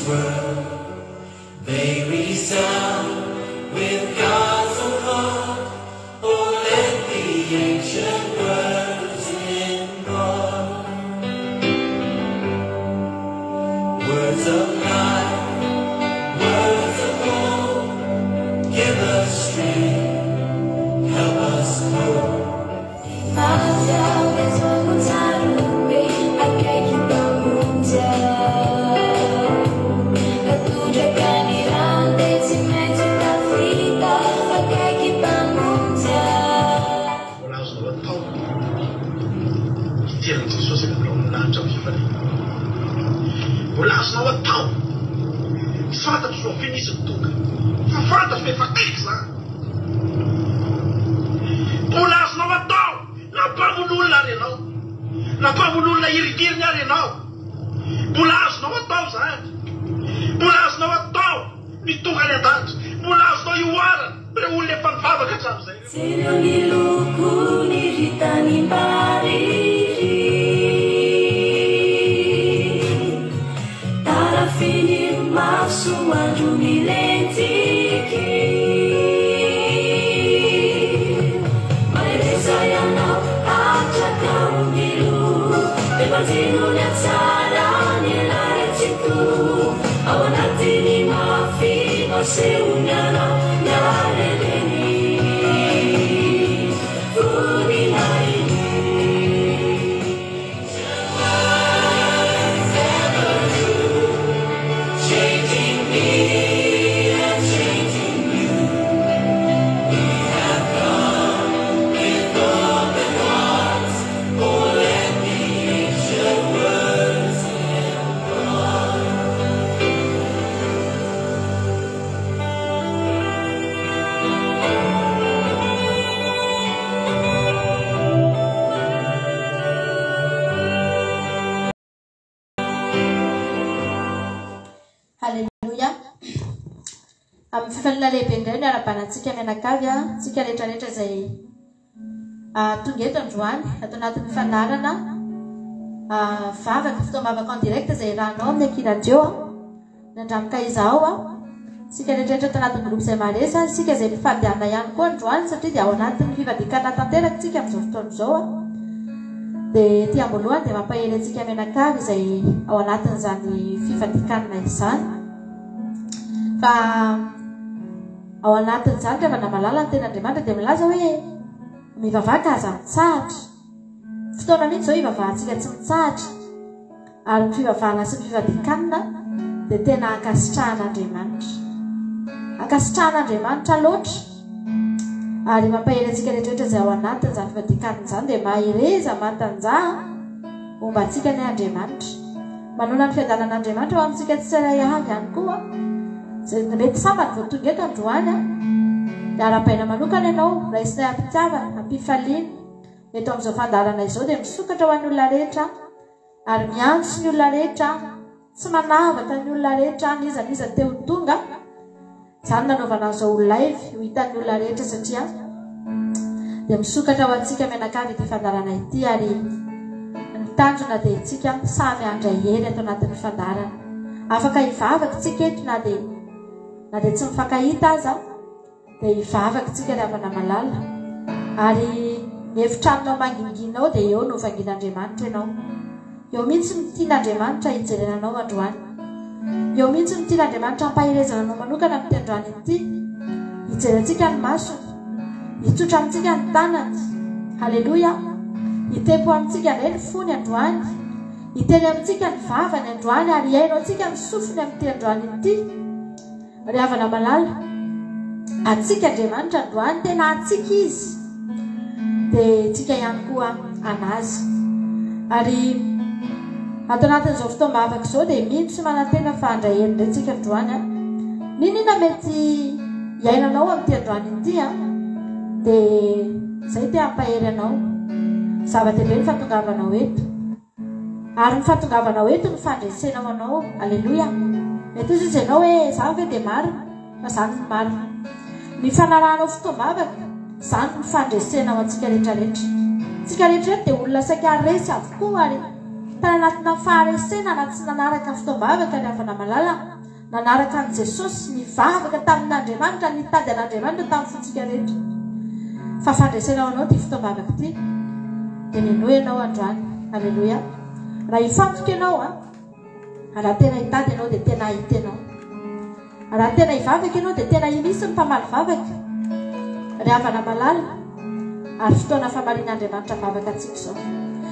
this world. They resound with God's own heart. Oh, let the ancient words impart. Words of life, words of hope, give us strength, help us cope. Mbola azonao atao ny hijery an'i Jesosy any amin'ny rahoninahitra amin'ny fifaliana. Mbola azonao atao. Tsy fantatro fa oviana izy no tonga. Fa fantatro fa efa akaiky izany. Mbola azonao atao na mpamono olona ary ianao. Na mpamono olona hiringiriny ary ianao. Mbola azonao atao izany. Mbola azonao atao ny tonga any an-danitra. Mbola azonao ihoarana ireo olona efa nivavaka hatramin'izay ireo. Jereo ny lokony ry tanimbary ry Tarafin'ny masoandro milentiky Mahereza ianao hatraka ombiloha Dia banjino ny hatsaran'ny lalantsika Ao anatin'ny mafy no asehony anao ny harereny Voninahiny. Changing me and changing you. We have come with open hearts. Oh, let the ancient words impart. Haleloia. Amin'ny fifaliana lehibe indray no iarahabana antsika mianakavy, antsika rehetra rehetra izay tonga eto androany ato anatin'ny fandaharana vavaka, fotoam-bavaka en direct izay iarahanao amin'ny Aky Radio. Nandramika izaho aho. Isika rehetra rehetra ato anatin'ny groupe izay maharesa, isika izay mpifady hanina ihany koa androany satria dia ao anatin'ny fifadian-kanina tanteraka isika amin'izao fotoana izao. Dia ety am-boalohany dia mampahery antsika mianakavy izay ao anatin'izany fifadian-kanina izany. Fa ao anatin'izany ry havana malala ny tenin'Andriamanitra dia milaza hoe mivavaka aza mitsahatra. Fotoana mihitsy izao hivavahantsika tsy mitsahatra. Ary ny fivavahana sy ny fifadian-kanina dia tena ankasitrahan'Andriamanitra. Ankasitrahan'Andriamanitra loatra. Ary mampahery antsika rehetra rehetra izay ao anatin'izany fifadian-kanina izany dia mahereza, matanjaha, homba antsika anie Andriamanitra. Manoana ny fiadanan'Andriamanitra ho amintsika tsirairay avy ihany koa. Izay mety sambany vao tonga eto androany, dia arahabaina manokana ianao, raisinay am-pitiavana, am-pifaliana. Eto amin'izao fandaharana izao dia misokatra ho an'ny olona rehetra ary miantso ny olona rehetra, tsy manavaka ny olona rehetra, n'iza n'iza te ho tonga. Izany nanaovana an'izao ho live ho hitan'ny olona rehetra satria dia misokatra ho antsika mianakavy ity fandaharana ity ary ny tanjona dia isika samy handray hery ato anatin'ny fandaharana. Afaka hivavaka isika eto na dia na dia tsy mifankahita aza. Dia hivavaka tsika ry havana malala. Ary ny efitranonao mangingina ao dia eo no vangin'Andriamanitra ianao. Eo mihitsy no tian'Andriamanitra hijerena anao androany. Eo mihitsy no tian'Andriamanitra hampaherezana anao manokana amin'ity androany ity. Hijery antsika ny masony. Hitsotra amintsika ny tanany. Haleloia. Hitempo amintsika indray ny fony androany. Hiteny amintsika ny vavany androany ary hihaino antsika ny sofiny amin'ity androany ity. Ry havana malala, antsika Andriamanitra androany, tena antsika Izy, dia tsika ihany koa an'Azy. Ary ato anatin'izao fotoam-bavaka izao dia mino sy manantena fa handray hery indray tsika androany. An. N'inona mety hiainanao amin'ity androany ity, an, dia izay te hampahery anao. Zava-dehibe ny fahatongavanao eto. Ary ny fahatongavanao eto no fandresena ho anao. Aleloia. Mety hoy izy ianao hoe, izaho ve dia marina? Fa izany no marina. Ny fanarahanao fotoam-bavaka, izany no fandresena ho antsika rehetra rehetra. Tsika rehetra eto dia olona saika resy avokoa ary Tany anatina faharesena na tsy nanaraka fotoam-bavaka ry havana malala, nanaraka an'i Jesosy, nivavaka tamin'Andriamanitra, nitady an'Andriamanitra tamin'ny fontsika rehetra. Fa fandresena ho anao ity fotoam-bavaka ity. Dia minoa ianao androany. Aleloia. Raha hifantoka ianao an, raha tena hitady ianao dia tena hahita ianao. Raha tena hivavaka ianao dia tena misy ny mpamaly vavaka. Ry havana malala, ary fotoana famalian'Andriamanitra vavaka antsika izao.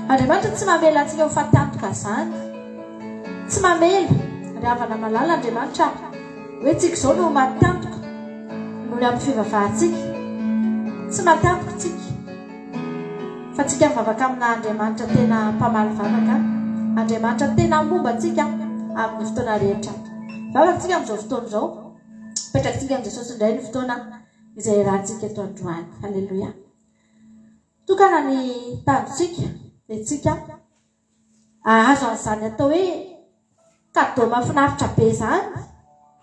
Andriamanitra tsy mamela antsika ho faty antoka izany. Tsy mamela, ry havana malala, Andriamanitra hoe tsika izao no ho maty antoka noho ny amin'ny fivavahantsika. Tsy maty antoka tsika. Fa tsika mivavaka amina Andriamanitra tena mpamaly vavaka, Andriamanitra tena momba antsika amin'ny fotoana rehetra. Vavaka tsika amin'izao fotoana izao. Petrakintsika amin'i Jesosy indray ny fotoana izay iarahantsika eto androany. Aleloia. Tokana ny tanjontsika, dia tsika hahazo an'izany atao hoe cadeau mahafinaritra be izany,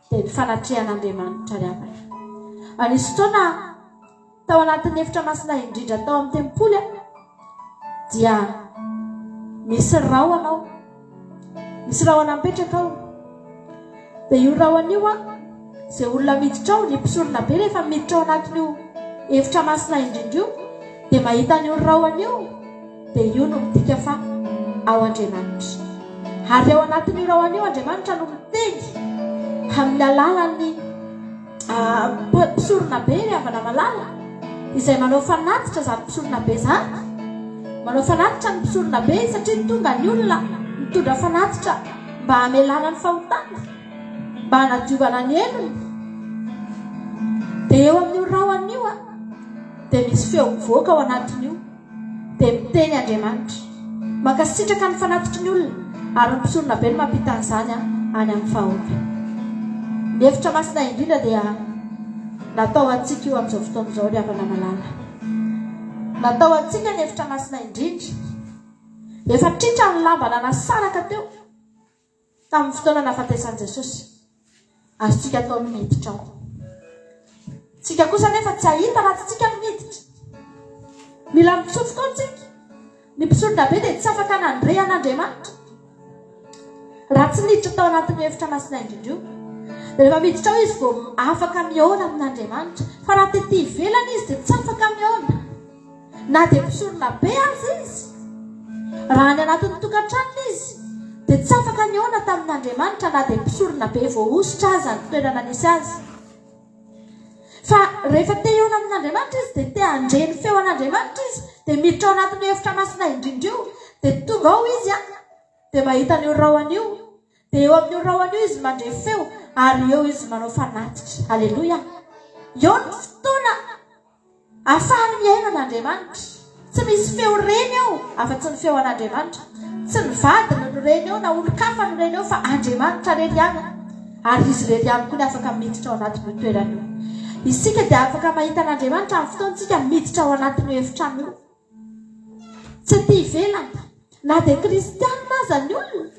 dia ny fanatrehan'Andriamanitra ry havana. Nisy fotoana tao anatin'ny efitra masina indrindra tao amin'ny tempoly dia misy rahona ao. Misy rahona mipetraka ao. Dia io rahona io an, izay olona miditra ao, ny mpisorona be rehefa miditra ao anatin'io efitra masina indrindra io, dia mahita an'io rahona io, dia io no midika fa ao Andriamanitra. Ary ao anatin'io rahona io Andriamanitra no miteny amin'ny alalan'ny mpisorona be ry havana malala, izay manao fanatitra izany mpisorona be izany. Manao fanatitra ny mpisorona be satria tonga ny olona mitondra fanatitra mba hamelana ny fahotana, mba hanadiovana ny helony. Dia eo amin'io rahona io dia misy feo mivoaka ao anatin'io. Dia miteny Andriamanitra. Mankasitraka ny fanatitry ny olona, ary ny mpisorona be no mampita an'izany any amin'ny vahoaka. Ny efitra masina indrindra dia natao antsika io amin'izao fotoana izao, ry havana malala. Natao antsika ny efitra masina indrindra. Efa tritra ny lamba nanasaraka teo. Tamin'ny fotoana nahafatesan'i Jesosy, azontsika atao ny miditra ao. Tsika kosa anefa tsy hahita raha tsy tsika no miditra. Mila mitsofoka ao tsika. Ny mpisoronabe dia tsy afaka nandre an'Andriamanitra raha tsy niditra tao anatin'io efitra masina indrindra io. Dia rehefa miditra ao izy vao afaka mihaona amin'Andriamanitra. Fa raha tety ivelany izy dia tsy afaka mihaona. Na dia mpisorona be aza izy, raha any anatin'ny tokantranony izy, dia tsy afaka nihaona tamin'Andriamanitra na dia mpisorona be voahosotra aza ny toerana nisy azy. Fa rehefa te hihaona amin'Andriamanitra izy, dia te handre ny feo an'Andriamanitra izy, dia miditra ao anatin'io efitra masina indrindra io, dia tonga ao izy an, dia mahita an'io rahona io, dia eo amin'io rahona io izy mandre feo, ary eo izy manao fanatitra. Aleloia! Eo ny fotoana Ahafahany mihaino an'Andriamanitra. Tsy misy feo reny eo afa-tsy ny feo an'Andriamanitra. Tsy ny vadiny no reny eo na olon-kafa no reny eo fa Andriamanitra irery ihany ary Izy irery ihany koa no afaka miditra ao anatin'io toerana io. Isika dia afaka mahita an'Andriamanitra amin'ny fotoantsika miditra ao anatin'io efitrano io. Tsy aty ivelany. Na dia kristianina aza ny olona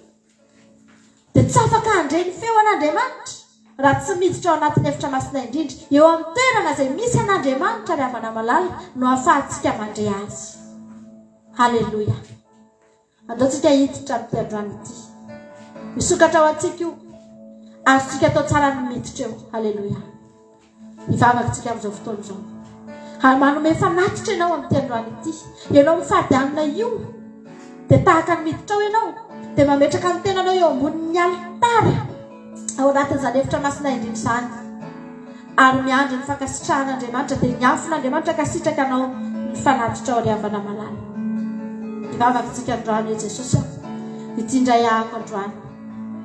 dia tsy afaka handre ny feo an'Andriamanitra raha tsy miditra ao anatin'ny efitra masina indrindra. Eo amin'ny toerana izay misy an'Andriamanitra ry havana malala no ahafahantsika mandre Azy. Haleloia. Andao tsika hiditra amin'ity androany ity. Misokatra ho antsika io. Azontsika atao tsara ny miditra eo. Haleloia. Hivavaka tsika amin'izao fotoana izao. Ary manome fanatitra ianao amin'ity androany ity. Ianao mifady hanina io, dia tahaka ny miditra ao ianao, dia mametraka ny tenanao eo ambonin'ny alitara ao anatin'izany efitra masina indrindra izany. Ary miandry ny fankasitrahan'Andriamanitra, dia ny afon'Andriamanitra hankasitraka anao ny fanatitra ao ry havana malala. Hivavaka tsika androany hoe Jesosy aho, ity indray ahako androany.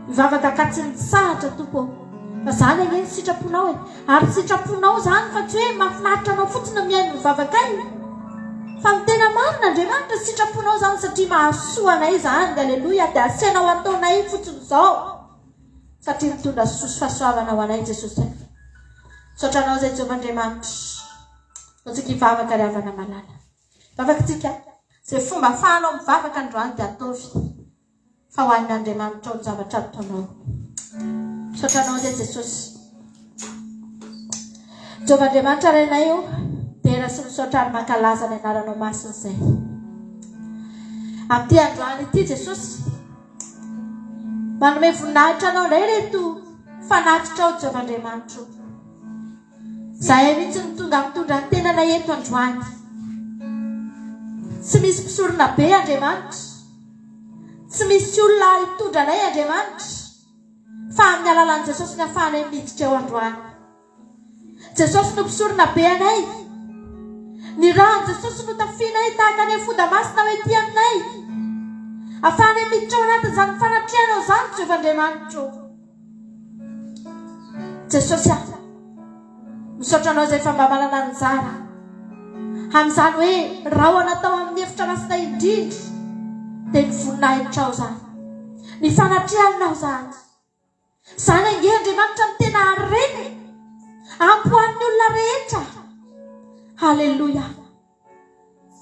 Mivavaka ka tsy nitsahatra Tompo ô. Fa zany anie ny sitraponao e. Ary sitraponao zany fa tsy hoe mahafinaritra anao fotsiny ny mihaino ny vavakay. Fa ny tena marina Andriamanitra sitraponao zany satria mahasoa anay zany. Aleloia. Dia asainao ataonay fotsiny izao. Satria mitondra soa sy fahasoavana ho anay Jesosy. Misaotra anao izay Jehovah Andriamanitra. Antsika hivavaka ry havana malala. Vavakitsika. Izay fomba afahanao mivavaka androany dia ataovy. Fa ho an'ny Andriamanitrao ny zavatra ataonao. Misaotra anao izay Jesosy. Jehovah Andriamanitra Rainay o, dera sy misaotra ary mankalaza ny anaranao masina izay. Amin'ity androany ity Jesosy, manome voninahitra Anao indray ireto fanatitrao Jehovah Andriamanitro. Izahay mihitsy no tonga mitondra ny tenanay eto androany. Tsy misy mpisorona be Andriamanitra. Tsy misy olona hitondra anay Andriamanitra. Fa amin'ny alalan'i Jesosy no ahafahanay miditra eo androany. Jesosy no mpisorona be anay. Ny ràn'i Jesosy no tafianay tahaka ny efoda masina ho ety aminay. Ahafahanay miditra ao anatin'izany fanatrehanao izany, Jehovah Andriamanitro. Jesosy ah, misaotra anao izay fa mba manana anjara amin'izany hoe rahona tao amin'ny efitra masina indrindra dia ny voninahitrao izany, ny fanatrehanao izany. Izany ange Andriamanitra no tena harena e! Ampy ho an'ny olona rehetra. Haleloia.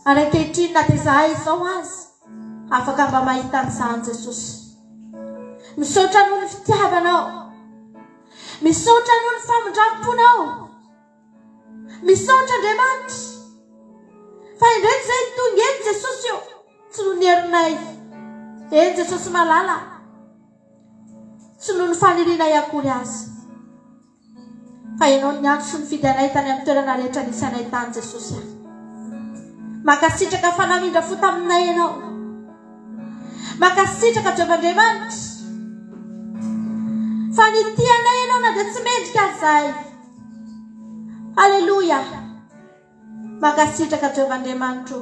Ary ankehitriny na dia izahay izao aza afaka mba mahita an'izany Jesosy. Misaotra noho ny fitiavanao. Misaotra noho ny famindram-ponao. Misaotra Andriamanitra. Fa indreto izay tonga eny Jesosy io. Tsy noho ny herinay. Eny Jesosy malala. Tsy noho ny fanirianay akory aza. Fa Ianao no niantso sy nifidy anay tany amin'ny toerana rehetra nisy anay tany Jesosy ah. Mankasitraka fa namindra fo taminay Ianao. Mankasitraka Jehovah Andriamanitra. Fa nitia anay Ianao na dia tsy mendrika aza izahay. Aleloia. Mankasitraka Jehovah Andriamanitro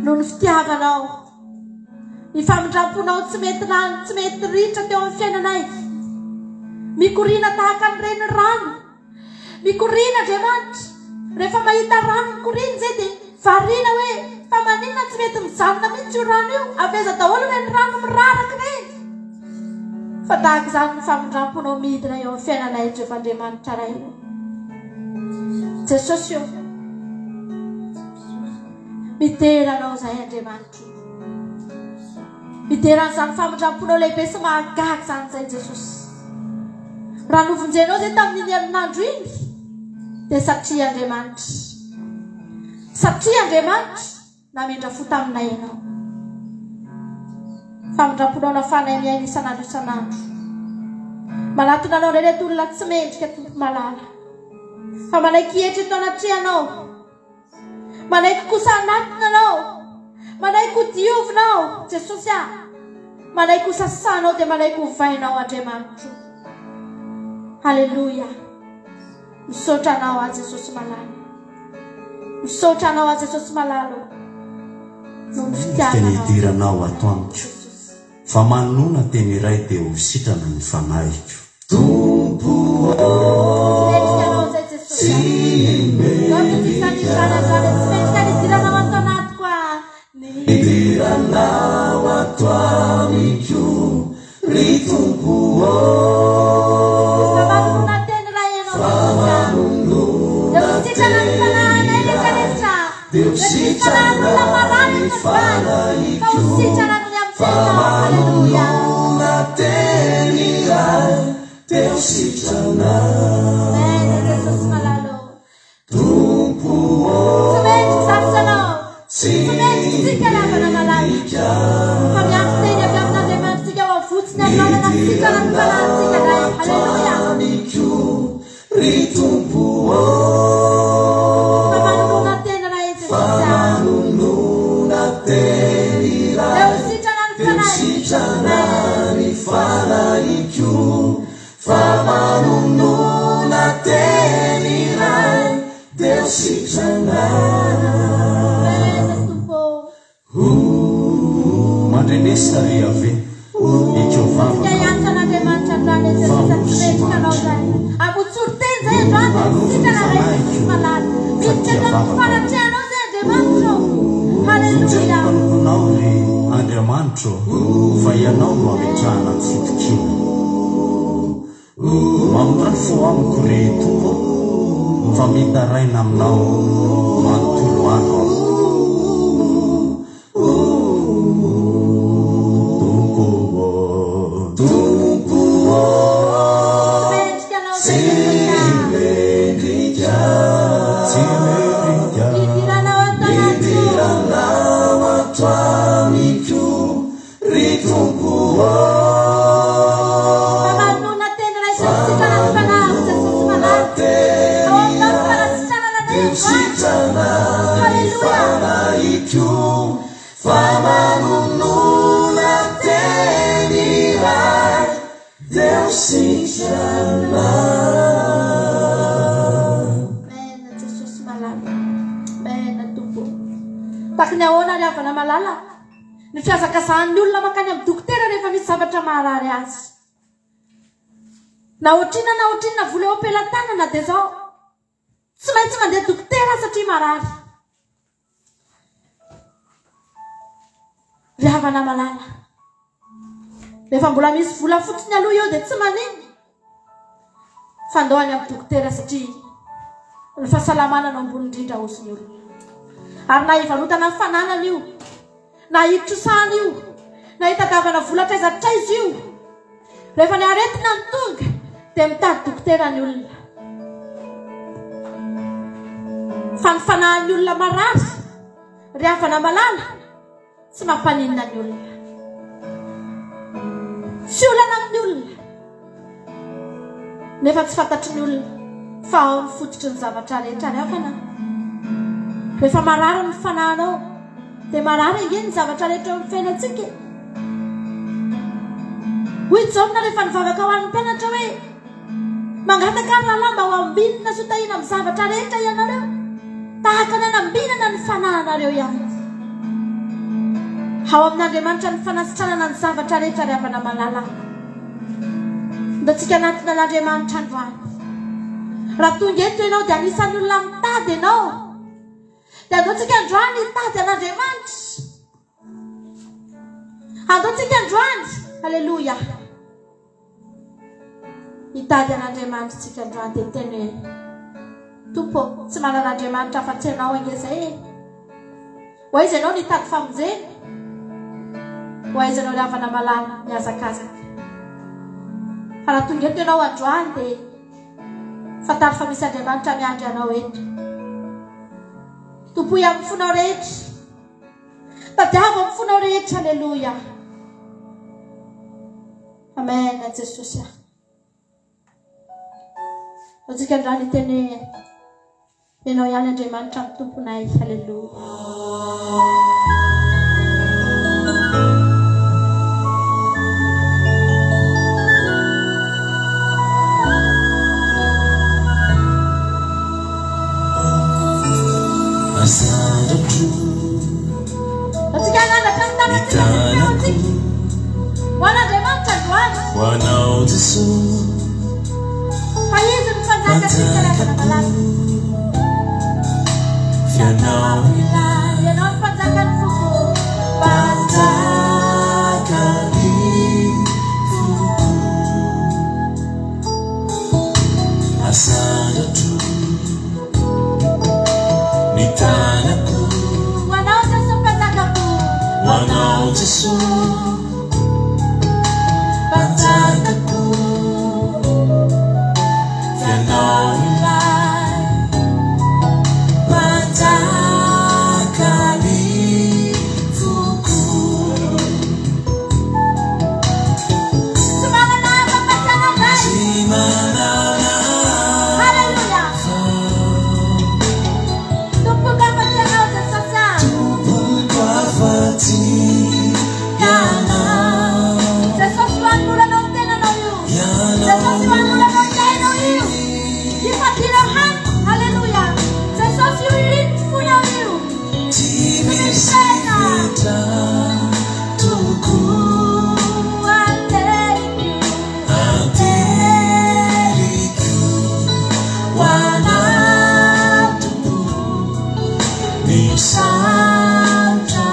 noho ny fitiavanao, ny famindram-ponao tsy mety lany, tsy mety ritra teo amin'ny fiainanay. Mikoriana tahaka ny renirano. Mikoriana Andriamanitra. Rehefa mahita rano mikoriana izay dia variana hoe fa maninona tsy mety mijanona mihitsy io rano io? Avy aiza daholo ireny rano miraraka ireny? Fa tahaka izany ny famindram-ponao midina eo amin'ny fiainanay Jehovah Andriamanitra Ray. Jesosy ô, midera Anao izahay Andriamanitro. Midera an'izany famindram-ponao lehibe sy mahagaga izany izay Jesosy. Raha novonjenao izay tamin'iny herinandro iny, dia satria Andriamanitra. Satria Andriamanitra. Namindra fo taminay Ianao. Famindram-ponao nafahanay miaina isan'andro isan'andro. Manatona Anao indray ireto olona tsy mendrika, Tompo malala. Fa manaiky hietry eto anatrehanao. Manaiky kosa hanatona Anao. Manaiky ho diovinao, Jesosy ah. Manaiky ho sasanao dia manaiky ho vainao, Andriamanitro. Haleloia. Misaotra Anao aho Jesosy malala. Misaotra Anao aho Jesosy malala o. Noho ny Teny fitiavanao. hidiranao ato amiko. Fa manonona teny iray dia ho sitrana ny fanahiko. Tompo Tsy ô, mendrika Anao izay Jesosy tsy a. Misaotra mendrika. Jesosy Tsy mendrika ny hidiranao ato anatiko ah. Ny Hidiranao ato amiko, ry Tompo ô. Fa manonona teny iray Ianao Jesosy ah. Dia ho sitrana ny fanahinay rehetra rehetra. Dia ho Dia tsy misy sitrana fanahin'olona marary ny eto androany. Fa ho fanahiko. sitrana noho ny amin'ny Fa teninao. Haleloia. manonona teny iray, dia ho sitrana. Amen Jesosy malala ô. Tompo ô, Tsy mendrika izany ianao. tsy Tsy mendrika isika ravana malala. mendrika. Fa miantso teny avy amin'Andriamanitsika ho avotsy ny amin'ny lalana sitrana ny fanahintsika indray. Hidiranao ato Haleloia. amiko, ry Tompo ô. Fa manonona teny iray Fa Jesosy ah. manonona teny Dia iray, ho sitrana ny dia ho fanahiko. sitrana Amen. ny fanahiko. Fa manonona teny iray, dia ho sitrana. Amen Tompo. Mandrenesa ry Yaveh, ekeo Tsika vavaka hiantso an'Andriamanitra androany fa Jesosy ory tsy sy mendrika anao mahantra. izay. Avotsory teny izay androany dia Alovo ny sitrana ray Jesosy fanahiko, malala. fa Miditra tia eto amin'ny vavaka aho. fanatrehanao izay Andriamanitra ô. Vonjeo ny Haleloia. mpanomponao, ry Andriamanitro, fa Ianao no ametrahana ny fitokiana. Mamindrà fo amiko, ry Tompo, fa mitaraina aminao manontolo andro aho. Tompo ô, Tompo ô, Tsy mendrika anao tsy izay Jesosy ah. mendrika. Tsy mendrika. Hidiranao ato anatiko. Hidiranao ato Sitrana. Amen Jesosy malala. Amen Tompo. Taky ny ahoana ry havana malala? Ny fihazakazahan'ny olona mankany amin'ny dokotera rehefa misy zavatra maharary azy. Na ohatrina na ohatrina vola eo am-pelatanana dia zao tsy maintsy mandeha dokotera satria marary. Ry havana malala, rehefa mbola misy vola fotsiny aloha eo dia tsy maninona. Fa ndao any amin'ny dokotera satria ny fahasalamana no ambony indrindra hozy ny olona. Ary na hivarotana ny fananana io, na hitrosana io, na hitadiavana vola hatraiza hatraiza io, rehefa ny aretina no tonga dia mitady dokotera ny olona. Fa ny fanahin'ny olona marary, ry havana malala, tsy mampaninona ny olona. Tsy olana amin'ny olona. Nefa tsy fantatry ny olona fa ao ny fototry ny zavatra rehetra ry havana. Rehefa marary ny fanahinao, dia marary ange ny zavatra rehetra eo amin'ny fiainantsika e. Hoy Jaona rehefa nivavaka ho an'ny mpianatra hoe, Mangataka ary rahalahy mba ho ambinina sy ho tahiana amin'ny zavatra rehetra ianareo, tahaka ny anambinana ny fanahinareo ihany. Ao amin'Andriamanitra ny fanasitranana ny zavatra rehetra ry havana malala. Andaontsika hanatona an'Andriamanitra androany. Raha tonga eto ianao dia anisan'ny olona mitady ianao. Dia andaontsika androany hitady an'Andriamanitra. Andaontsika androany, aleloia. Hitady an'Andriamanitra tsika androany dia teny hoe Tompo, tsy manana Andriamanitra afa-tsy ianao ange izay e. Ho aiza ianao nitady famonjena? Ho aiza ianao ry havana malala mihazakazaka? Fa raha tonga eto ianao androany dia fantaro fa misy Andriamanitra miandry anao eto. Tompoy amin'ny fonao rehetra. Tadiavo amin'ny fonao rehetra, aleloia. Amen, Jesosy. Antsika androany hiteny hoe Ianao ihany Andriamanitra ny Tomponay. Aleloia. Asandratro Antsika hanandratra ny tanantsika sy ny feontsika. Ho an'Andriamanitra androany. Ho anao Jesosy. Fa Izy no mpanjaka sy karazana malala. Ianao ilay Ianao no mpanjaka ny foko. Mpanjaka ny foko. Asandratro ny tanako. Ho anao Jesosy mpanjakako. Ho anao Jesosy mpanjakako. Ianao ilay mpanjaka ny foko. Tsy manana hafa fa tsy anao Ray. Tsy manana Haleloia. Tompoko afa tsy anao Jesosy ah. Tompoko afa-tsy ianao. Jesosy ho anoloranao ny tenanao io. Ianao Jesosy ho anoloranao ny ainao io. Ifadinao hany. Haleloia. Jesosy io iriny ny fonao io. Tsy misy fetra tokoa Anteriko ho anao Tompo ny saotrako.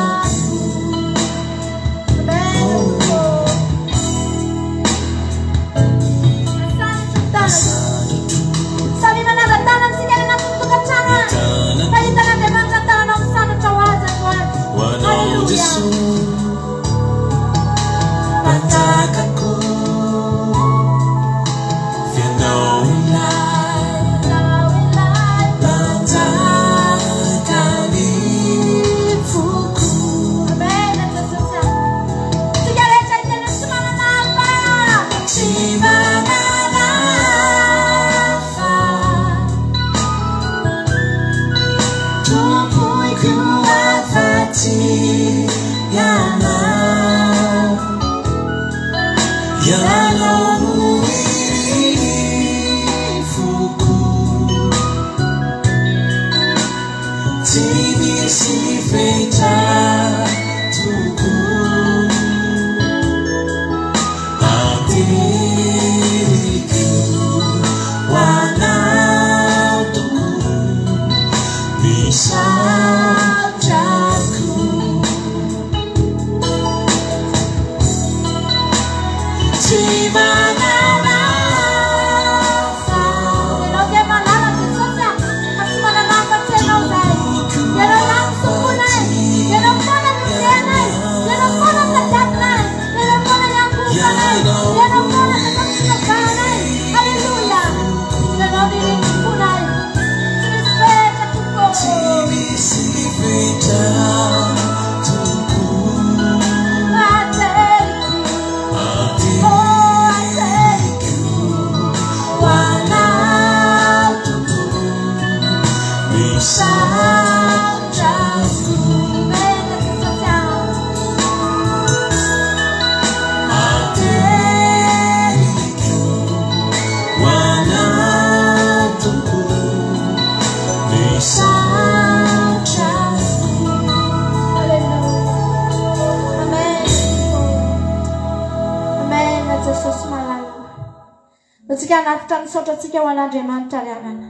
Antsika hanatitra ny saotrantsika ho an'Andriamanitra ry havana.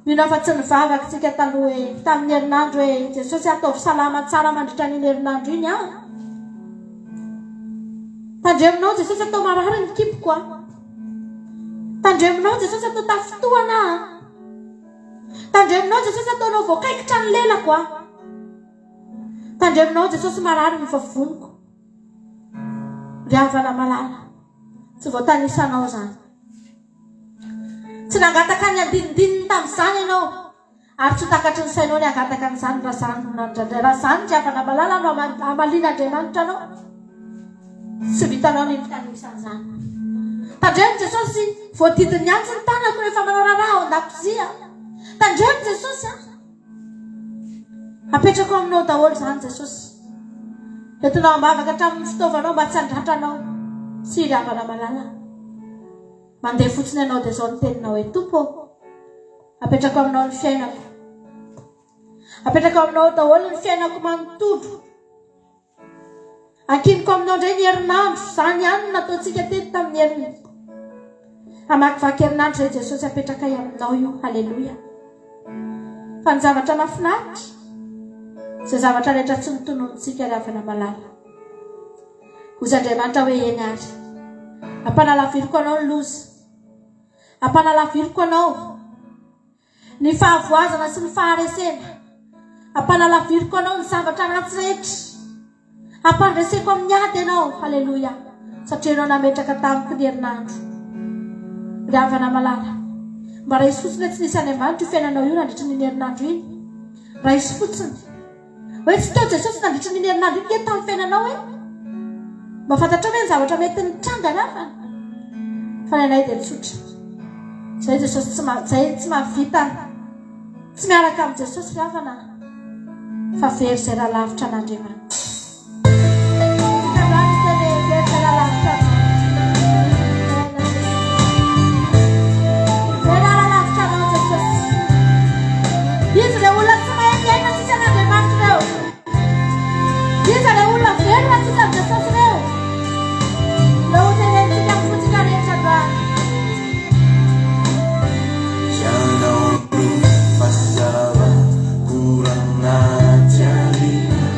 Mino aho fa tsy nivavaka isika taloha hoe, tamin'ny herinandro hoe, Jesosy ataovy salama tsara mandritra an'iny herinandro iny aho. Tandremonao Jesosy atao marary ny kiboko aho. Tandremonao Jesosy atao tafintohana aho. Tandremonao Jesosy ataonao voakaikitra ny lelako aho. Tandremonao Jesosy marary ny vavoniko. Ry havana malala, tsy voatanisanao izany. Tsy nangataka ny andinindininy tamin'izany ianao, ary tsy ho takatry ny sainao ny hangataka an'izany raha izany no nandraindray. Raha izany ry havana malala no hamalian'Andriamanitra anao, tsy vitanao ny mitanisa an'izany. Tandremo Jesosy, voadidin'ny antsy ny tanako rehefa manao raharaha ao an-dakozia. Tandremo Jesosy a! Apetrako aminao daholo izany Jesosy. Entinao am-bavaka hatramin'ny fitaovanao mba tsy handratra anao. Tsy ry havana malala. Mandeha fotsiny ianao dia izao ny teninao hoe Tompo ô, apetrako aminao ny fiainako. Apetrako aminao daholo ny fiainako manontolo. Ankiniko aminao indray ny herinandro, izany ihany no nataontsika teto tamin'ny heriny. Hamakivaky herinandro izay Jesosy apetrakay aminao io, haleloia. Fa ny zavatra mahafinaritra, izay zavatra rehetra tsy notononintsika ry havana malala. Hozy Andriamanitra hoe eny ary, ampanalaviriko anao ny loza, ampanalaviriko anao. Ny fahavoazana sy ny faharesena. Ampanalaviriko anao ny zavatra ratsy rehetra. Ampandreseko amin'ny ady ianao. Haleloia. Satria ianao nametraka tamiko ny herinandro. Ry havana malala, mba raiso fotsiny hoe tsy nisy any Andriamanitra io fiainanao io nandritra ny herinandro iny. Raiso fotsiny. Hoe tsy teo Jesosy nandritra ny herinandro iny nge tamin'ny fiainanao e. Mba fantatrao ve ny zavatra mety nitranga ny hafa? Fa ny anay dia tsotra. Zay Jesosy tsy ma zay tsy mahavita tsy miaraka amin'i Jesosy ry havana fa very izay raha lavitra an'Andriamanitra. Izy ireo olona tsy mahay miaina tsisy an'Andriamanitra ireo. Iza ireo olona velona tsisy an'i Jesosy ireo? Ireo hotenenintsika amin'ny fontsika rehetra androany. Ianao no mazava, koranaty alina.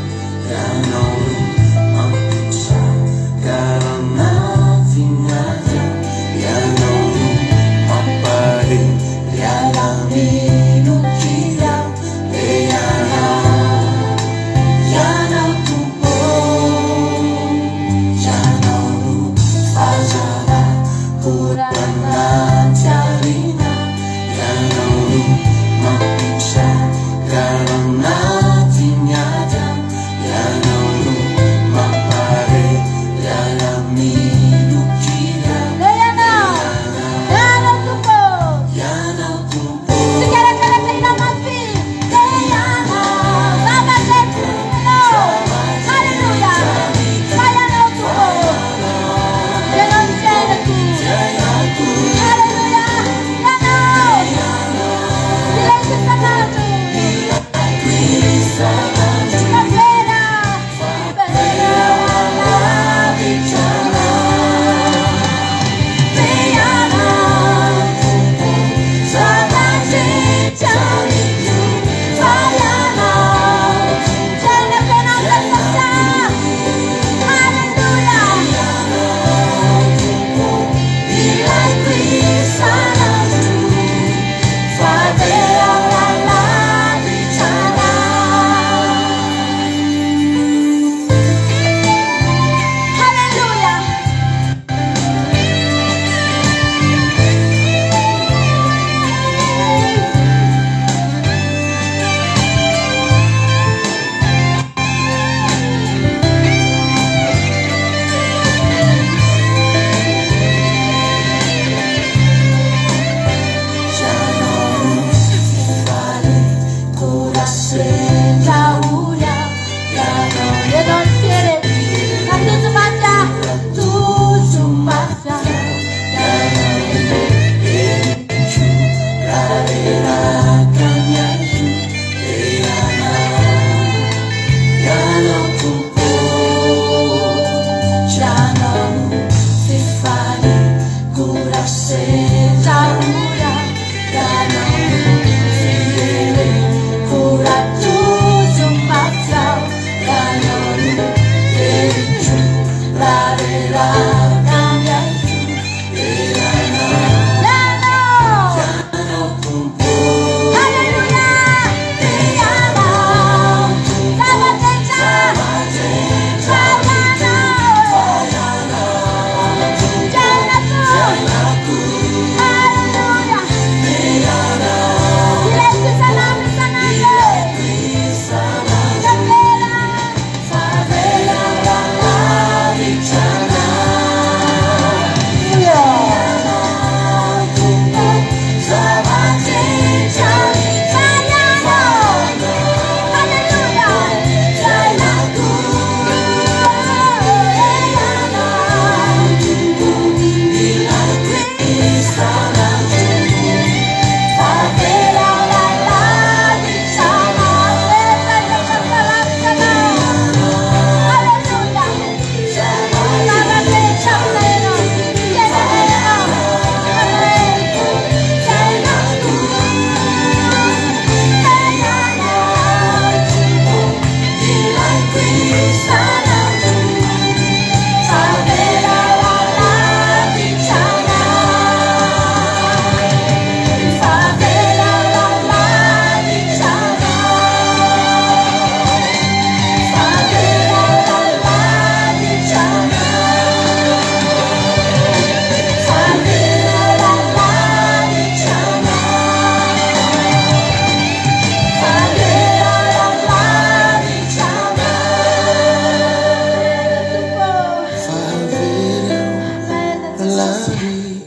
Jesosy.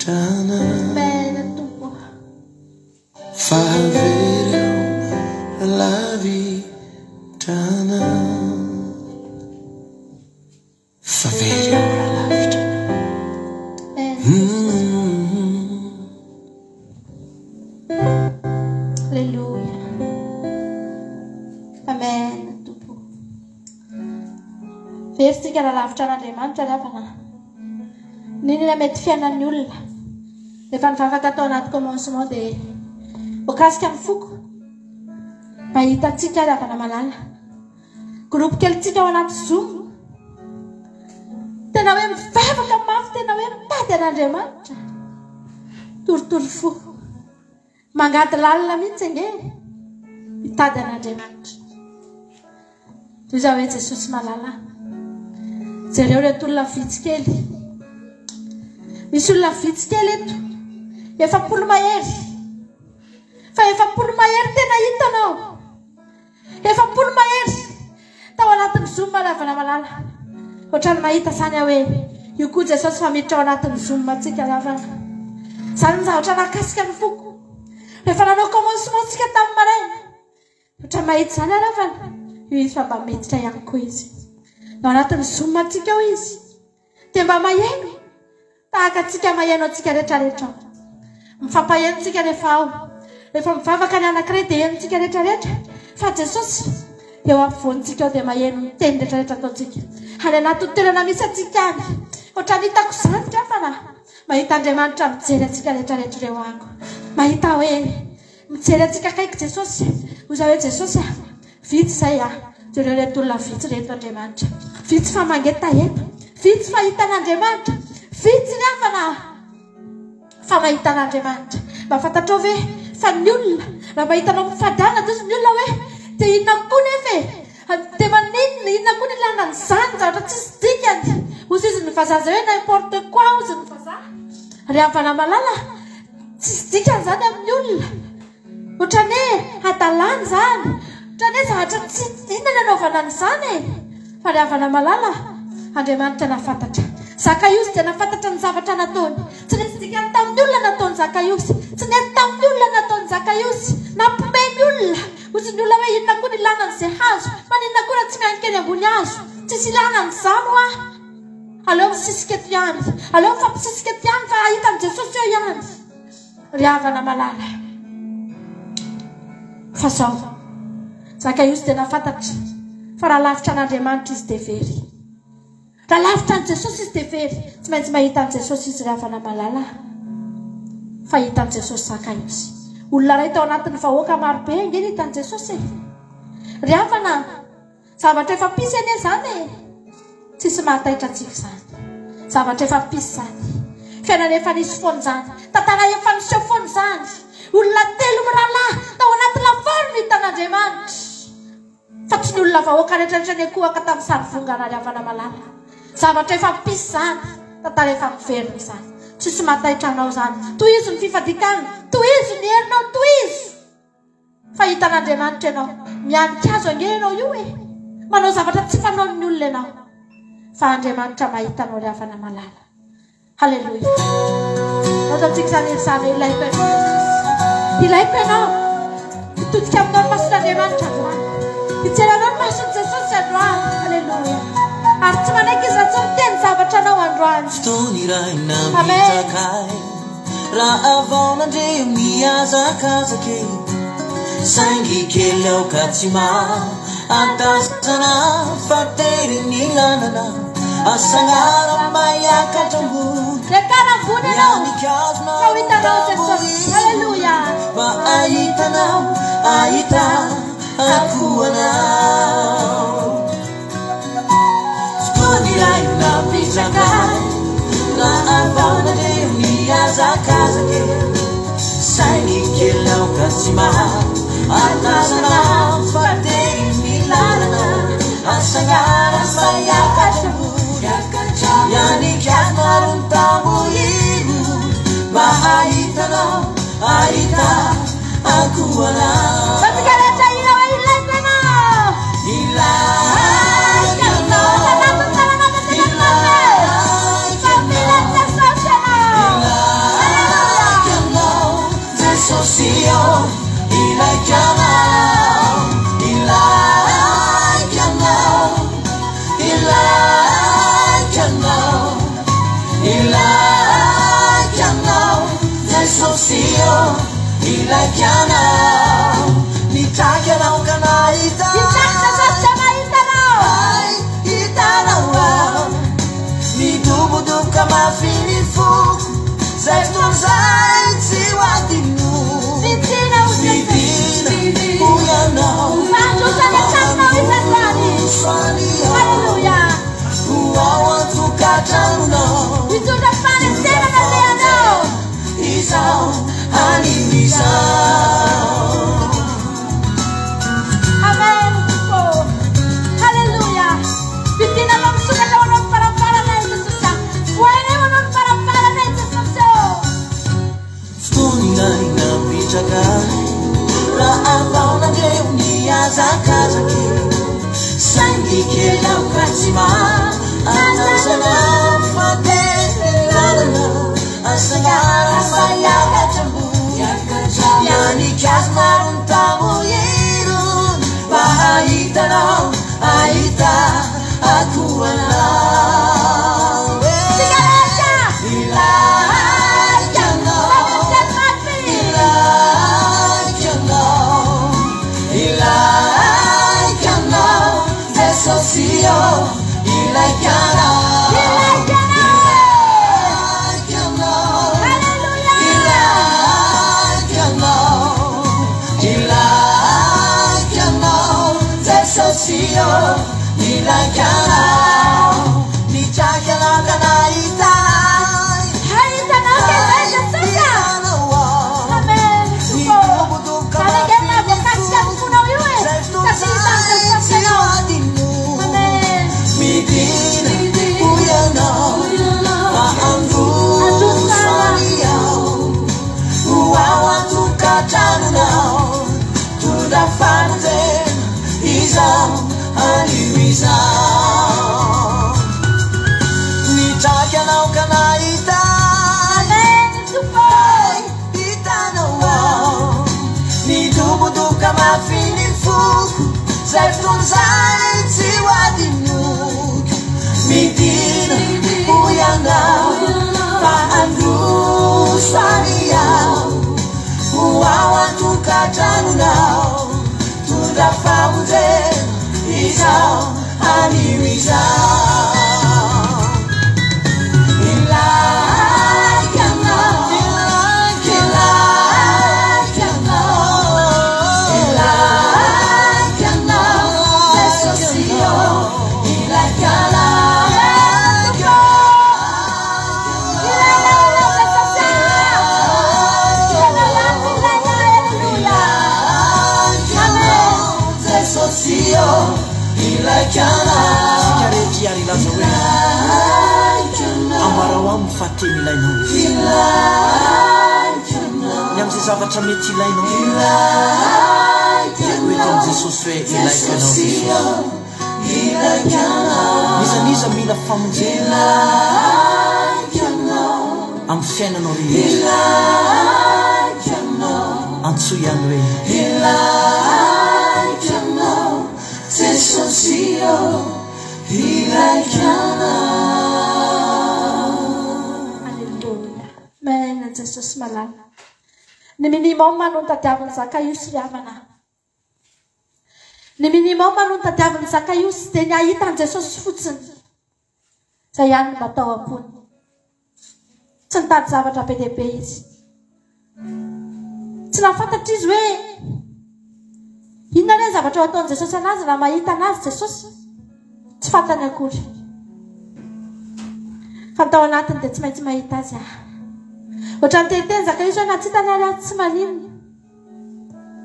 Lavitra anao. Amen Tompo. Fa very aho raha lavitra anao. Fa very aho raha lavitra anao. Amen. Alléluia. Amen Tompo. Very tsika raha lavitra an'Andriamanitra ry havana. N'inona mety fiainan'ny olona. Rehefa nivavaka tao anaty commencement dia voakasika ny foko. Mahita antsika ry havana malala. Groupe kelintsika ao anaty Zoom. Tena hoe mivavaka mafy, tena hoe mitady an'Andriamanitra. Torotoro fo. Mangady lalina mihitsy ange hitady an'Andriamanitra. Toy izao hoe Jesosy malala. Jereo ireto olona vitsy kely. Misy olona vitsy kely eto. 40 mahery. Fa 40 mahery tena hitanao. 40 mahery tao anatin'ny Zoom ravana malala. Ohatran'ny mahita izany aho hoe io koa Jesosy fa miditra ao anatin'ny Zoom antsika ravana. Izany ny zavatra nahakasika ny foko. Rehefa nanao commencement tsika tamin'ny maraina. Ohatran'ny mahita izany aho ravana. Io izy fa mba miditra ihany koa izy. Ao anatin'ny Zoom antsika ao izy. Dia mba maheno tahaka antsika maheno antsika rehetra rehetra ao. Mifampaheno tsika rehefa ao. Rehefa mivavaka ny anankiray dia henontsika rehetra rehetra fa Jesosy eo afovoantsika ao dia maheno ny teny rehetra rehetra ataontsika. Any anatin'ny toerana misy antsika any. Ohatran'ny hitako izany kafana. Mahita Andriamanitra mijery antsika rehetra rehetra ireo ako. Mahita hoe Mijery antsika akaiky Jesosy. Hoy izaho hoe, Jesosy a, vitsy izay a. Jereo ireto olona vitsy ireto, Andriamanitra. Vitsy fa mangetaheta. Vitsy fa hita an'Andriamanitra. Vitsy ny havana fa mahita an'Andriamanitra. Mba fantatrao ve fa ny olona, raha mahita anao mifady hanina, dia hoy ny olona hoe, dia inona koa nefa e? Dia maninona, inona koa ny ilana an'izany, zavatra tsisy dikany. Hoy izy ny vazaha izay hoe n'importe quoi, hoy izy ny vazaha. Ry havana malala, Tsisy dikany izany amin'ny olona. Ohatran'ny hoe hadalana izany. Ohatran'ny hoe zavatra tsy inona ny anaovana an'izany e. Fa ry havana malala, Andriamanitra nahafantatra. Zakaiosy dia nahafantatra ny zavatra nataony. Tsy nisy dikany tamin'ny olona nataon'i Zakaiosy. Tsy nety tamin'ny olona nataon'i Zakaiosy. Nampiomehy ny olona. Hoy ny olona hoe inona koa ny ilana an'izay hazo. Maninona koa raha tsy mianika eny ambony hazo. Tsisy ilana an'izany hoa. Aleo misisika eto ihany. Aleo mifampisisika eto ihany fa hahita an'i Jesosy eo ihany. Ry havana malala. Fa zao, Zakaiosy dia nahafantatra fa raha lavitra an'Andriamanitra izy dia very. Raha lavitra an'i Jesosy izy dia very. Tsy maintsy mahita an'i Jesosy izy ry havana malala. Fa hita an'i Jesosy Zakaiosy. Olona iray tao anatin'ny vahoaka marobe ange ny hitan'i Jesosy e. Ry havana, Zavatra efa pisy anie izany e! Tsisy mahataitra antsika izany. Zavatra efa pisy izany. Fiainana efa nisy foana izany. Tantara efa niseho foana izany. Olona telo mirahalahy tao anaty lafaoro no hitan'Andriamanitra. Fa tsy ny olona vahoaka rehetra rehetra niankohoka tamin'ny sary vongana ry havana malala. Zavatra efa pisy izany. Tantara efa miverina izany. Tsisy mahataitra anao izany. Tohizo ny fifadian-kanina. Tohizo ny herinao. Tohizo! Fa hitan'Andriamanitra ianao. Mianika azo ange ianao io e. Manao zavatra tsy fanaon'ny olona ianao. Fa Andriamanitra mahita anao ry havana malala. Haleloia. Ataontsika izany hira izany hoe ilaiko ianao Jesosy. Ilaiko ianao. Hitodika aminao ny mason'Andriamanitra androany. Hijery anao ny mason'i Jesosy androany. Haleloia. Ary tsy manaiky izy raha tsy miteny zavatra anao androany. Fotoana iray namitaka ahy Raha vao nandre mihazakazaka e Saingy kely aoka tsy mahatazana Fa tery ny lalana Asanara maiakatra ambony Miakara ambony ianao fa ho hitanao Jesosy. Haleloia. Mba ahitanao ahita akoa anao Fotoana iray napitraka ahy Raha vao nandre mihazakazaka e Saingy kely aoka tsy mahatazana Fa tery ny lalana Asangara fa hiakatra ambony Hianikana ary ny tambohino Mba ahitanao ahita akoa anao Antsika rehetra hira hoe ilaiko ianao. Ilaiko ianao Tanàna, tanàna, tanàna, Ilaiko ianao. Ilaiko anao Mitraky anao ka nahita Mitraky Jesosy dia mahita anao. Ay, hitanao aho Midobodoboka mafy ny foko Zay fotoana izay tsy ho adino Midina ho Jesosy. Midina hoy ianao Mandroso any an-tranonao izy androany. Haleloia. Ho ao an-tokantranonao Hitondra faharesena ny alehanao. Izao anio izao Amen. Tompo. Haleloia. Midina anao misokatra ho anao ny varavarana i Jesosy. Vohainay ho anao ny varavarana i Jesosy ô. Fotoana napitraka raha vao nandreo ny hazakazaka saingy kely aho ka tsy mahatazana fa teny lalana asangara fa hiakatra ambony ihany kasina ny tamo irony mba hahitanao ahita akoanao Tsika rehetra. Ilaiko anao Faharesena mafy. Ilaiko anao, ilaiko anao, Jesosy ô, ilaiko anao. Ilaiko anao. Ilaiko anao, Haleloia. ilaiko anao, ilaiko anao, Jesosy ô, ilaiko anao. Mitraky anao ka nahita ahy. Hahitanao ka izay Jesosy. Hitanao aho. Amen. Tompo. Zany ange no mahavoakasika ny fonao io e. Satria hitan'i Jesosy ianao. Amen. Midina hoy ianao fa handroso any aho ho ao an-tokantranonao tondra famonjena izao anio izao Nitraky anao ka nahita Amen. Tompo. hitanao aho Nidobodoboka mafy ny foko Zay fotoana izay tsy ho adinoko Midina hoy ianao fa handroso any aho Ho ao an-tokantranonao Tondra famonjena izao anio izao Ilaiko anao, ilaiko anao, ilaiko anao, Jesosy ô, ilaiko anao. Ilainao Jesosy. Ianao ihany no ilaina. Haleloia. Ilaiko anao, Jesosy ô, ilaiko anao. Tsika rehetra ary ilaza hoe Ilaiko anao, ambarao aminy fa teny ilainao izy. ilaiko anao. Ny amin'izay zavatra mety ilainao Ilaiko dia ho eto amin'i Jesosy hoe ilaiko ianao Jesosy Jesosy. ô, ilaiko anao. N'iza n'iza mila famonjena Ilaiko anao, amin'ny fiainanao rehetra ilaiko anao, antsoy ihany hoe ilaiko anao, Jesosy ô, ilaiko anao. Alléluia. Amen, Jesosy malala. Ny minimum no notadiavin'i Zakaiosy ry havana. Ny minimum no notadiavin'i Zakaiosy dia ny hahita an'i Jesosy fotsiny. Izay ihany no mba tao am-pony. Tsy nitady zavatra be dia be izy. Tsy nahafantatra izy hoe inona re ny zavatra ho ataon'i Jesosy anazy raha mahita anazy Jesosy. Tsy fantany akory. Fa ny tao anatiny dia tsy maintsy mahita azy aho. Ohatran'ny teniteny Zakaiosy hoe na tsy hitany ary aho tsy maninona.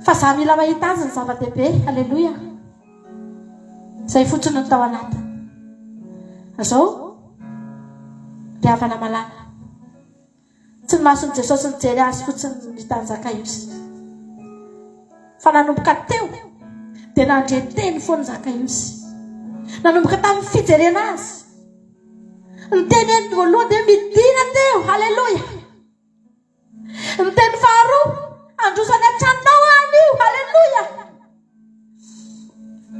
Fa za mila mahita azy ny zava-dehibe. Alléluia. Izay fotsiny no tao anatiny. Azao, ry havana malala. Tsy ny mason'i Jesosy nijery azy fotsiny no hitan'i Zakaiosy. Fa nanomboka teo dia nandre teny foana Zakaiosy. Nanomboka tamin'ny fijerena azy. Ny teny eny voalohany dia midina teo. Haleloia. Ny teny faharoa, handroso any an-tranonao aho anio. Haleloia.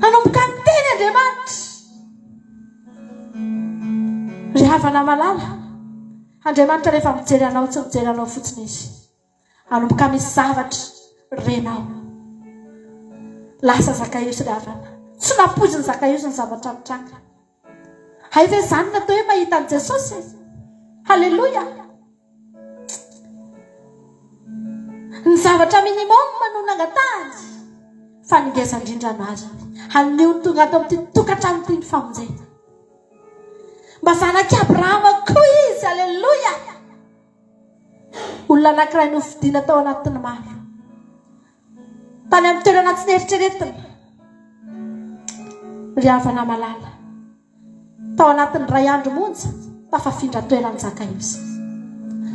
Nanomboka niteny Andriamanitra. Ry havana malala, Andriamanitra rehefa mijery anao tsy mijery anao fotsiny izy. Hanomboka misy zavatra renao. Lasa Zakaiosy ry havana. Tsy nampoizin'i Zakaiosy ny zavatra nitranga. Hay ve izany no atao hoe mahita an'i Jesosy e? Haleloia! Ny zavatra minimum no nangatahany, fa ny ngeza indrindra no azony. Anio no tonga ato amin'ity tokantrano ity ny famonjena. Mba zanak'i Abrahama koa izy, aleloia! Olona anankiray nofidina tao anatin'ny maro. Tany amin'ny toerana tsy neritreretina. Ry havana malala, tao anatin'ny iray andro monja, tafafindra toerana Zakaiosy.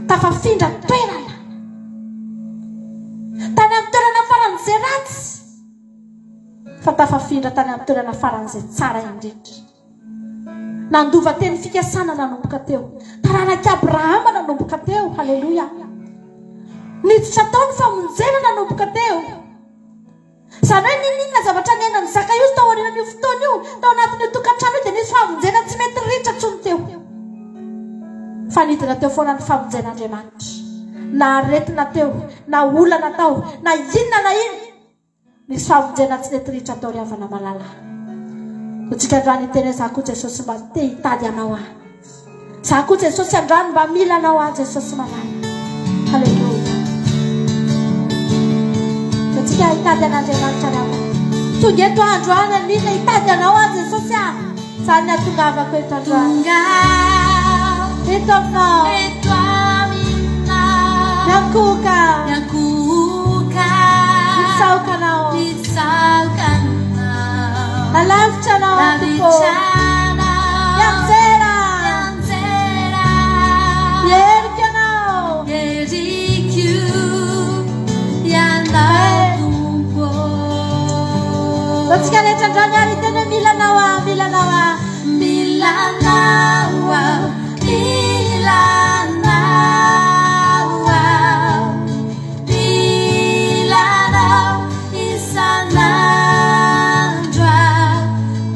Tafafindra toerana. Tany amin'ny toerana faran'izay ratsy, fa tafafindra tany amin'ny toerana faran'izay tsara indrindra. Nandova teny fikasana nanomboka teo. Taranak'i Abrahama nanomboka teo. Haleloia. Niditra tao ny famonjena nanomboka teo. Izany hoe n'inon'inona zavatra niainan'i Zakaiosy tao aorianan'io fotoana io, tao anatin'io tokantrano io dia nisy famonjena tsy mety ritra intsony teo. Fa nidina teo foana ny famonjen'Andriamanitra. Na aretina teo, na olana tao, na inona na inona. Nisy famonjena tsy nety ritra tao ry havana malala. Hotsika androany hiteny hoe za koa Jesosy mba te hitady anao aho. Za koa Jesosy androany mba mila anao aho Jesosy malala. Haleloia. Hotsika hitady an'Andriamanitra ry havana. Tonga eto aho androany anina hitady anao aho Jesosy ah. Zany ny atongavako eto androany. Tonga Eto aminao. eto aminao. Miankohoka. Miankohoka. Mitsaoka anao. Mitsaoka anao. Alavitra anao aho Tompo. Lavitra anao. Mianjera. Mianjera. Mierika anao. Eriko ianao Tompo. Antsika rehetra androany ary hiteny hoe mila anao aho, mila anao aho. Mila anao aho, mila anao aho, mila anao isan'andro aho,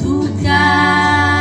tokana.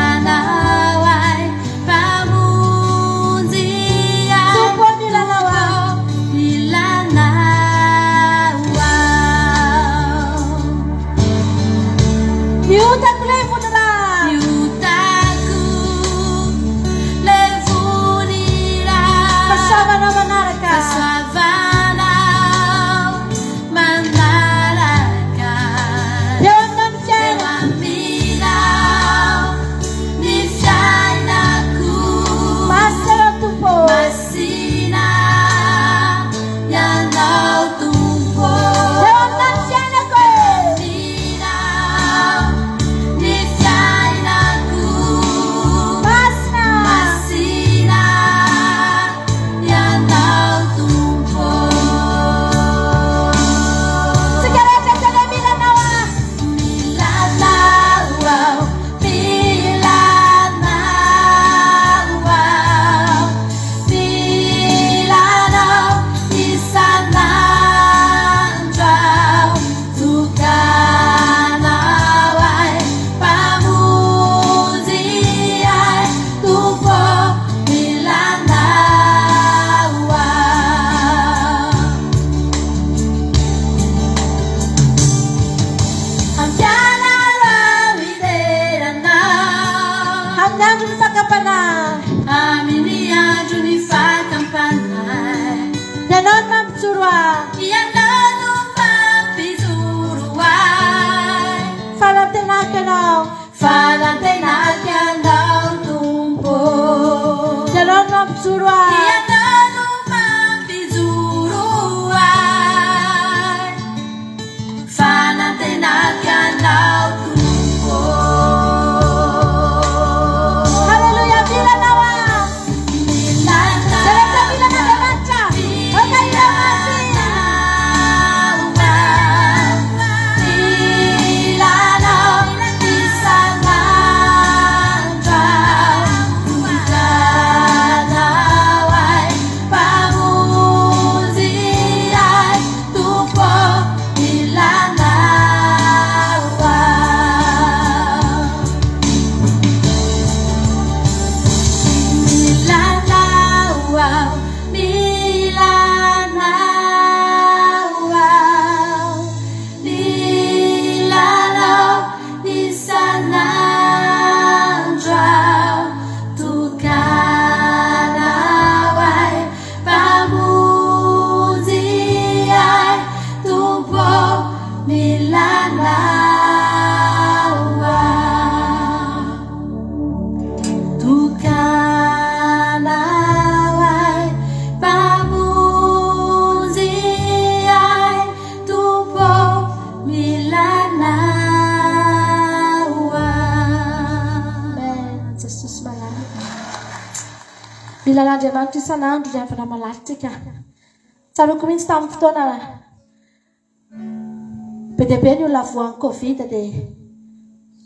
Mila an'Andriamanitra isan'andro ry havana malalintsika. Tsaroako mihitsy tamin'ny fotoana be dia be ny olona voan'ny Covid dia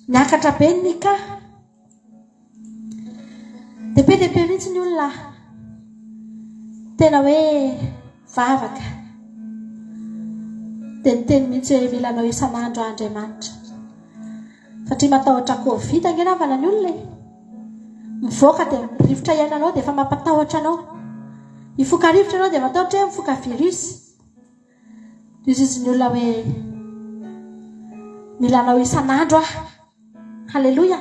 niakatra be ny cas. Dia be dia be mihitsy ny olona tena hoe vavaka. Dia niteny mihitsy hoe mila anao isan'andro Andriamanitra. Satria matahotra Covid ange namana ny olona e. Mivoaka dia ny rivotra iainanao dia efa mampatahotra anao. Hifoka rivotra ianao dia matahotra hoe mifoka virus. Dia izy ny olona hoe mila anao isan'andro aho. Haleloia.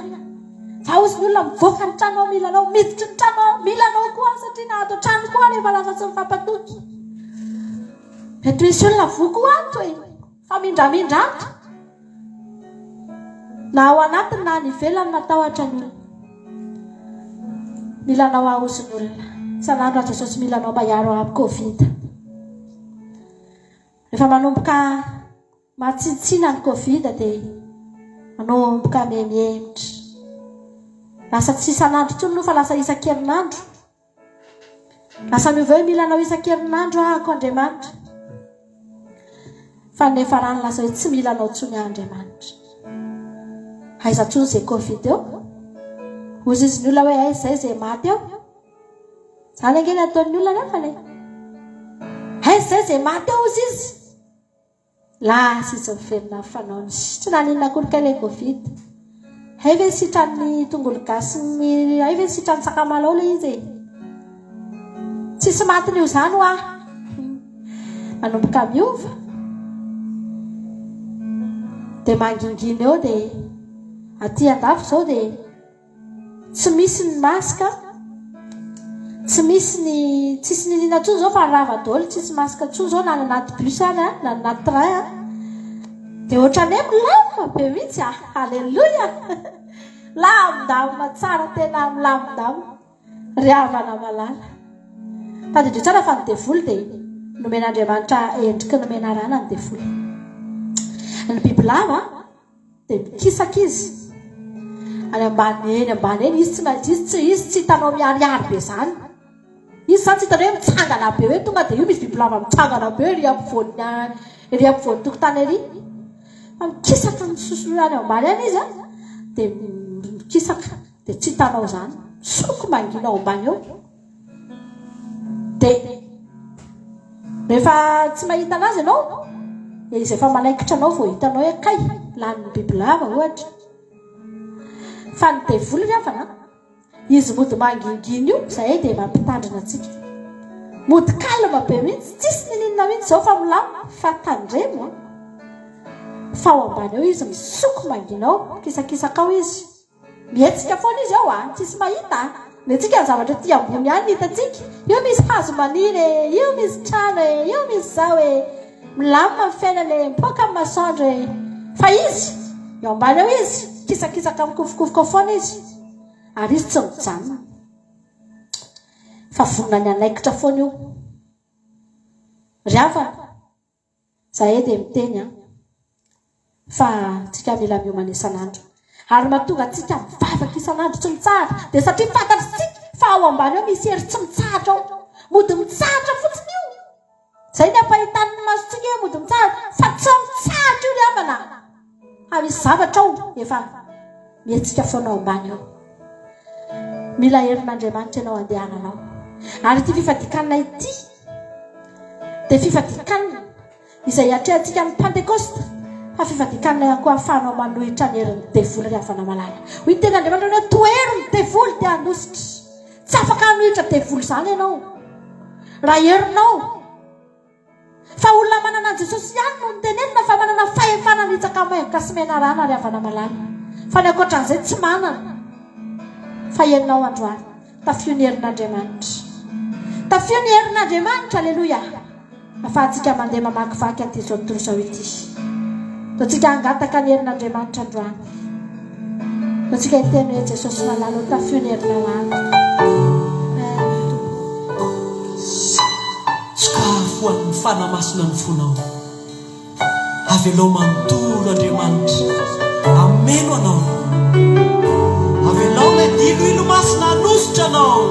Fa hozy ny olona mivoaka ny trano aho mila anao, miditry ny trano aho mila anao koa satria na ato an-trano koa rehefa lasa tsy mifampatoky. Mety misy olona voa koa ato e. Fa mindramindra ato. Na ao anatiny na any ivelany matahotra ny olona. Mila anao ahozy ny olona. Isan'andro aho Jesosy mila anao mba hiaro ahy amin'ny Covid. Rehefa manomboka mahatsintsina ny Covid dia manomboka mihemihemotra. Lasa tsy isan'andro intsony aloha fa lasa isan-kerinandro. Lasa miova hoe mila anao isan-kerinandro ahako Andriamanitra. Fa nefa raha nilaza hoe tsy mila anao intsony aho Andriamanitra. Aiza intsony izay Covid eo? Hozy izy ny olona hoe aiza izay izay maty eo? Izany ange ny ataon'ny olona nefa le. Aiza izay izay maty eo hozy izy? Lasa izy miverina amin'ny fanaony. Tsy naninona akory kay ilay covid. Hay ve sitran'ny tongolo gasy ny hay ve sitran'ny sakamalao ilay izy e. Tsisy matin'io izany hoa. Manomboka miova. Dia mangingina eo dia aty andafy izao dia Tsy misy ny masque, tsy misy ny, tsisy niniana intsony izao fa rava daholo, tsisy masque intsony izao na any anaty bus ary an, na any anaty train an. Dia ohatran'ny hoe milamina be mihitsy an, alléluia! Lamindamina tsara, tena milamindamina. Ry havana malala. Tadidio tsara fa ny devoly dia nomen'Andriamanitra endriky ny menarana ny devoly. Ny bibilava Dia mikisaka izy. Any ambany eny ambany eny izy tsy mahita izy tsy izy tsy hitanao miharihary be izany. Izy izany tsy hitanao hoe mitsangana be hoe tonga dia io misy bibilava mitsangana be ery ampovoan'ny ery ampovoan'ny tokotany ery. Fa mikisaka misosoa any ambany any izy an, dia mikisaka dia tsy hitanao izany. Misoko mangina ao ambany eo. Dia rehefa tsy mahita anazy ianao, dia izy efa manaikitra anao vao hitanao hoe kay, lanin'ny bibilava ohatra. Fa ny devoly ry havana, izy mody mangingina io, izay dia mampitandrina antsika. Mody calme be mihitsy, tsisy niniana mihitsy izao fa milamina, fa tandremo an. Fa ao ambany ao izy misoko mangina ao, mikisakisaka ao izy. Mihetsika foana izy ao a, tsisy mahita a. Ny antsika ny zavatra aty ambony ihany no hitantsika. Io misy hazo maniry e, io misy trano e, io misy zao e. Milamina ny fiainana e, mipoaka ny masoandro e. Fa izy, eo ambany eo izy, mikisakisaka mikofokofoka ao foana izy. Ary izy tsy mijanona. Fa vonona ny hanaikitra foana io. Ry havana. Zahay dia miteny an, fa tsika mila miomana isan'andro. Ary mahatonga antsika mivavaka isan'andro tsy mitsahatra dia satria fantatr'tsika fa ao ambany ao misy hery tsy mitsahatra ao. Mody mitsahatra fotsiny io. Zay ny ampahitan'ny masontsika hoe mody mitsahatra fa tsy mitsahatra io ry havana. Fa misy zavatra ao efa mihetsika foana ao ambany ao. Mila herin'Andriamanitra ianao andehananao. Ary ity fifadikanina ity dia fifadikanina izay hiatrehantsika ny Pantekosta, fa fifadikanina ihany koa ahafahanao manohitra ny herin'ny devoly ry havana malala. Hoy ny tenin'Andriamanitra hoe tohero ny devoly dia handositra. Tsy afaka hanohitra devoly izany ianao raha herinao. Fa olona manana an'i Jesosy ihany no notenenina fa manana fahefana hanitsaka maingoka sy menarana ry havana malala. Fa ny ankoatran'izay tsy manana. Fa ianao androany, tafio ny herin'Andriamanitra. Tafio ny herin'Andriamanitra, aleloia. Afahantsika mandeha mamakivaky an'ity izao tontolo izao ity. Ataontsika hangataka ny herin'Andriamanitra androany. Ataontsika hiteny hoe Jesosy malala o tafio ny herinao amiko. Amen Tompo. Sokafo ho an'ny Fanahy Masina ny fonao. Avelao manontolo Andriamanitra hameno anao. Avelao ilay diloilo masina hanosotra anao.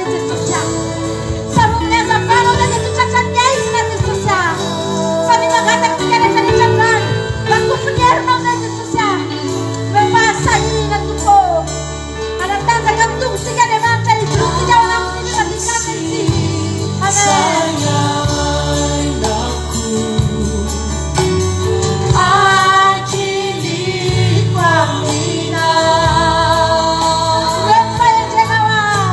izay Jesosy ah. Saromy ny hazavanao izay dia tsy tratran'ny aizina Jesosy ah. Samy mangataka tsika rehetra rehetra androany. Rakofy ny herinao izay Jesosy ah. Omeo fahasahiana Tompo ô. Hanatanjaka ny tongotsika Andriamanitra hijoroantsika ao anatin'ny fifadian-kanina ity. Amen. Omeo ny fahendrenao aho.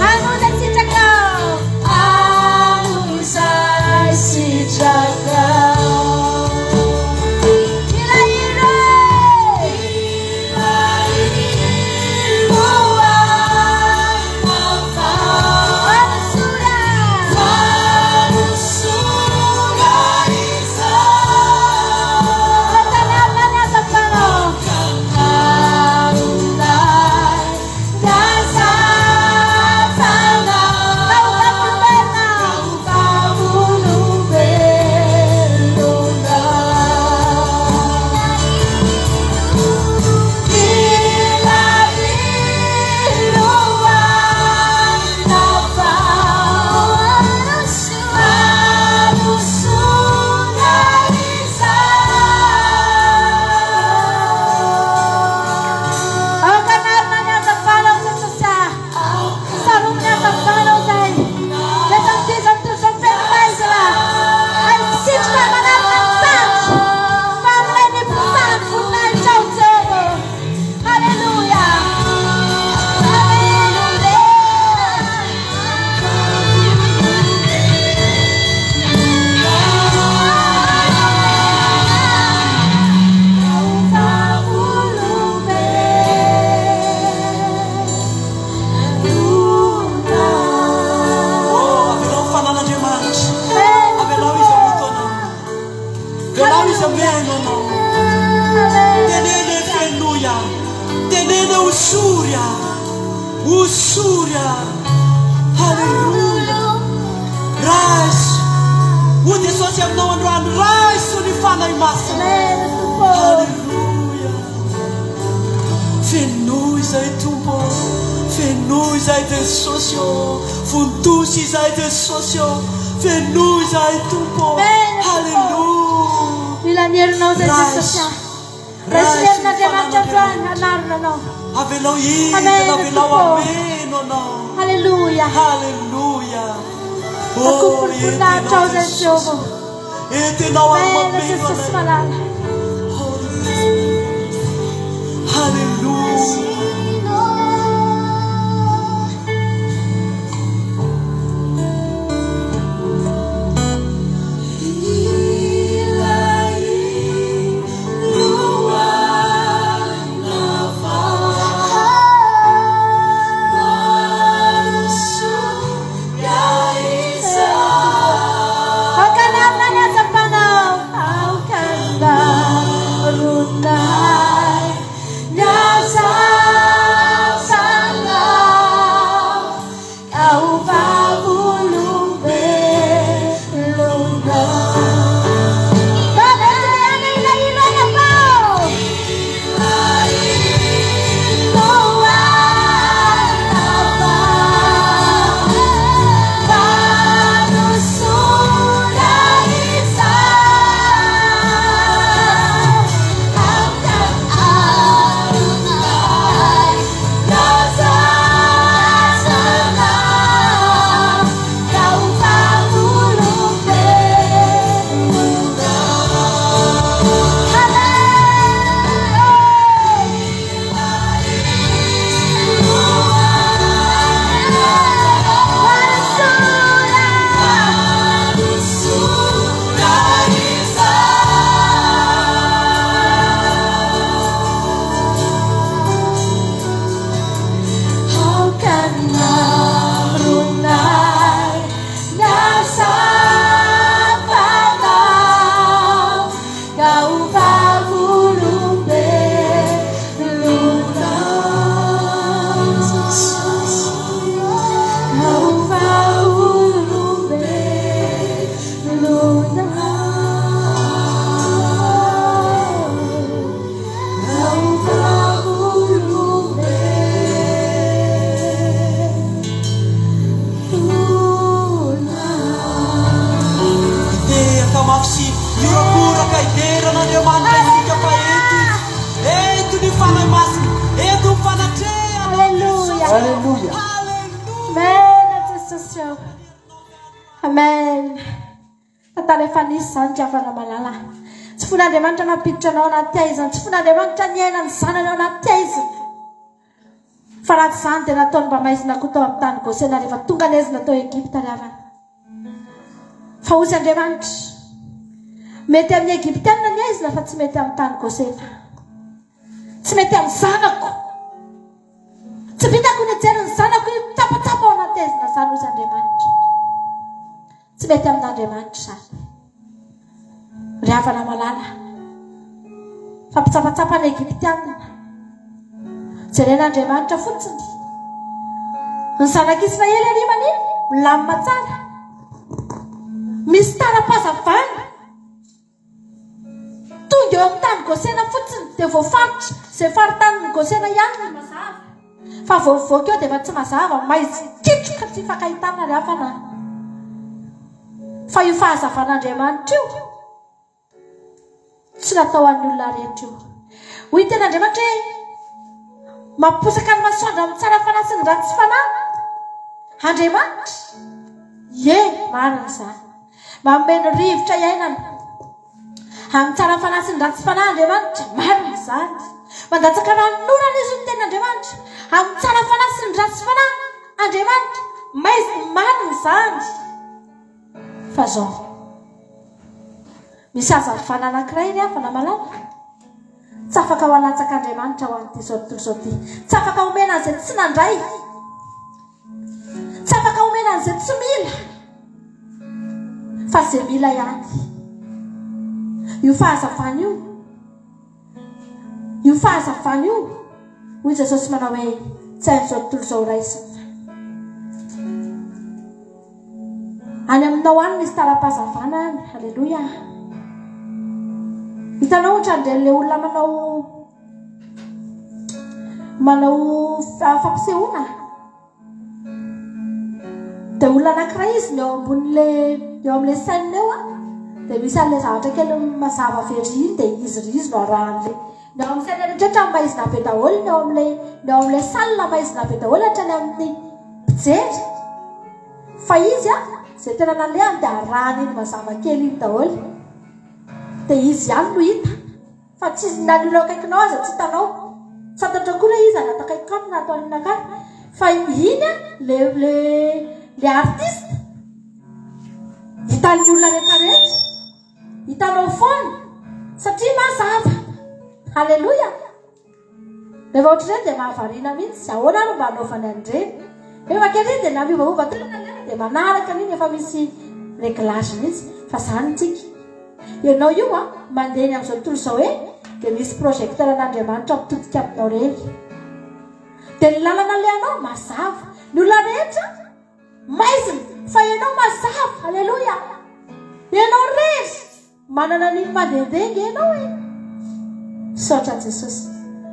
Hanoza sitrakao. Mila hira. Vanosora. Fatanana ny hazavanao. Ka ho vavolombelona. Aoka hanarina ny hazavanao Jesosy ah. Saromy ny hazavanao izay. Rehefa miteza ny tojo feno maizina. Ary misitrika manarina ny tandro. Fa aminay ny mpitandro voninahitrao Jehovah. Haleloia. Amen. Oh, avelao ny fanan'Andriamanitra. Avelao izy hamoto anao. Avelao izy hameno anao. Teneno hoe fenoy aho. Teneno hoe hosory aho. Hosory aho. Haleloia. Raiso. Hoy Jesosy aminao androany, raiso ny Fanahy Masina. Amen, Tompo. Haleloia. Fenoy izay Tompo. Fenoy izay Jesosy ô. Vontosy izay Jesosy ô. Fenoy izay Tompo. Amen, Tompo. Haleloia. Mila ny herinao izay Raiso. Jesosy ah. Raiso ny herin'Andriamanitra androany hanarina anao. Avelao hidina, Amen, avelao Tompo. hameno anao. Haleloia. Haleloia. Akofo ny Oh, voninahitrao entinao izay Jesosy. Jehovah. Entinao ary Amen, mameno Jesosy anay. malala. Haleloia. Aoka hanarina ny hazavanao. Aoka hanarina ny hazavanao. Ka ho vavolombelona. Vavolombelona ilay iloanao. efa nisy izany ry havana malala. Tsy fon'Andriamanitra nampiditra anao anaty haizina, tsy fon'Andriamanitra niaina ny zanany ao anaty haizina. Fa raha tsy izany dia nataony mba maizina koa tao amin'ny tany Gosena rehefa tonga ny haizina tao Egypta ry havana. Fa hozy Andriamanitra, mety amin'ny Egyptiana ny haizina fa tsy mety amin'ny tany Gosena. Tsy mety amin'ny zanako. Tsy vitako ny hijery ny zanako hitsapatsapa ao anaty haizina izany hozy Andriamanitra. Tsy mety amin'Andriamanitra izany. Ry havana malala, fa mpitsapatsapa ny Egyptiana. Jeren'Andriamanitra fotsiny. Ny zanak'Israely anie manie milamina tsara. Misy tara-pahazavana. Tonga eo amin'ny tany Gosena fotsiny dia voafaritra izay faritanin'i Gosena ihany no mazava. Fa vao mivoaka eo dia efa tsy mazava, maizin-kitroka tsy ifankahitana ry havana. Fa io fahazavan'Andriamanitra io tsy natao ho an'ny olona rehetra io. Hoy ny tenin'Andriamanitra hoe mamposaka ny masoandro amin'ny tsara fanahy sy ny ratsy fanahy Andriamanitra. Ie, marina izany. Manome ny rivotra iainana. Amin'ny tsara fanahy sy ny ratsy fanahy Andriamanitra. Marina izany. Mandatsaka ranonorana izy ny tenin'Andriamanitra. Amin'ny tsara fanahy sy ny ratsy fanahy Andriamanitra. Maizina, marina izany. Fa zao. Misy hazavana anankiray ry havana malala. Tsy afaka ho alatsak'Andriamanitra ho an'ity izao tontolo izao ity. Tsy afaka homena an'izay tsy nandray. Tsy afaka omena an'izay tsy mila, fa izay mila ihany. Io fahazavana io, io fahazavana io, hoy Jesosy manao hoe, tsy hain'izao tontolo izao raisina. Any aminao any misy tara-pahazavana any, aleloia. Hitanao ohatran'ireny le olona manao manao fampisehoana dia olona anankiray izy ny eo ambonin'le eo amin'le scène eo a dia misy an'le zavatra kely mazava very iny dia izy ry izy no arahan'le ny ao amin'ny scène rehetra maizina be daholo ny ao amin'le ny ao amin'le salle maizina be daholo hatrany amin'ny mpijery fa izy a izay tena nalehany dia arahany iny mazava kely iny daholo dia izy ihany no hita Fa tsy na ny olona eo akaikinao aza tsy hitanao. Tsy fantatrao akory hoe iza no ato akaikiko ato na ato aorianako ato. Fa iny an, le le le artiste hitan'ny olona rehetra rehetra. Hitanao foana satria mazava. Alléluia. Rehefa ohatr'ireny dia mahavariana mihitsy. Ahoana ary mba hanaovany an'ireny? Rehefa ankehitriny dia na miovaova toerana ny olona dia manaraka an'iny efa misy réglage mihitsy. Fa izany tsika. Ianao io an, mandeha eny amin'izao tontolo izao eny dia misy projecteur an'Andriamanitra mitodika aminao irery. Dia ny lalana alehanao mazava. Ny olona rehetra maizina fa ianao mazava. Aleloia. Ianao irery. Manana an'iny mandehandeha nge ianao e! Misaotra an'i Jesosy.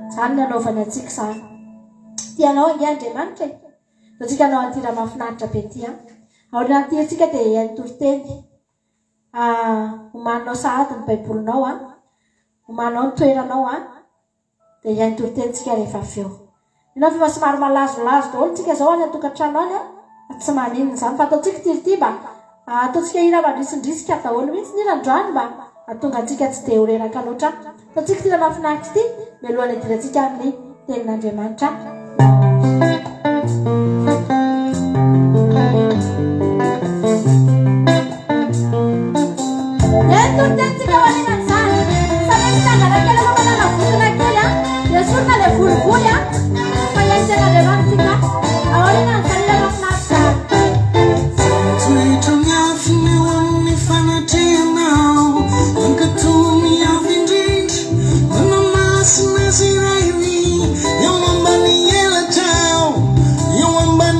Izany ny anaovany antsika izany. Tia anao ange Andriamanitra e! Ataontsika hanao an'ity raha mahafinaritra be ity an. Aorian'ity antsika dia hihaino toriteny. Ah, omaninao sahady ny Baibolinao an. Omanao ny toeranao an. Dia hihaino toriteny tsika rehefa avy eo. Mino aho fa efa somary malazolazo daholo tsika izao any an-tokantrano any an, fa tsy maninona izany fa ataontsika ity ry ity mba ataontsika hira mandrisindrisika daholo mihitsy ny hira androany mba hahatonga antsika tsy dia ho reraka loatra. Ataontsika ity hira mahafinaritra ity mialohan'ny hidirantsika amin'ny tenin'Andriamanitra. Eto ny tenintsika ho aorianan'izany. Samy mitsangana kely aloha manana votona kely a. Esorina ilay volivoly a. Fa hihaino tenin'Andriamanitra isika. Aorianan'izany ilay mahafinaritra. Toetra miafina eo amin'ny fanatrehanao, Mankatò ny Avo Indrindra, Manamasina azy iray eo ambany elatrao, eo ambany.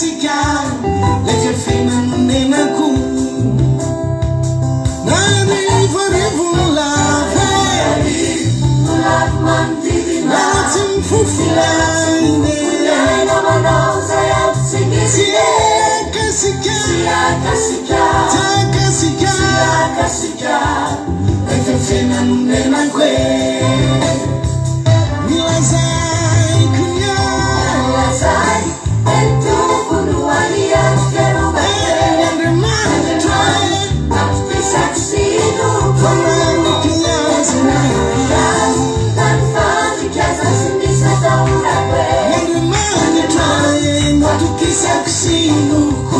akasika Ilay fiafena nonenako Narivoarivo no lava e Lala tsy mifofona Tsy akasika Tsy akasika Ilay fiafena nonenako e Nilazaiko ny ahy Andriamanitra Fa nampiazana Andriamanitra e natokisako sy inoako.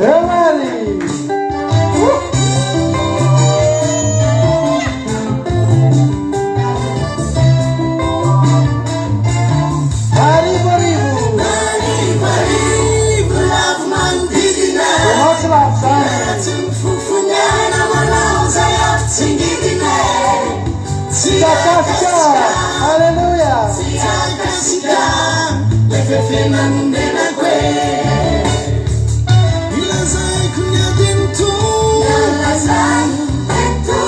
Eo ary! Arivo arivo! Arivo lavo manodidina Ianao tsy lavo zany. Tsy mifofona aina manao izay ampitsingidina Tsy Tsy akasika! Alléluia! Tsy akasika Ilay fiafena nonenako e Ilazaiko ny adin'ny Tompo Andriamanitra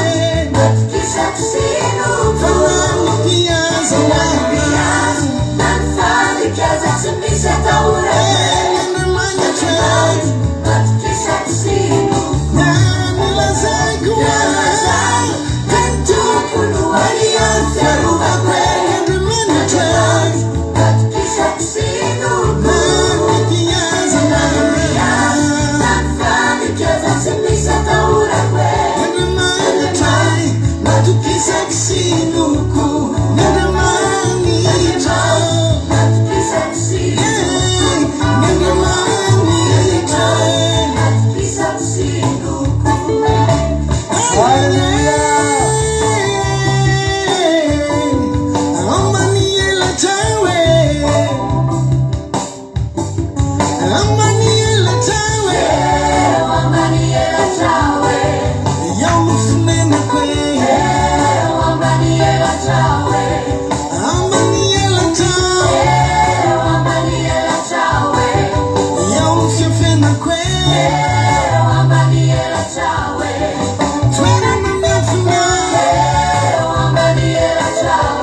e Fa nampiazana Andriamanitra Namilazaiko ahy Fiarovako e Andriamanitra Nampiazana Andriamanitra natokisako sy inoako Andriamanitra Andriamanitra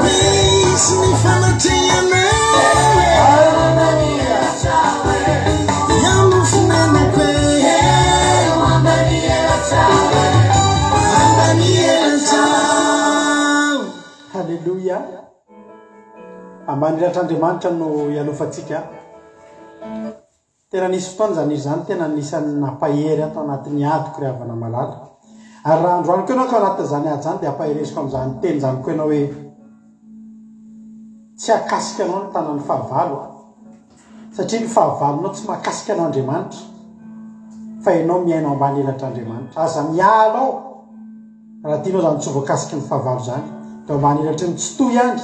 Misy ny fanatrehanao Iaho no fonenako e Ambany elatrao Haleloia. Ambany elatr'Andriamanitra no ialofantsika. Tena nisy fotoana izany hira izany tena anisan'ny nampahery ahy tao anatin'ny adiko ry havana malala. Ary raha androany koa ianao ka ao anatin'izany ady izany dia ampahereziko amin'izany teny izany koa ianao hoe tsy hakasika anao ny tanan'ny fahavalo a. Satria ny fahavalonao tsy mahakasika anao Andriamanitra fa ianao miaina ao ambany elatr'Andriamanitra. Aza miala ao raha tianao izany tsy ho voakasiky ny fahavalo izany. Dia ao ambany elatry ny Tsitoha ihany.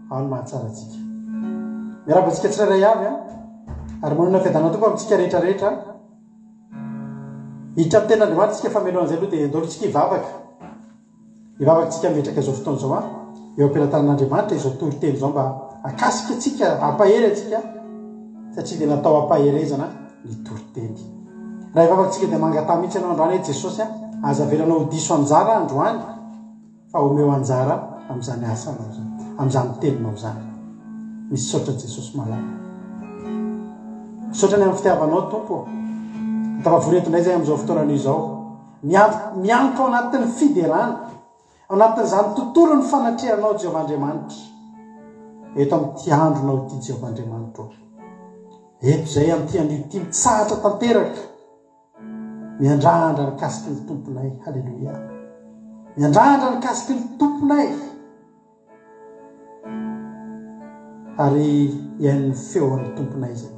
Ao ny mahatsara antsika. Miarahaba antsika tsirairay avy an. Ary manonona fiadanana Tompo amintsika rehetra rehetra. Hiditra amin'ny tenin'Andriamanitra isika fa mialohan'izay aloha dia andao isika hivavaka. Hivavaka isika hametraka izao fotoana izao an. Eo am-pelatanan'Andriamanitra izao toriteny izao mba hakasika antsika, hampahery antsika satria dia natao hampaherezana ny toriteny. Raha hivavaka isika dia mangataha mihitsy ianao androany hoe Jesosy an, aza avelanao ho diso anjara androany. Fa omeo anjara amin'izany asanao izany, amin'izany teninao izany. Misaotra Jesosy malala. Misaotra ny amin'ny fitiavanao Tompo ô. Tafavory eto indray izay amin'izao fotoana anio izao. Miantoka ao anatin'ny fiderana, ao anatin'izany tontolon'ny fanatrehanao Jehovah Andriamanitra. Eto amin'ity andronao ity Jehovah Andriamanitra ô. Eto izay amin'ity anio ity mitsahatra tanteraka. Miandrandra ny kasiky ny Tomponay. Haleloia. Miandrandra ny kasiky ny Tomponay. Ary hihaino ny feon'ny Tomponay izay.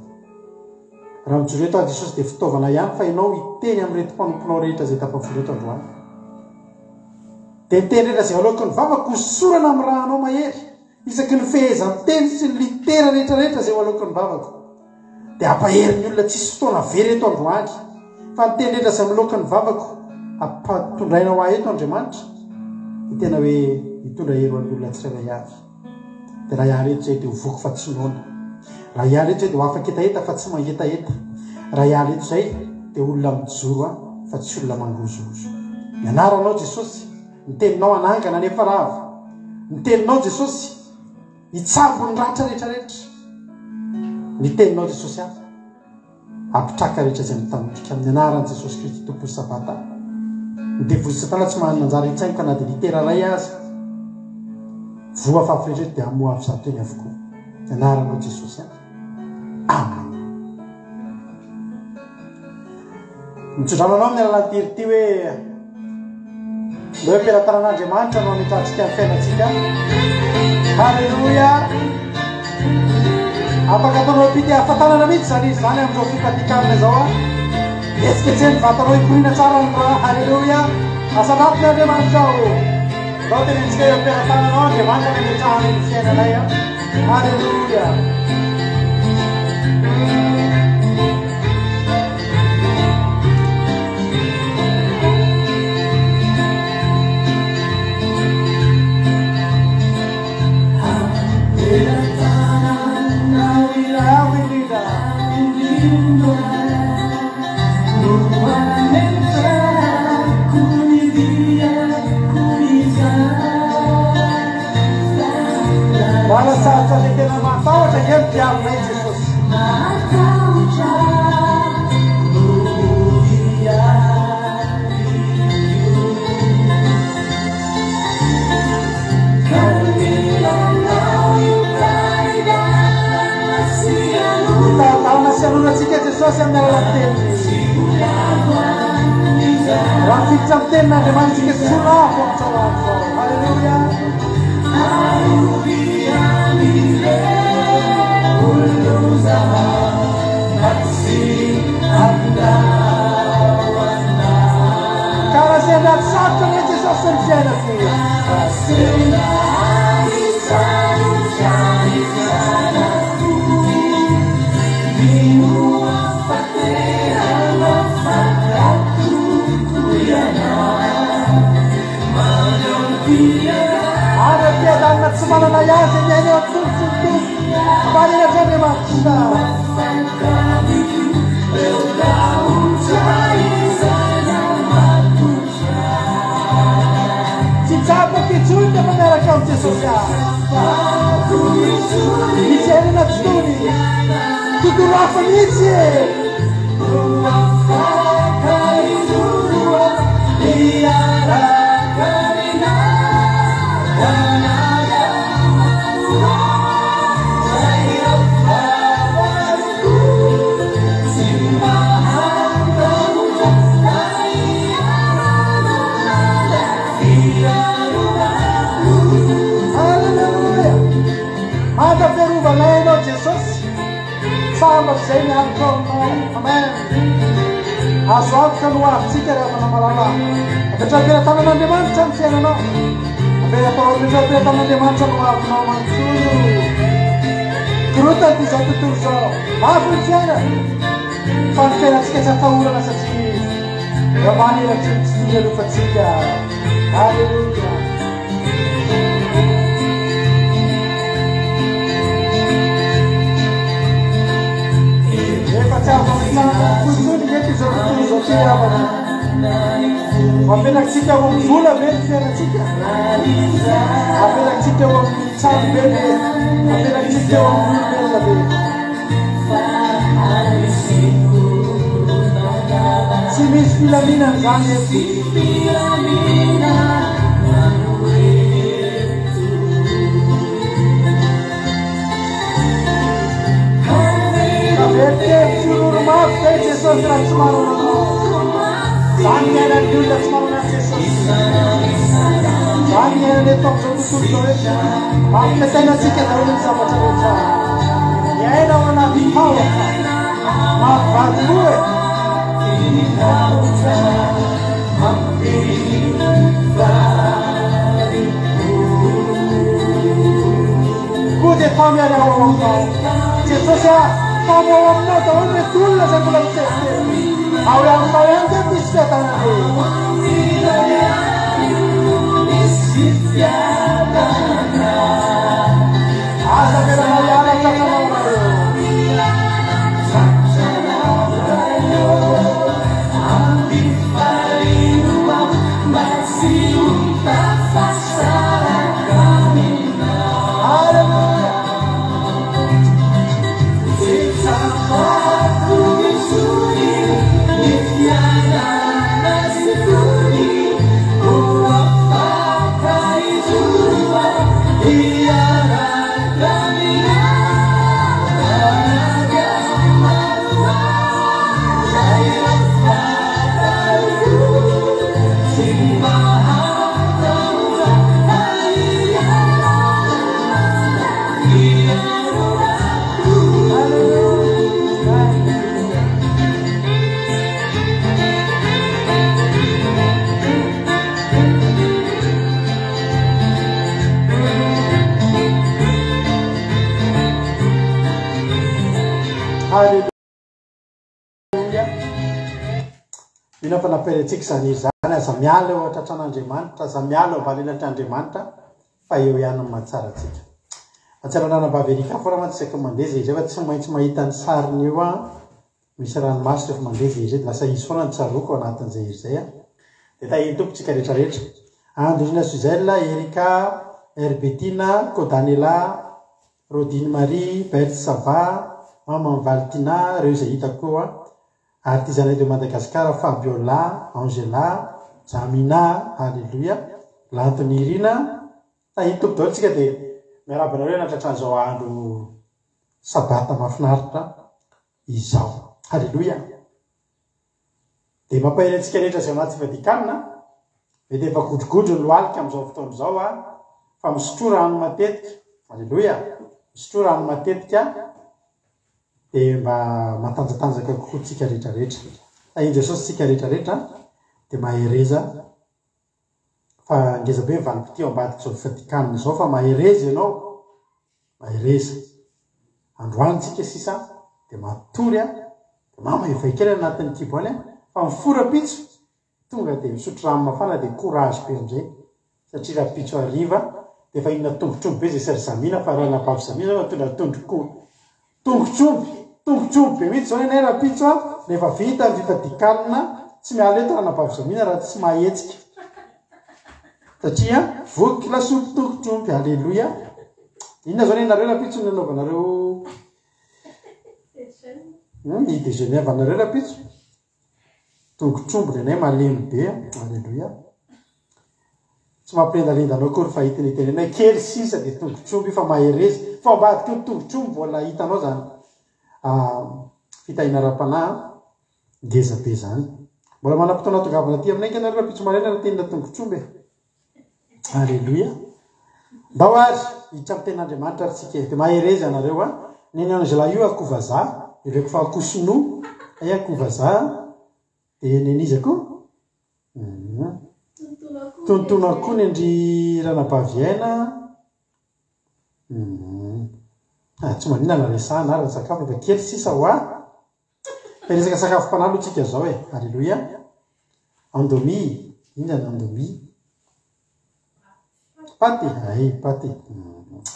Raha mijoro eto aho Jesosy dia fitaovana ihany fa ianao hiteny amin'ireto mpanomponao rehetra izay tafavory eto androany. Dia ny teny rehetra izay aloaky ny vavako hosorana amin'ny rànao mahery. Isaky ny fehezanteny sy ny litera rehetra rehetra izay ho aloaky ny vavako dia hampahery ny olona tsisy fotoana very eto androany. Fa ny teny rehetra izay miloaka ny vavako ampatondraina ho ahy eto Andriamanitra dia tena hoe hitondra hery ho an'ny olona tsirairay avy. Dia raha hiala eto izay dia ho voky fa tsy noana. Raha hiala eto izay dia ho afa-ketaheta fa tsy mangetaheta. Raha hiala eto izay dia olona mijoro aho fa tsy olona mangozohozo. Ny anaranao Jesosy, ny teninao hanangana ny efa rava. Ny teninao Jesosy hitsabo ny ratra rehetra rehetra. Ny teninao Jesosy aho. Hampitraka rehetra izay mitanondrika amin'ny anaran'i Jesosy Kristy Tompon'ny Sabata. Ny devoly Satana tsy manana anjara hitsaingoka na dia litera iray aza. Voa fafy rehetra eto dia hamoha avy izato teny avokoa. Ny anaranao Jesosy an. Amen. Mitsodrano anao amin'ny alalan'ity hira ity hoe Ndao am-pelatanan'Andriamanitra no hametrahantsika ny fiainantsika. Haleloia! Afaka ataonao am-pitehafatanana mihitsy izany izy izany amin'izao fifadian-kanina izao a. Hetsiketseho ny vatanao hikoriana tsara ny ra. Haleloia! Asandrato ny Andriamanitra ao. Ndao tenenitsika eo am-pelatananao Andriamanitra ny hametrahany ny fiainanay a. Haleloia! Lala sarotra le tena mahatahotra ange ny mpiaronay Jesosy. Mitahadalana sy hanona antsika Jesosy amin'ny alalan'ny teniny. Raha mifikitra amin'ny tenin'Andriamanitra isika tsy ho lavo amin'izao andro izao. Haleloia. Ka raha sendra ady sarotra anie Jesosy ny fiainako. Ary am-piadanana tsy manana ahy izay miaina eo an-tongotry ny Tompo. Ambanin'Atra Andriamanitra. Tsy tsapako intsony ny efa miaraka amin'i Jesosy aho. Ny fiainana tsy tony. Tontolo hafa mihitsy e. Haleloia! Mandra-piarovana Ianao Jesosy. Sambatra izay mialoka ao aminao. Amen. Azo antoka ny hoavintsika ry havana malala. Apetraho am-pelatanan'Andriamanitra ny fiainanao. Apetraho am-pelatanan'Andriamanitra ny hoavinao manontolo. Korontana izao tontolo izao. Mafy ny fiainana. Fa ny fiainantsika tsy atahorana satria eo ambany elatry ny tsy ialofantsika. Aleloia. Efa tsy azo amitsahana intsony mety izao tontolo izao ty havana. Apetrakintsika ao amin'ny vola ve ny fiainantsika? Apetrakintsika ao amin'ny trano be ve? Apetrakintsika ao amin'ny olombelona ve? Tsy misy filaminana izany eto. Very tsy roro mafy zay Jesosy raha tsy manana anao. Zany ny ainan'ny olona tsy manana an'i Jesosy. Zany ny ainana eto amin'izao tontolo izao eto. Mampitaitaina antsika daholo ny zavatra rehetra. Miaina ao anaty tahotra. Mampivadi-po e. Koa dia tamy ary aho ao aminao. Jesosy ah, tamy ao aminao daholo ireto olona izay mbola mitebiteby. Ao aminao ihany. fiadanana e. Aza avelanao hiala tratranao Ray ô. Haleloia. Haleloia. Mino aho fa nampiely antsika izany hira izany. Aza miala eo an-tratran'Andriamanitra, aza miala eo ambany elatr'Andriamanitra, fa eo ihany no mahatsara antsika. Mahatsiaro an'Anabavy Erika foana mantsy isaky ny mandeha izay izy fa tsy maintsy mahita ny sariny eo aho. Misy ranomaso rehefa mandeha izay hira izay, lasa izy foana no tsaroako ao anatin'izay hira izay. Dia tahian'ny Tompo tsika rehetra rehetra. Andrina Suzelle, Erika, Herbetina, Kodanela, Rodine Marie, Berthe Sava, Maman Valtina, ireo izay hitako eo an. Artisanat de Madagascar, Fabiola, Angela, Jamina, Haleloia, Lanto Nirina, Tahin'ny Tompo daholo tsika dia miarahaba anareo nahatratra an'izao andro sabata mahafinaritra izao. Haleloia. Dia mampahery antsika rehetra izay anaty fivadikanina, mety efa godrogodro ny lohalika amin'izao fotoana izao a, fa misotroa rano matetika, aleloia, misotroa rano matetika, dia mba matanjatanjaka kokoa tsika rehetra rehetra. Tahin'i Jesosy tsika rehetra rehetra, dia mahereza fa ngeza be ny valim-pitia ao ambadik'izao fivadikanina izao fa mahereza ianao, mahereza. Androany tsika sisa dia matory a, dia mama efa kely any anatin'ny kibo any a, fa mifoha rapitso tonga dia misotro rano mafana dia courage be amizay satria rapitso hariva dia efa inona tongotr'omby be zay sy ry Zamina fa ranabavy Zamina zao mitondra tondro-ko tongotr'omby tongotr'omby be mihitsy zao nenay rapitso a, rehefa vita ny fifadikanina tsy miala eto ranabavy Zamina raha tsy mahetsika satria voky lasopy tongotr'omby, aleloia. Inona zao nenareo rapitso ny anaovanareo ny déjeuner avanareo rapitso? Tongotr'omby nenay malemy be, aleloia. Tsy mampilendalenda anao akory fa hitiny itenena hoe kely sisa dia tongotr'omby fa mahereza. Fa ambadiky ny tongotr'omby mbola hitanao zany fitahiana ara-panahy ngeza be zany. Mbola manam-potoana tongavana aty aminay ange nareo rapitso maraina raha te-hihinana tongotr'omby e. Aleloia. Ndao ary hiditra amin'ny tenin'Andriamanitra ary tsika e. Dia mahereza ianareo a. Neny Angela io akoho vazaha, heveriko fa akoho sinoa, hay akoho vazaha. Dia neny iza koa? Mhm. Tonotono akoho ny an-dry Ranabavy Aina. Mhm. Ah, tsy maninona na resahana ary ny sakafo efa kely sisa hoa. Fa hiresaka sakafom-panahy aloha tsika zao e. Aleloia. Andomi. Inona ny andomi? Paty. Ay, paty.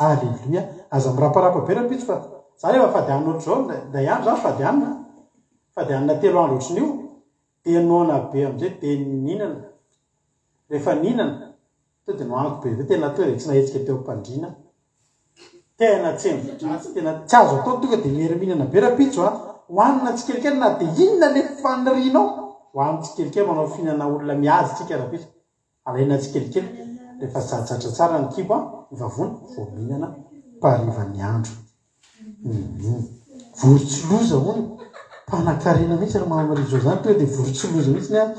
Aleloia. Aza miraparapa be rahampitso fa za rehefa fady hanina ohatr'izao, indray andro za fady hanina. Fady hanina telo andro ohatran'io. Dia noana be amin'izay dia nihinana. Rehefa nihinana, Tonga dia nohaniko be ve tena tonga dia tsy nahetsika teo am-pandriana. Tena tsembo-dratsy, tena tsy azo atao tonga dia mieri-mihinana be rahampitso a. Hohanina tsikelikely na dia inona le fanirianao, hohanina tsikelikely manao fihinana olona mihaza tsika rahampitso. Alaina tsikelikely rehefa zajatra tsara ny kibo a, ny vavony vao mihinana mpaharivan'ny andro. Vorontsiloza hono. Mpanakarena mihitsy ry Mama Marie Jo zany, tonga dia vorontsiloza mihitsy ny ahy.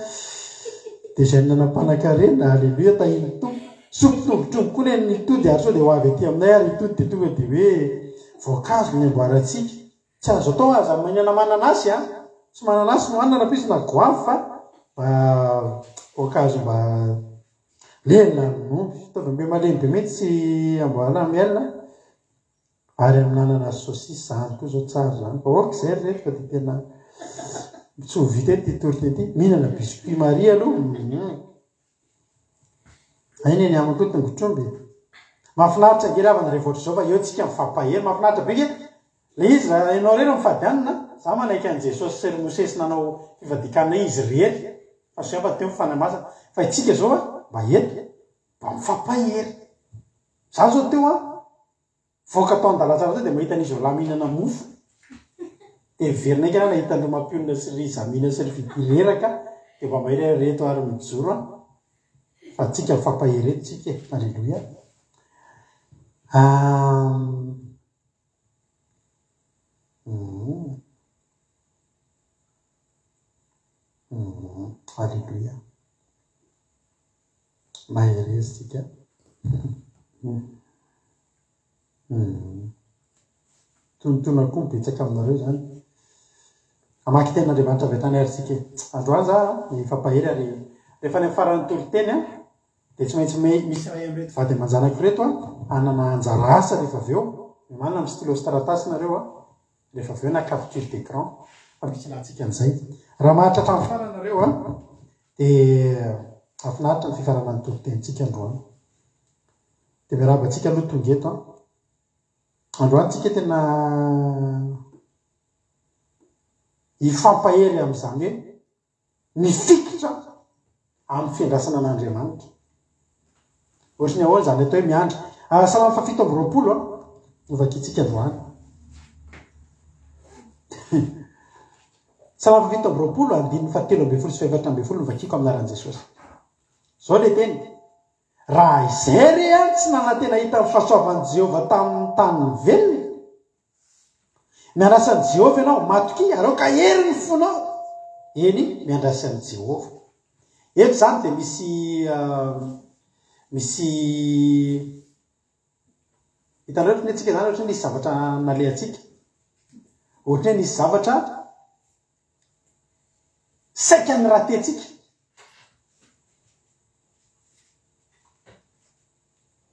Dia izay nanana mpanakarena, aleloia tahin'ny Tompo. Sopy tongotr'omby koa ny an'i Tody ary sao dia ho avy aty aminay ary i Tody dia tonga dia hoe voankazo ny amboarantsika. Tsy azo atao aza mihinana mananasy an! Tsy mananasy no hanina rahampitso na goavy fa mba voankazo mba lelan'omby. Fitaovam-be malemy be mihitsy amboarana miel. Vary amin'anana sy saucisse zany koa zao tsara zany. Fa ok zay ry reto fa dia tena. Tsy ho vita eto ity toriteny ity. Mihinana biscuit Marie aloha. Hum. Hay ny amako koa tongotr'omby e. Mahafinaritra ange ry havana rehefa ohatr'izao fa eo tsika mifampahery. Mahafinaritra be nge le izy raha ianao irery mifady hanina. Za manaiky an'i Jesosy sy ry Mosesy nanao fivadian-kanina izy irery fa soa ihany fa teo ny Fanahy Masina. Fa itsika izao a mba eto mba mifampahery. Za zao teo a Voaka tao an-dalantsara tao dia mahita an'izy roalahy mihinana mofo. Dia miverina haingana aho nahita an'ireo mampionona sy ry Zamina sy ry Fidy reraka dia mba mahery aho ireto ary mijoro an. Fa tsika mifampahery eto tsika e. Alléluia. Hum. Hum. Alléluia. Mahereza tsika. Tonontonona koa betsaka aminareo izany. Hamaky tenin'Andriamanitra avy hatrany ary tsika e. Androany za hifampahery ary rehefa any amin'ny faran'ny toriteny an, dia tsy maintsy misy iray amin'ireto vady aman-janako ireto an, hanana anjara asa rehefa avy eo. Miomàna amin'ny stylo sy taratasy nareo an, rehefa avy eo na capture d'écran fa misy ilantsika an'izay. Raha maharitra hatramin'ny farany nareo an, Dia hahafinaritra ny fifaranan'ny toritenintsika androany. Dia miarahaba antsika aloha tonga eto an. Androany tsika tena hifampahery amin'izany hoe mifikitra amin'ny fiandrasana an'Andriamanitra. Ohatry ny ahoana izany atao hoe miandry? Ah, Salamo faha 27 an, no vakintsika androany. Salamo faha 27, andininy faha-13 sy faha-14 no vakiko amin'ny anaran'i Jesosy. Izao ilay teny, Raha izay re aho tsy nanantena hahita ny fahasoavan'i Jehovah tamin'ny tanin'ny velona. Miandrasa an'i Jehovah ianao, matokia, ary aoka hahery ny fonao. Eny, miandrasa an'i Jehovah. Eto izany dia misy misy hitanareo ohatran'ny hoe tsika izany ohatran'ny hoe nisy zavatra nalehantsika. Ohatran'ny hoe nisy zavatra saika niratentsika.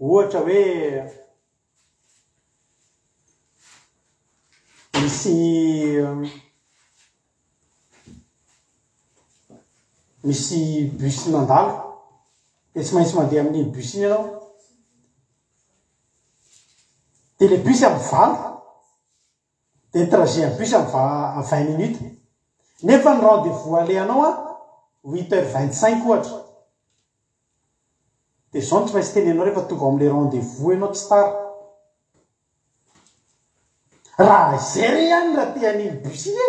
Ohatra hoe misy misy bus nandalo dia tsy maintsy mandeha amin'iny bus iny ianao. Dia ilay bus amin'ny valo, dia ny trajet amin'ny bus amin'ny 20 minutes. Nefa ny rendez-vous alehanao an, huit heures 25 ohatra. Dia izao no tsy maintsy teneninao rehefa tonga ao amin'ilay rendez-vous ianao tsy tara. Raha izay re ihany raha te an'iny bus iny e!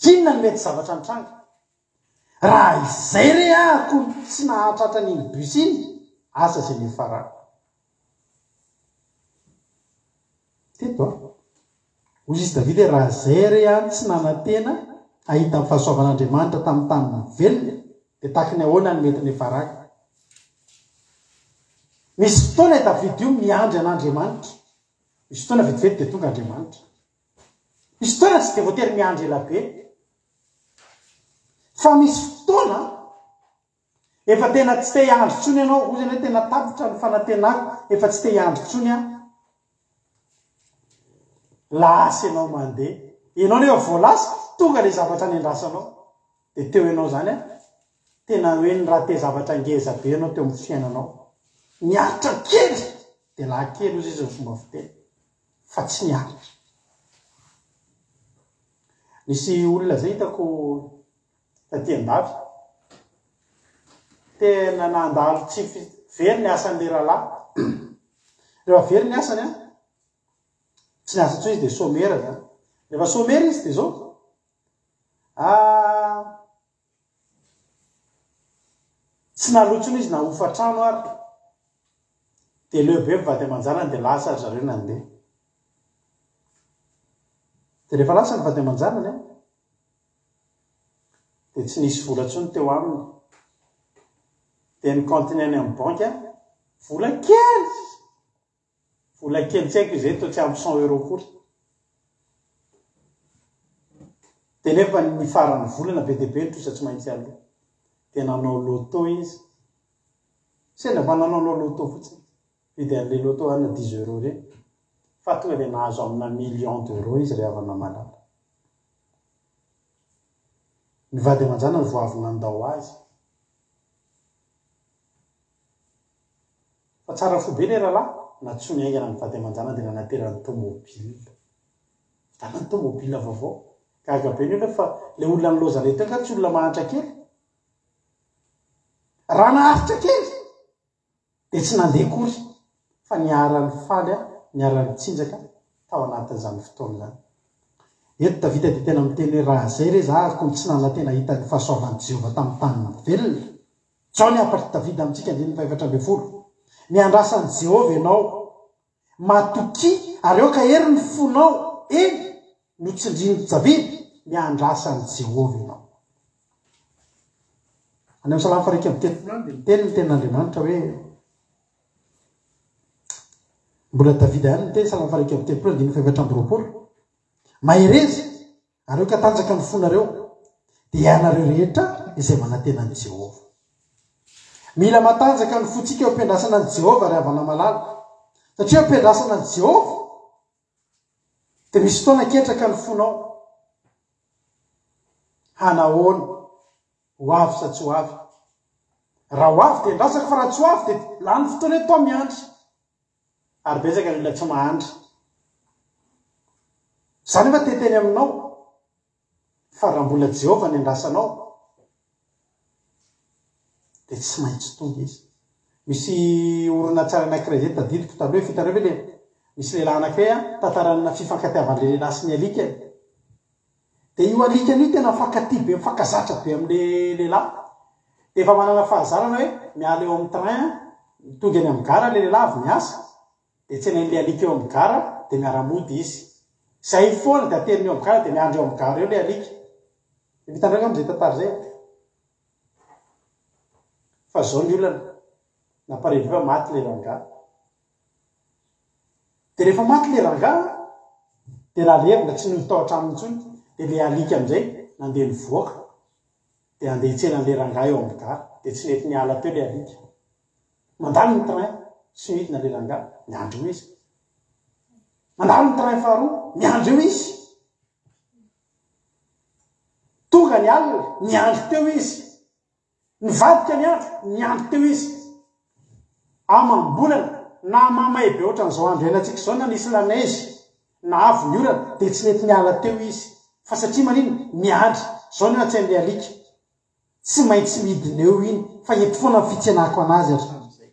Inona no mety zavatra nitranga? Raha izay re ahako no tsy nahatratra an'iny bus iny, asa izay niafarako. Teto an. Hoy izy Davida hoe, Raha izay re aho tsy nanantena hahita ny fahasoavan'Andriamanitra tamin'ny tanin'ny velona, dia tahaka ny ahoana no mety niafarako? Misy fotoana i Davida io miandry an'Andriamanitra. Misy fotoana vetivety dia tonga Andriamanitra. Misy fotoana tsy dia voatery miandry ela be. Fa misy fotoana Efa tena tsy te hiandry intsony ianao, hoy izy hoe tena tapitra ny fanantenako, efa tsy te hiandry intsony aho. Lasa ianao mandeha. Ianao nefa vao lasa, tonga ilay zavatra nendrasanao. Dia teo ianao izany an, tena hoe ni-rater zavatra ngeza be ianao teo amin'ny fiainanao. Niaritra kely, dia lahy kely hozy izy ny fomba fiteny, fa tsy niaritra. Nisy olona izay hitako taty andafy. Tena nandalo tsy very ny asan'ilay rahalahy. Rehefa very ny asany an, tsy niasa intsony izy dia somera zany. Rehefa somera izy dia zao, ah, tsy naloa intsony izy na hofa trano ary. Dia leo be ny vady aman-janany dia lasa ry zareo nandeha. Dia rehefa lasa ny vady aman-janany an, dia tsy nisy vola intsony teo aminy. Dia ny compte-ny any amin'ny banky an, vola kely! Vola kely tsy haiko izay, toa tsy ampy cent euros akory. Dia nefa ny faran'ny volana be dia be ny trosa tsy maintsy aloa. Dia nanao loto izy. Sendra mba nanaonao loto fotsiny. Vidy an'ilay loto ana dix euros ireny. Fa tonga dia nahazo amina million d'euros izy ry havana malala. Ny vady aman-janany vao avy nandao azy. Fa tsara fo be ilay rahalahy, nantsoiny haingana ny vady aman-janany dia nanaterany tomobile. Vidianany tomobile vaovao. Gaga be ny olona fa ilay olona nilaozanay teo angaha tsy olona mahantra kely? Raha naharitra kely dia tsy nandeha akory fa niara-nifaly niara-nitsinjaka tao anatin'izany fotoana izany. Eto Davida dia tena miteny hoe raha izay re za ary koa tsy nanantena hahita ny fahasoavan'i Jehovah tamin'ny tanin'ny velona. Izao ny hafatr'i Davida amintsika andininy faha-14, Miandrasa an'i Jehovah ianao, matokia ary aoka hery ny fonao, eny, notsindrin'i Davida, miandrasa an'i Jehovah ianao. Any amin'ny Salamo faha-31 any dia miteny ny tenin'Andriamanitra hoe, mbola Davida ihany miteny, Salamo faha-31 andininy faha-24, Mahereza ary aoka hatanjaka ny fonareo, dia ianareo rehetra izay manantena an'i Jehovah. Mila matanjaka ny fontsika eo am-piandrasana an'i Jehovah, ry havana malala. Satria eo am-piandrasana an'i Jehovah, dia misy fotoana ketraka ny fonao. Hanahoana? Ho avy sa tsy ho avy? Raha ho avy dia andrasako fa raha tsy ho avy dia lany fotoana eto aho miandry. Ary betsaka ny olona tsy mahandry. Izaho nefa te hiteny aminao fa raha mbola Jehovah no iandrasanao dia tsy maintsy tonga izy. Misy horonantsary anankiray izay tadidiko taloha, efa hitanareo ve le misy lehilahy anankiray an, tantarana fifankatiavan'ilay lehilahy sy ny alikany. Dia io alikany io tena mifankatia be, mifankazatra be amin'ilay lehilahy. Dia efa manana fahazarana hoe miala eo amin'ny train, tonga eny amin'ny gara ilay lehilahy avy miasa, dia tsenain'ilay alika eo amin'ny gara dia miara-mody izy. Izay foana dia ateriny eo amin'ny gara dia miandry eo amin'ny gara eo ilay alika. Efa hitanareo angamba izay tantara izay e. Fa izao ny olana, namparevo fa maty ilay rangahy. Dia rehefa maty ilay rangahy dia nalevina, tsy nody tao an-tranony intsony, dia ilay alika amin'izay nandeha nivoaka, dia handeha hitsena an'ilay rangahy eo amin'ny gara, dia tsy nety niala teo ilay alika. Mandalo ny train, tsy midina ilay rangahy, miandry eo izy. Mandalo ny train faharoa, miandry eo izy. Tonga ny alina, niandry teo izy. Nivadika ny andro, niandry teo izy. Amam-bolana, na mamay be ohatran'izao andro iainantsika izao na nisy la neige, na avy ny orana, dia tsy nety niala teo izy. Fa satria maninona? Miandry. Izao ny ao an-tsain'ilay alika. Tsy maintsy midina eo iny, fa eto foana ny fitsenako an'azy hatramin'izay.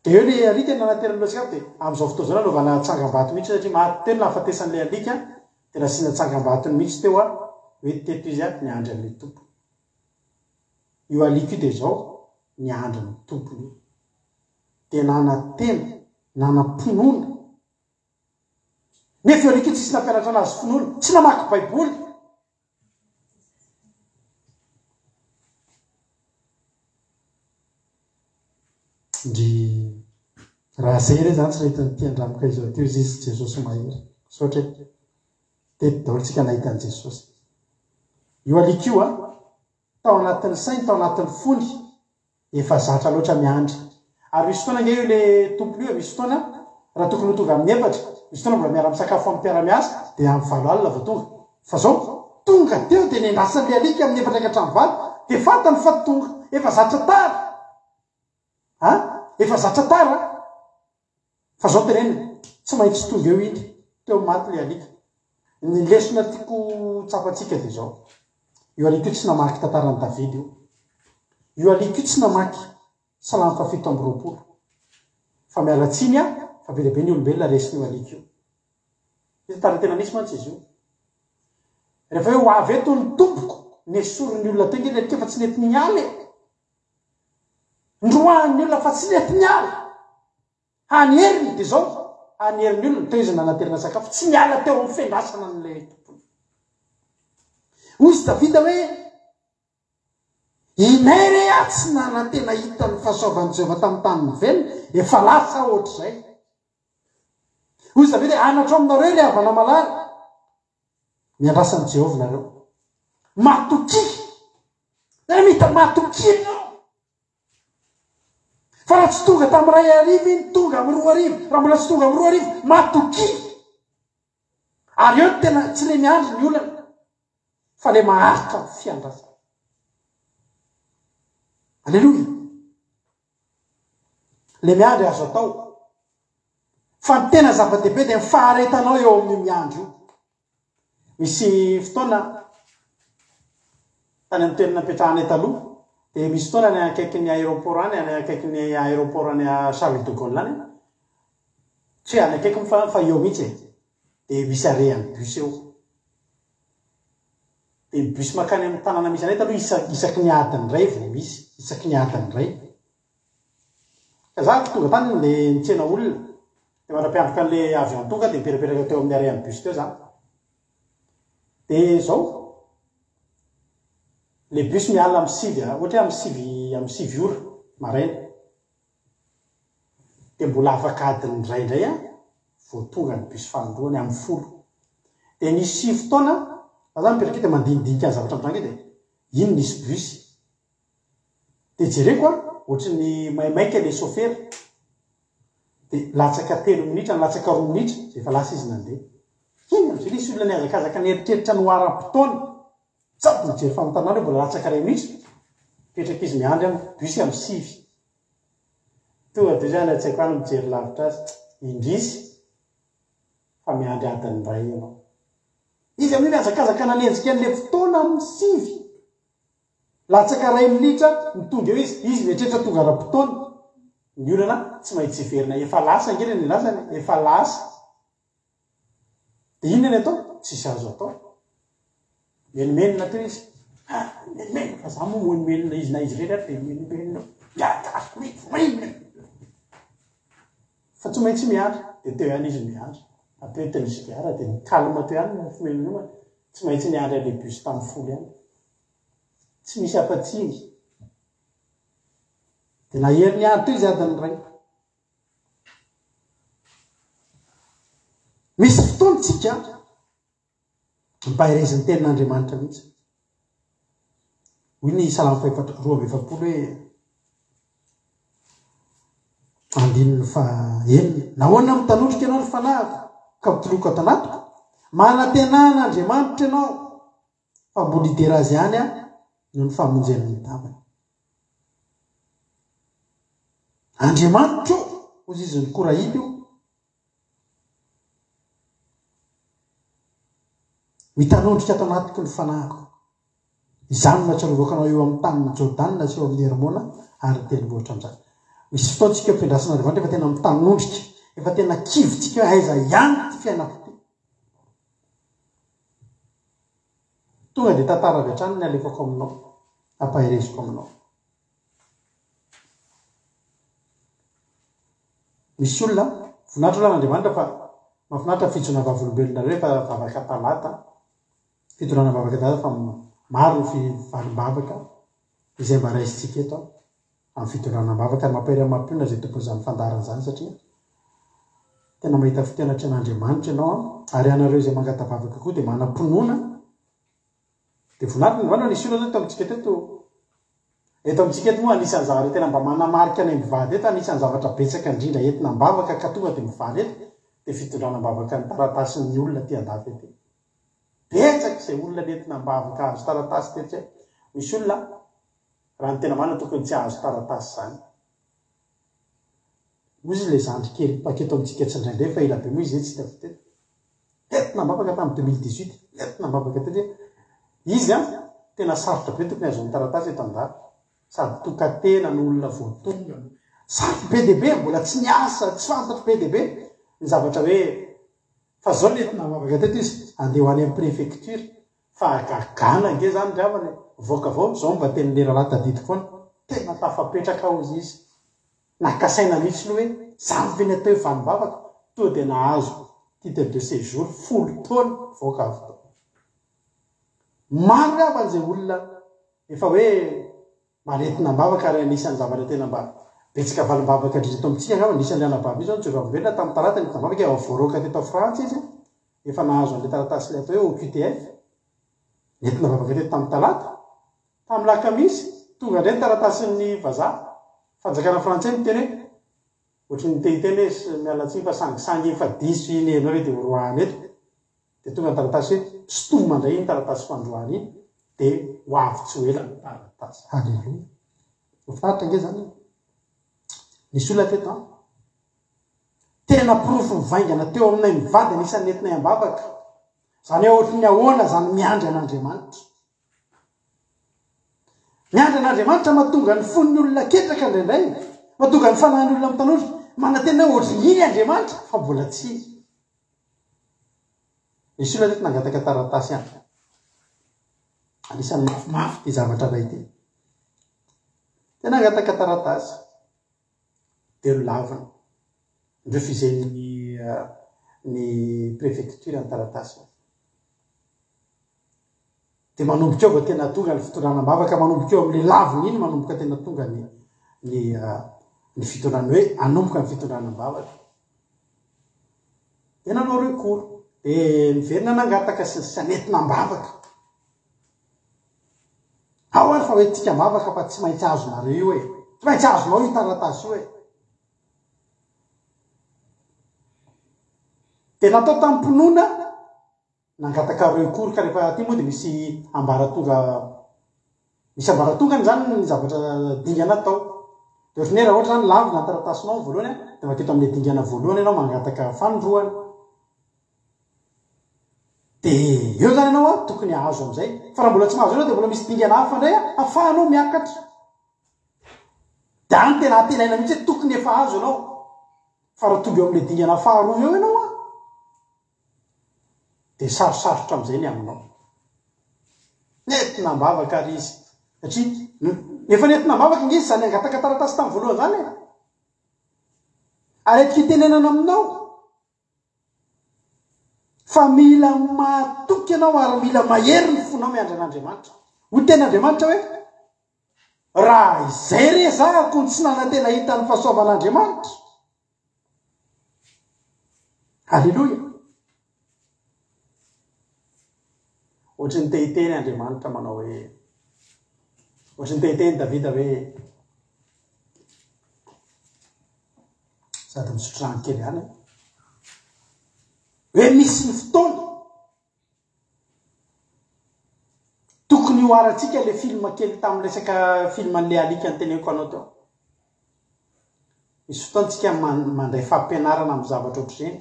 Dia eo ilay alika nanateran'ireo sakafo dia amin'izao fotoana izao nanaovana tsangambato mihitsy satria maty teo ny nahafatesan'ilay alika dia nasiana tsangambatony mihitsy teo hoe teto izy niandry an'ilay tompony. Io alika io dia izao niandry ny tompony io. Dia nanantena, nanam-pinoana. Nefa io alika io tsisy nampianatra anazy finoana, tsy namaky baiboly. Ndry raha zay re zany tsy nahita an'ity andramoka izao ity ozy izy Jesosy mahery. Misaotra e. Teto daholo tsika nahita an'i Jesosy. Io alika io a, tao anatin'ny sainy, tao anatin'ny fony, Efa zatra loatra miandry. Ary misy fotoana ange io le tompony io e, misy fotoana raha tokony ho tonga amin'ny efatra, misy fotoana mbola miara-misakafo amin'ny mpiara-miasa dia amin'ny valo alina vao tonga. Fa zao, tonga teo dia nendrasan'le alika amin'ny efatra ka hatramin'ny valo dia fantany fa tonga. Efa zatra tara a! Efa zatra tara a! Fa zao tenenina, tsy maintsy tonga eo iny, teo maty le alika. Ny lesona tiako tsapantsika dia zao, io alika io tsy namaky tantaran'i Davida io. Io alika io tsy namaky salamo faha 27. Fa miala tsiny aho fa be dia be ny olombelona resin'io alika io. Io tantara tena nisy mantsy izy io. Rehefa hoe ho avy eto ny tompoko, nesorin'ny olona teo nge le alika fa tsy nety niala e. Ndroahan'ny olona fa tsy nety niala. Hany heriny dia izao, hany herin'ny olona, teo izy nanaterana sakafo, tsy niala teo amin'ny fiandrasana an'ilay tompony. Hoy izy Davida hoe, Inay re aho tsy nanantena hita ny fahasoavan'i Jehovah tamin'ny tanin'ny velona, efa lasa aho ohatr'izay. Hoy izy Davida hoe, Anatro aminareo ry havana malala, miandrasa an'i Jehovah nareo. Matokia! Tena mita matokia ianao. Fa raha tsy tonga tamin'ny 1000 iny, tonga amin'ny 2000. Raha mbola tsy tonga amin'ny 2000, matokia. Ary eo no tena tsy le miandry ny olana. Fa ilay maharitra amin'ny fiandrasana. Aleloia! Ilay miandry azo atao. Fa ny tena zava-dehibe dia ny faharetanao eo amin'io miandry io. Misy fotoana tany amin'ny toerana nipetrahanay taloha dia misy fotoana any akaikin'ny aéroport any, any akaikin'ny aéroport any Charles de Gaulle any, tsy hoe any akaiky moa fa fa eo mihitsy e, dia misy arrêt an'ny bus eo. Dia ny bus mankany amin'ny tanàna misy anay taloha isa- isaky ny adiny iray vao misy, isaky ny adiny iray. Ka za tonga tany le nitsena olona, de mandra-piandroka an'le avion tonga de nipetrapetraka teo amin'ny arrêt an'ny bus teo za. De zao, le bus miala amin'ny sivy, ohatra hoe amin'ny sivy, amin'ny sivy ora maraina. De mbola afaka adiny iray indray an, vao tonga ny bus fanindroany amin'ny folo. De nisy fotoana, za zany mipetraka eo de mandinidinika ny zavatra mitranga eo de iny nisy bus. Dia jereko an, ohatry ny maimaika ilay sôfera. Dia latsaka telo minitra, latsaka roa minitra, dia efa lasa izy nandeha. Iny amin'izay nisy olona nihazakazaka nieritreritra ny ho ara-potoana. Sady nijery famantaranandro hoe mbola latsaka iray minitra. Mipetraka izy miandry an, bus amin'ny sivy. Tonga dia izay any an-tsaiko any mijery lavitra azy. Indrisy fa miandry adiny iray ianao. Izy amin'io nihazakazaka nanenjika an'ilay fotoana amin'ny sivy. Latsaka iray minitra ny tonga eo izy, izy mieritreritra tonga ara-potoana. Ny olana tsy maintsy hiverina, efa lasa ange ilay nilazany e, efa lasa. Dia inona ny atao? Tsisy azo atao. Menomenona teo izy. Ah, menomenona, fa za moa menomenona izy na izy irery ary dia menomenona. Miadasy mihitsy, menomenona. Fa tsy maintsy miandry, dia teo ihany izy miandry. Après teny sigara dia ni-calme teo ihany ny fimenomenomany. Tsy maintsy niandry an'ilay bus tamin'ny folo ihany. Tsy misy afa-tsy iny. Dia nahery niandry teo izy adiny iray. Misy fotoana tsika ampaherezin'ny tenin'Andriamanitra mihitsy. Hoy ny Salamo fahefatra 42 hoe andininy fahenina. Nahoana mitanotrika ianao ry fanahiko ka mitoloko ato anatiko? Manantena an'Andriamanitra ianao fa mbola hidera azy ihany aho noho ny famonjeny ny tavany. Andriamanitro, hoy izy ny Korahita io, Mitanondrika ato anatiko ny fanahiko. Izany no ahatsiarovako anao eo amin'ny tanin'i Jordana sy eo amin'ny Hermona ary ny tendrombohitra amin'izany. Misy fotoana tsika eo am-piandrasan'Andriamanitra efa tena mitanondrika, efa tena kivy tsika hoe aiza ihany ity fiainako ity. Tonga dia tantara avy hatrany ny alefako aminao, ampahereziko aminao. Misy olona, voninahitra aloha an'Andriamanitra fa mahafinaritra ny fijoroana vavolombelonareo rehefa vavaka talata, fitondrana vavaka talata fa maro ny valim-bavaka izay mba raisintsika eto amin'ny fitondrana am-bavaka ary mampahery amin'ny mampionona izay tompon'izany fandaharana izany satria tena mahita fitia an'Andriamanitra ianao ary ianareo izay mangata-bavaka koa dia manam-pinoana Dia voninahitra ny vanona nisy olona teto amintsika teto. Eto amintsika eto moa anisan'ny zavatra tena mba manamarika anay mivady eto, anisan'ny zavatra betsaka indrindra entina am-bavaka ka tonga dia mivaly eto dia fitondrana am-bavaka ny taratasin'ny olona aty andafy aty. Betsaka izay olona nentina am-bavaka hahazo taratasy teto izay. Misy olona raha ny tena marina tokony tsy hahazo taratasy izany. Hoy izy ilay zandry kely mpaketo amintsika tsindraindray fa ela be moa izy izay tsy hitako teto. Nentina am-bavaka tamin'ny 2018, nentina am-bavaka teto izy an, tena sarotra be tokony hahazoany taratasy eto an-dafy. Sady tokan-tena no olona vao tonga no sarotra be dia be, mbola tsy niasa, tsy fantatro be dia be ny zavatra hoe fa zao nentina am-bavaka teto izy, andeha ho any amin'ny préfecture. Fahagagana ange zany ry havana e, voaka vao, zao mba tenin'le rahalahy tadidiko foana, tena tafapetraka aho hozy izy, naka saina mihitsy aloha hoe zany ve ny atao hoe vanim-bavaka, tonga dia nahazo titre de séjour folo taona voaka avy tao. Maro ry havana izay olona efa hoe Maretina am-bavaka ary anisan'ny zavatra tena mba betsaka valim-bavaka indrindra eto amintsika angamba, nisy an'ilay anabavy io izao nijoro vavolombelona tamin'ny talata nidina am-bavaka efa voaroaka teto Frantsa izy, efa nahazo an'ilay taratasy ilay atao hoe OQTF, nentina am-bavaka teto tamin'ny talata, tamin'ny lakamisy tonga indray ny taratasin'ny vazaha, fanjakana frantsay miteny hoe ohatry ny te hiteny hoe miala tsiny fa sangisangy iny fa diso iny ianao ve dia horoahana eto. Dia tonga ny taratasy hoe sintomina indray iny taratasy fandroahana iny dia ho avy tsy ho ela ny taratasy. Haleloia. Mahafinaritra ange izany e. Nisy olona teto an. Tena porofo mivaingana teo aminay mivady anisan'ny nentinay am-bavaka. Izany hoe ohatry ny ahoana izany miandry an'Andriamanitra. Miandry an'Andriamanitra mahatonga ny fon'ny olona ketraka indraindray, mahatonga ny fanahin'ny olona mitanorika, manantena hoe ohatry ny iny Andriamanitra fa mbola tsy izy. Nisy olona teto nangataka taratasy ihany. Anisan'ny mafimafy ity zavatra iray ity. Dia nangataka taratasy. Dia nolavina. Norefusen'ny ny préfecture ny taratasy. Dia manomboka eo vao tena tonga ny fitondrana am-bavaka, manomboka eo amin'ilay lavina iny manomboka tena tonga ny ny ny fitondrana hoe hanomboka ny fitondrana am-bavaka. Dia nanao recours, dia niverina nangataka sy ny sisa nentina am-bavaka. Ao ary fa hoe tsika am-bavaka fa tsy maintsy azonareo io e. Tsy maintsy azonao io taratasy io e. Dia natao tamim-pinoana Nangataka recours ka rehefa aty moa dia misy ambaratonga misy ambaratongany izany ny zavatra dingana atao. Dia ohatran'ny hoe raha ohatra izany lavina ny taratasinao amin'ny voalohany dia maketo amin'ilay dingana voalohany ianao mangataka fanindroany. Dia eo izany ianao an, tokony hahazo amin'izay. Fa raha mbola tsy mahazo eo ianao dia mbola misy dingana hafa indray ahafahanao miakatra. Dia any tena antenaina mihitsy hoe tokony efa azo ianao. Fa raha tonga eo amin'ilay dingana faharoa eo ianao an, Dia sarosarotra amin'izay ny aminao. Nentina am-bavaka ary izy. Satria efa nentina am-bavaka ange izy izany hangataka taratasy tamin'ny voalohany izany e. Ary entiko hitenenana aminao fa mila matoky ianao ary mila mahery ny fonao miandry an'Andriamanitra. Hoy tenin'Andriamanitra hoe, raha izay re zahako no tsy nanantena hita ny fahasoavan'Andriamanitra. Aleloia! Ohatry ny te hiteny Andriamanitra manao hoe, ohatry ny te hiteny Davida hoe, sady misotro rano kely ihany, hoe misy ny fotoana Tokony hihoarantsika ilay film kely tamin'ny resaka film an'ilay alika noteneniko anao teo. Misy fotoana tsika mandray fampianarana amin'ny zavatra ohatr'ireny.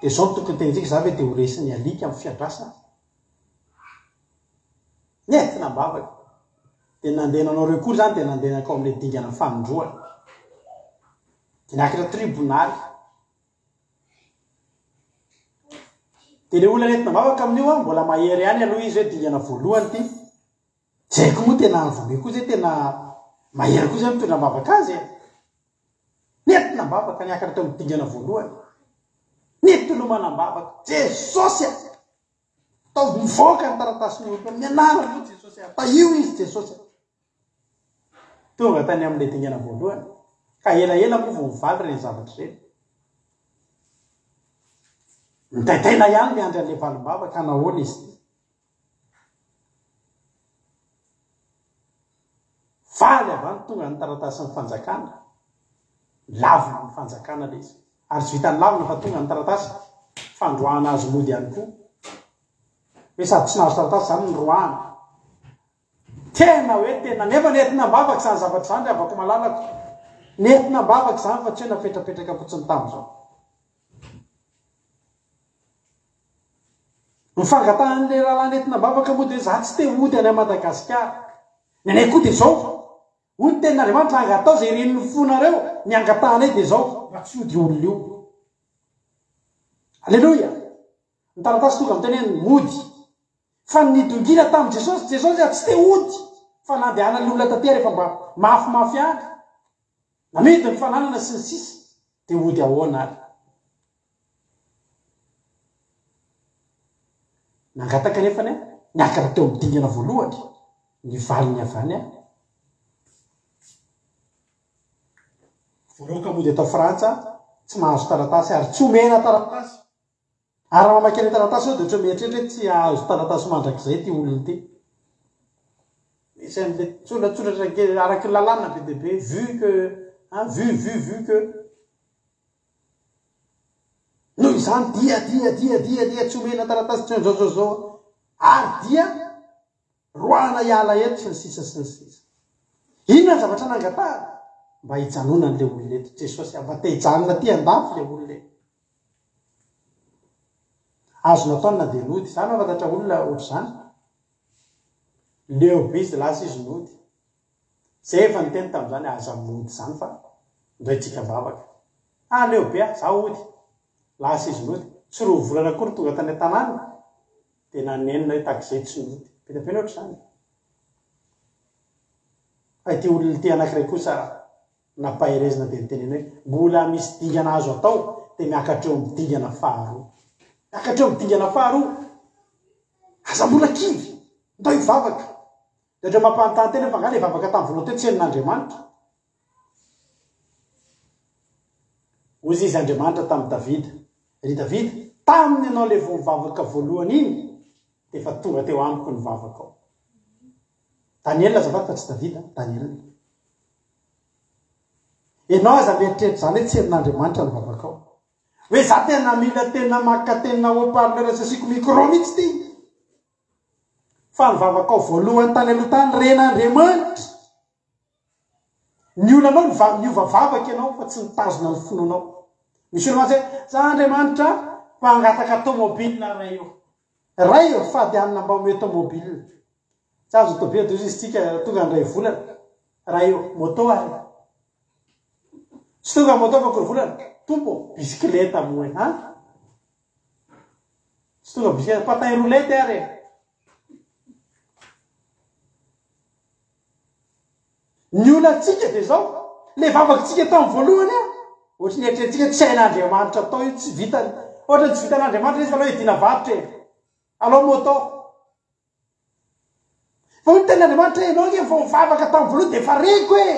Dia izao no tokony tenenintsika, za ve dia ho resin'ny alika amin'ny fiandrasana? Nentina am-bavaka. Dia nandeha nanao recours izany dia nandeha nankao amin'ilay dingana fanindroany. Dia niakatra tribonaly. Dia ilay olona nentina am-bavaka amin'io an, mbola mahery ihany aloha izy hoe dingana voalohany ity. Tsy haiko moa tena vao koa izay tena mahery koa izay mitondra am-bavaka azy e. Nentina am-bavaka niakatra teo amin'ny dingana voalohany. Nitolomana am-bavaka. Jesosy a! Ataovy mivoaka ny taratasin'ny olona amin'ny anaranao Jesosy a! Tahio izy Jesosy a! Tonga tany amin'ilay dingana voalohany, ka elaela moa vao mivaly ireny zavatra ireny. Mitaintaina ihany miandry an'ilay valim-bava ka nahoana izy ity. Faly avy any tonga ny taratasin'ny fanjakana, lavina ny fanjakana ilay izy. Ary tsy vitan'ny lavina fa tonga ny taratasy fandroahana azy mody ihany koa. Hoe sady tsy nahazo taratasy izany ny roahana. Tena hoe tena, nefa nentina am-bavaka izany zavatra izany ry havako malalako. Nentina am-bavaka izany fa tsy hoe napetrapetraka fotsiny tamin'izao. Ny fangatahan'ilay rahalahy nentina am-bavaka moa dia hoe za tsy te hody any Madagasikara. Ny anay koa dia izao, hoy ny tenin'Andriamanitra, angatao izay irin'ny fonareo, ny angatahanay dia izao, mba tsy hody io olona io. Aleloia! Ny taratasy tonga miteny hoe mody. Fa ny nidongila tamin'i Jesosy, Jesosy dia tsy te hody fa nandehanan'ny olona taty ary efa mba mafimafy ihany. Namidy ny fananana sy ny sisa dia hody ahoana ary? Nangataka nefany aho, niakatra teo amin'ny dingana voalohany, ny valiny avy any aho. Voaroaka mody eto Frantsa, tsy mahazo taratasy ary tsy omena taratasy. Ary raha mamaky ilay taratasy aho dia ohatran'ny mieritreritra hoe tsy hahazo taratasy mandrakizay ity olona ity. Misy an'ilay tsoratsoratra kely araky ny lalàna be dia be, vu que, hein, vu, vu, vu que. Noho izany. izany dia dia dia dia dia tsy omena taratasy tsy zao zao zao ary dia roahana hiala eto sy ny sisa sy ny sisa. Inona ny zavatra nangatahana? Mba hijanonan'ilay olona eto. Jesosy mba te hijanona aty andafy ilay olona eto. Azo natao ny nandeha nody. Za mahafantatra olona ohatr'izany. Leo be izy lasa izy nody. Zay efa niteny tamin'izany aza mody izany fa ndray tsika vavaka. Ah leo be aho, za hody. Lasa izy nody. Tsy roa volana akory tonga tany an-tanàna dia nanenina hoe taxi tsy nody. Be dia be ny ohatr'izany. Fa ity olona ity anankiray kosa nampaherezina dia nitenena hoe mbola misy dingana azo atao dia miakatra eo amin'ny dingana faharoa. Miakatra eo amin'ny dingana faharoa. Aza mbola kivy. Ndao hivavaka. Dia ohatran'ny mampanontany tena fa angaha ilay vavaka tamin'ny voalohany teo tsy henon'Andriamanitra? Hoy izy Andriamanitra tamin'i Davida, Ry Davida, tamin'ny ianao ilay vao nivavaka voalohany iny, dia efa tonga teo amiko ny vavakao. Daniela azafady fa tsy Davida, Daniela. Ianao aza mieritreritra izany hoe tsy henon'Andriamanitra ny vavakao. Hoe za tena mila tena maka tena haut parleur sy asiako micro mihitsy ity. Fa ny vavakao voalohany tany aloha tany ren'Andriamanitra. Ny olanao ny niova vavaka ianao fa tsy nitazona ny finoanao. Misy olona mantsy hoe za Andriamanitra mpangataka tomobile ray io. Ray ô, fady hanina mba omeo tomobile. Tsy azo tobile dozy izy tsika tonga ny ray volana. Ray ô, moto ary. Tsy tonga moto fa akory volana. Tompo, bisikileta moa e, ha? Tsy tonga bisikileta, patin roulette ary e. Ny olantsika dia izao, ilay vavakitsika tamin'ny voalohany an, ohatry ny eritreretintsika tsy hain'Andriamanitra atao io, tsy vitany. Ohatra ny tsy vitan'Andriamanitra izy fa aleo hidiana varotra e. Alao moto. Fa hoy ny tenin'Andriamanitra hoe ianao ange vao nivavaka tamin'ny voalohany dia efa reko e.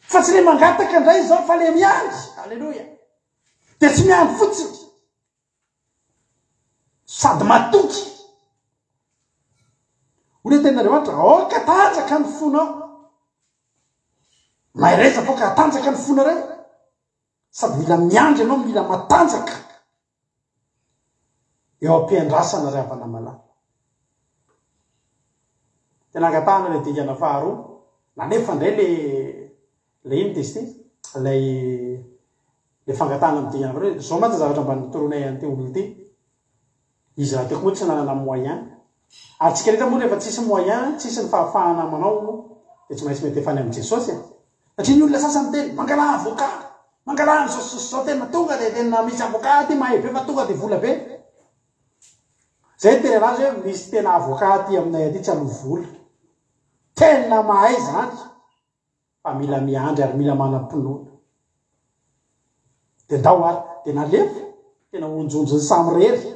Fa tsy le mangataka indray izao fa le miandry. Aleloia. Dia tsy miandry fotsiny. Sady matoky. Hoy ny tenin'Andriamanitra, aoka hatanjaka ny fonao. Mahereza fa aoka hatanjaka ny fonareo. Sady mila miandry ianao, mila matanjaka. Eo am-piandrasana ry havana malala. Tena angatahana ilay dingana faharoa. Nalefa indray le le ino izy ity? Ilay le fangatahana amin'ny dingana faharoa. Izao mantsy zavatra mba notoroanay an'ity olona ity. Izy rahateo koa moa tsy nanana moyen. Ary tsika rehetra moa rehefa tsisy moyen, tsisy ny fahafahana manao dia tsy maintsy mety efa any amin'i Jesosy e. Satria ny olona sasany miteny, mangalà avocat, mangalà an'izao sy izao, tena tonga dia tena misy avocat aty mahay be fa tonga dia vola be. Zay niteny anazy hoe misy tena avocat aty aminay aty tsy aloa vola. Tena mahay zany fa mila miandry ary mila manam-pinoana. Dia ndao ary, dia nalefa, tena onjonjony samirery.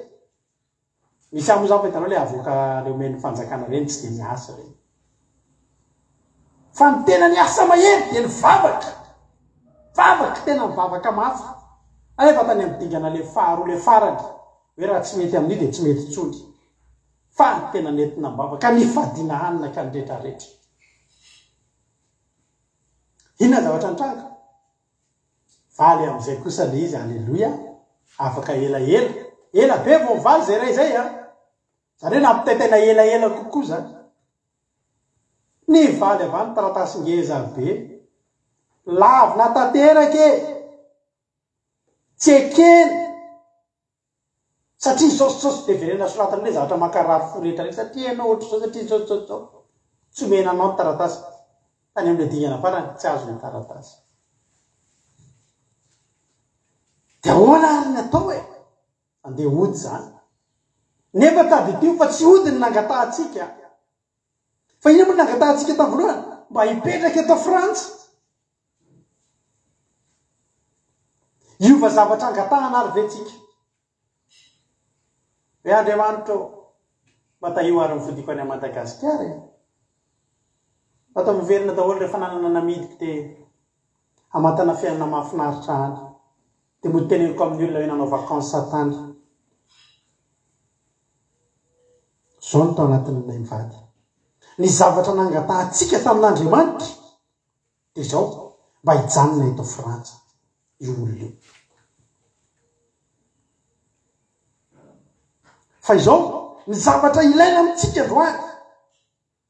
Misy ahy moa zany fa hitanao le avocat le omen'ny fanjakana reny tsy de miasa reny. Fa ny tena niasa mahery dia ny vavaka. Vavaka, tena mivavaka mafy. Anefa tany amin'ny dingana le faharoa le farany, hoe raha tsy mety amin'io dia tsy mety intsony. Fa ny tena nentina am-bavaka, nifadiana hanina ka ny retraretra. Inona ny zavatra nitranga? Valy amin'izay kosa le izy, aleloia, afaka elaela, ela be vao mivaly izay ray izay an! Izany hoe nampitaitaina elaela kokoa izany. Nivaly avy any taratasy ngeza be, lavina tanteraka e! Tsy ekena! Satria izao sy izao sy dia verenana soratana indray zavatra mankarary fo rehetra rehetra satria ianao ohatr'izao satria izao izao izao. Tsy omena anao ny taratasy. Tany amin'ilay dingana farany, tsy azo ny taratasy. Dia ahoana ary ny atao e? Andeha hody izany. Nefa tadidio fa tsy hody ny nangatahantsika. Fa inona moa ny nangatahantsika tamin'ny voalohany? Mba hipetraka eto Frantsa. Hiova zavatra angatahana ary ve tsika? Hoe Andriamanitra ô, mba tahio ary ny fodiako any Madagasikara e. Mba atao miverina daholo ireo fananana namidiko dia hamantana fiainana mahafinaritra any. Dia mody teneniko amin'ny olona hoe nanao vacances tany. Izao no tao anatin'ilay mivady. Ny zavatra nangatahantsika tamin'Andriamanitra Dia izao, mba hijanona eto Frantsa io olona io. Fa izao, ny zavatra ilaina amintsika androany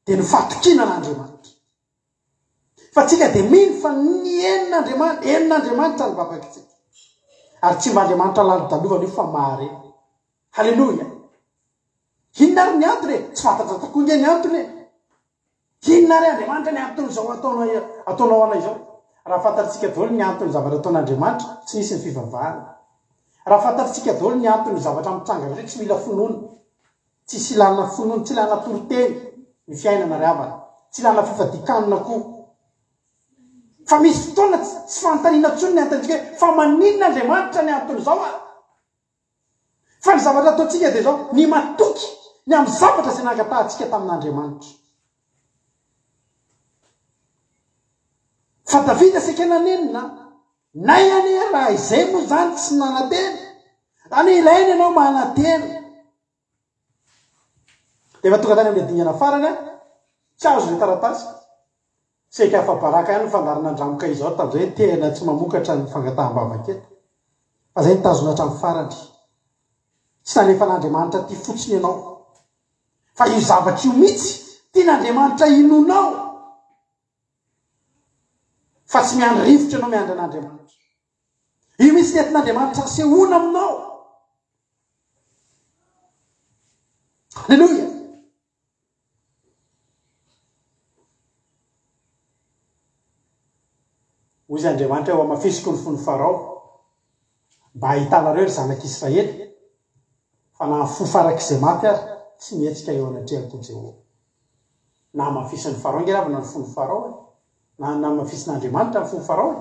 dia ny fahatokiana an'Andriamanitra. Fa tsika dia mino fa ny henon'Andriamanitra, henon'Andriamanitra ny vavakitsika. Ary tsy mba Andriamanitra lalodalovana io fa mahare. Haleloia! Inona ary ny antony e? Tsy fantatra tokoa nge ny antony e! Inona ary Andriamanitra ny anton'izao ataonao ataonao anay izao? Raha fantatritsika daholo ny anton'ny zavatra ataon'Andriamanitra, tsy misy ny fivavahana. Raha fantatritsika daholo ny anton'ny zavatra mitranga rehetra, tsy mila finoana. Tsisy ilana finoana, tsy ilana toriteny ny fiainana ry havana. Tsy ilana fifadian-kanina koa. Fa misy fotoana tsy fanontaniana intsony ny antontsika hoe fa maninona Andriamanitra ny anton'izao a? Fa ny zavatra ataontsika dia izao, ny matoky ny amin'ny zavatra izay nangatahantsika tamin'Andriamanitra. Fa Davida saika nanenina, nay anie raha izay moa izany tsy nanantena, any ilaina ianao manantena. Dia efa tonga tany amin'ilay dingana farany aho, tsy azo ilay taratasy. Saika afa-baraka ihany ny fandaharana Andramoka izao tamin'izay hoe tena tsy mamokatra ny fangataham-bavaka eto. Fa izay nitazona hatramin'ny farany. Tsy nalefan'Andriamanitra aty fotsiny ianao. Fa io zavatra io mihitsy tian'Andriamanitra hinoanao. Fa tsy miandry rivotra ianao miandry an'Andriamanitra. Io mihitsy ny entin'Andriamanitra asehoana aminao. Aleloia! Hoy izy Andriamanitra, Hohamafisiko ny fon'i Farao, mba hahitanareo, ry zanak'Israely, fa na ny fo farak'izay mafy ary tsy mihetsika eo anatrehako Jehovah. Nahamafisin'i Farao ange ravina ny fon'i Farao e. Na nahamafisin'Andriamanitra ny fon'i Farao e.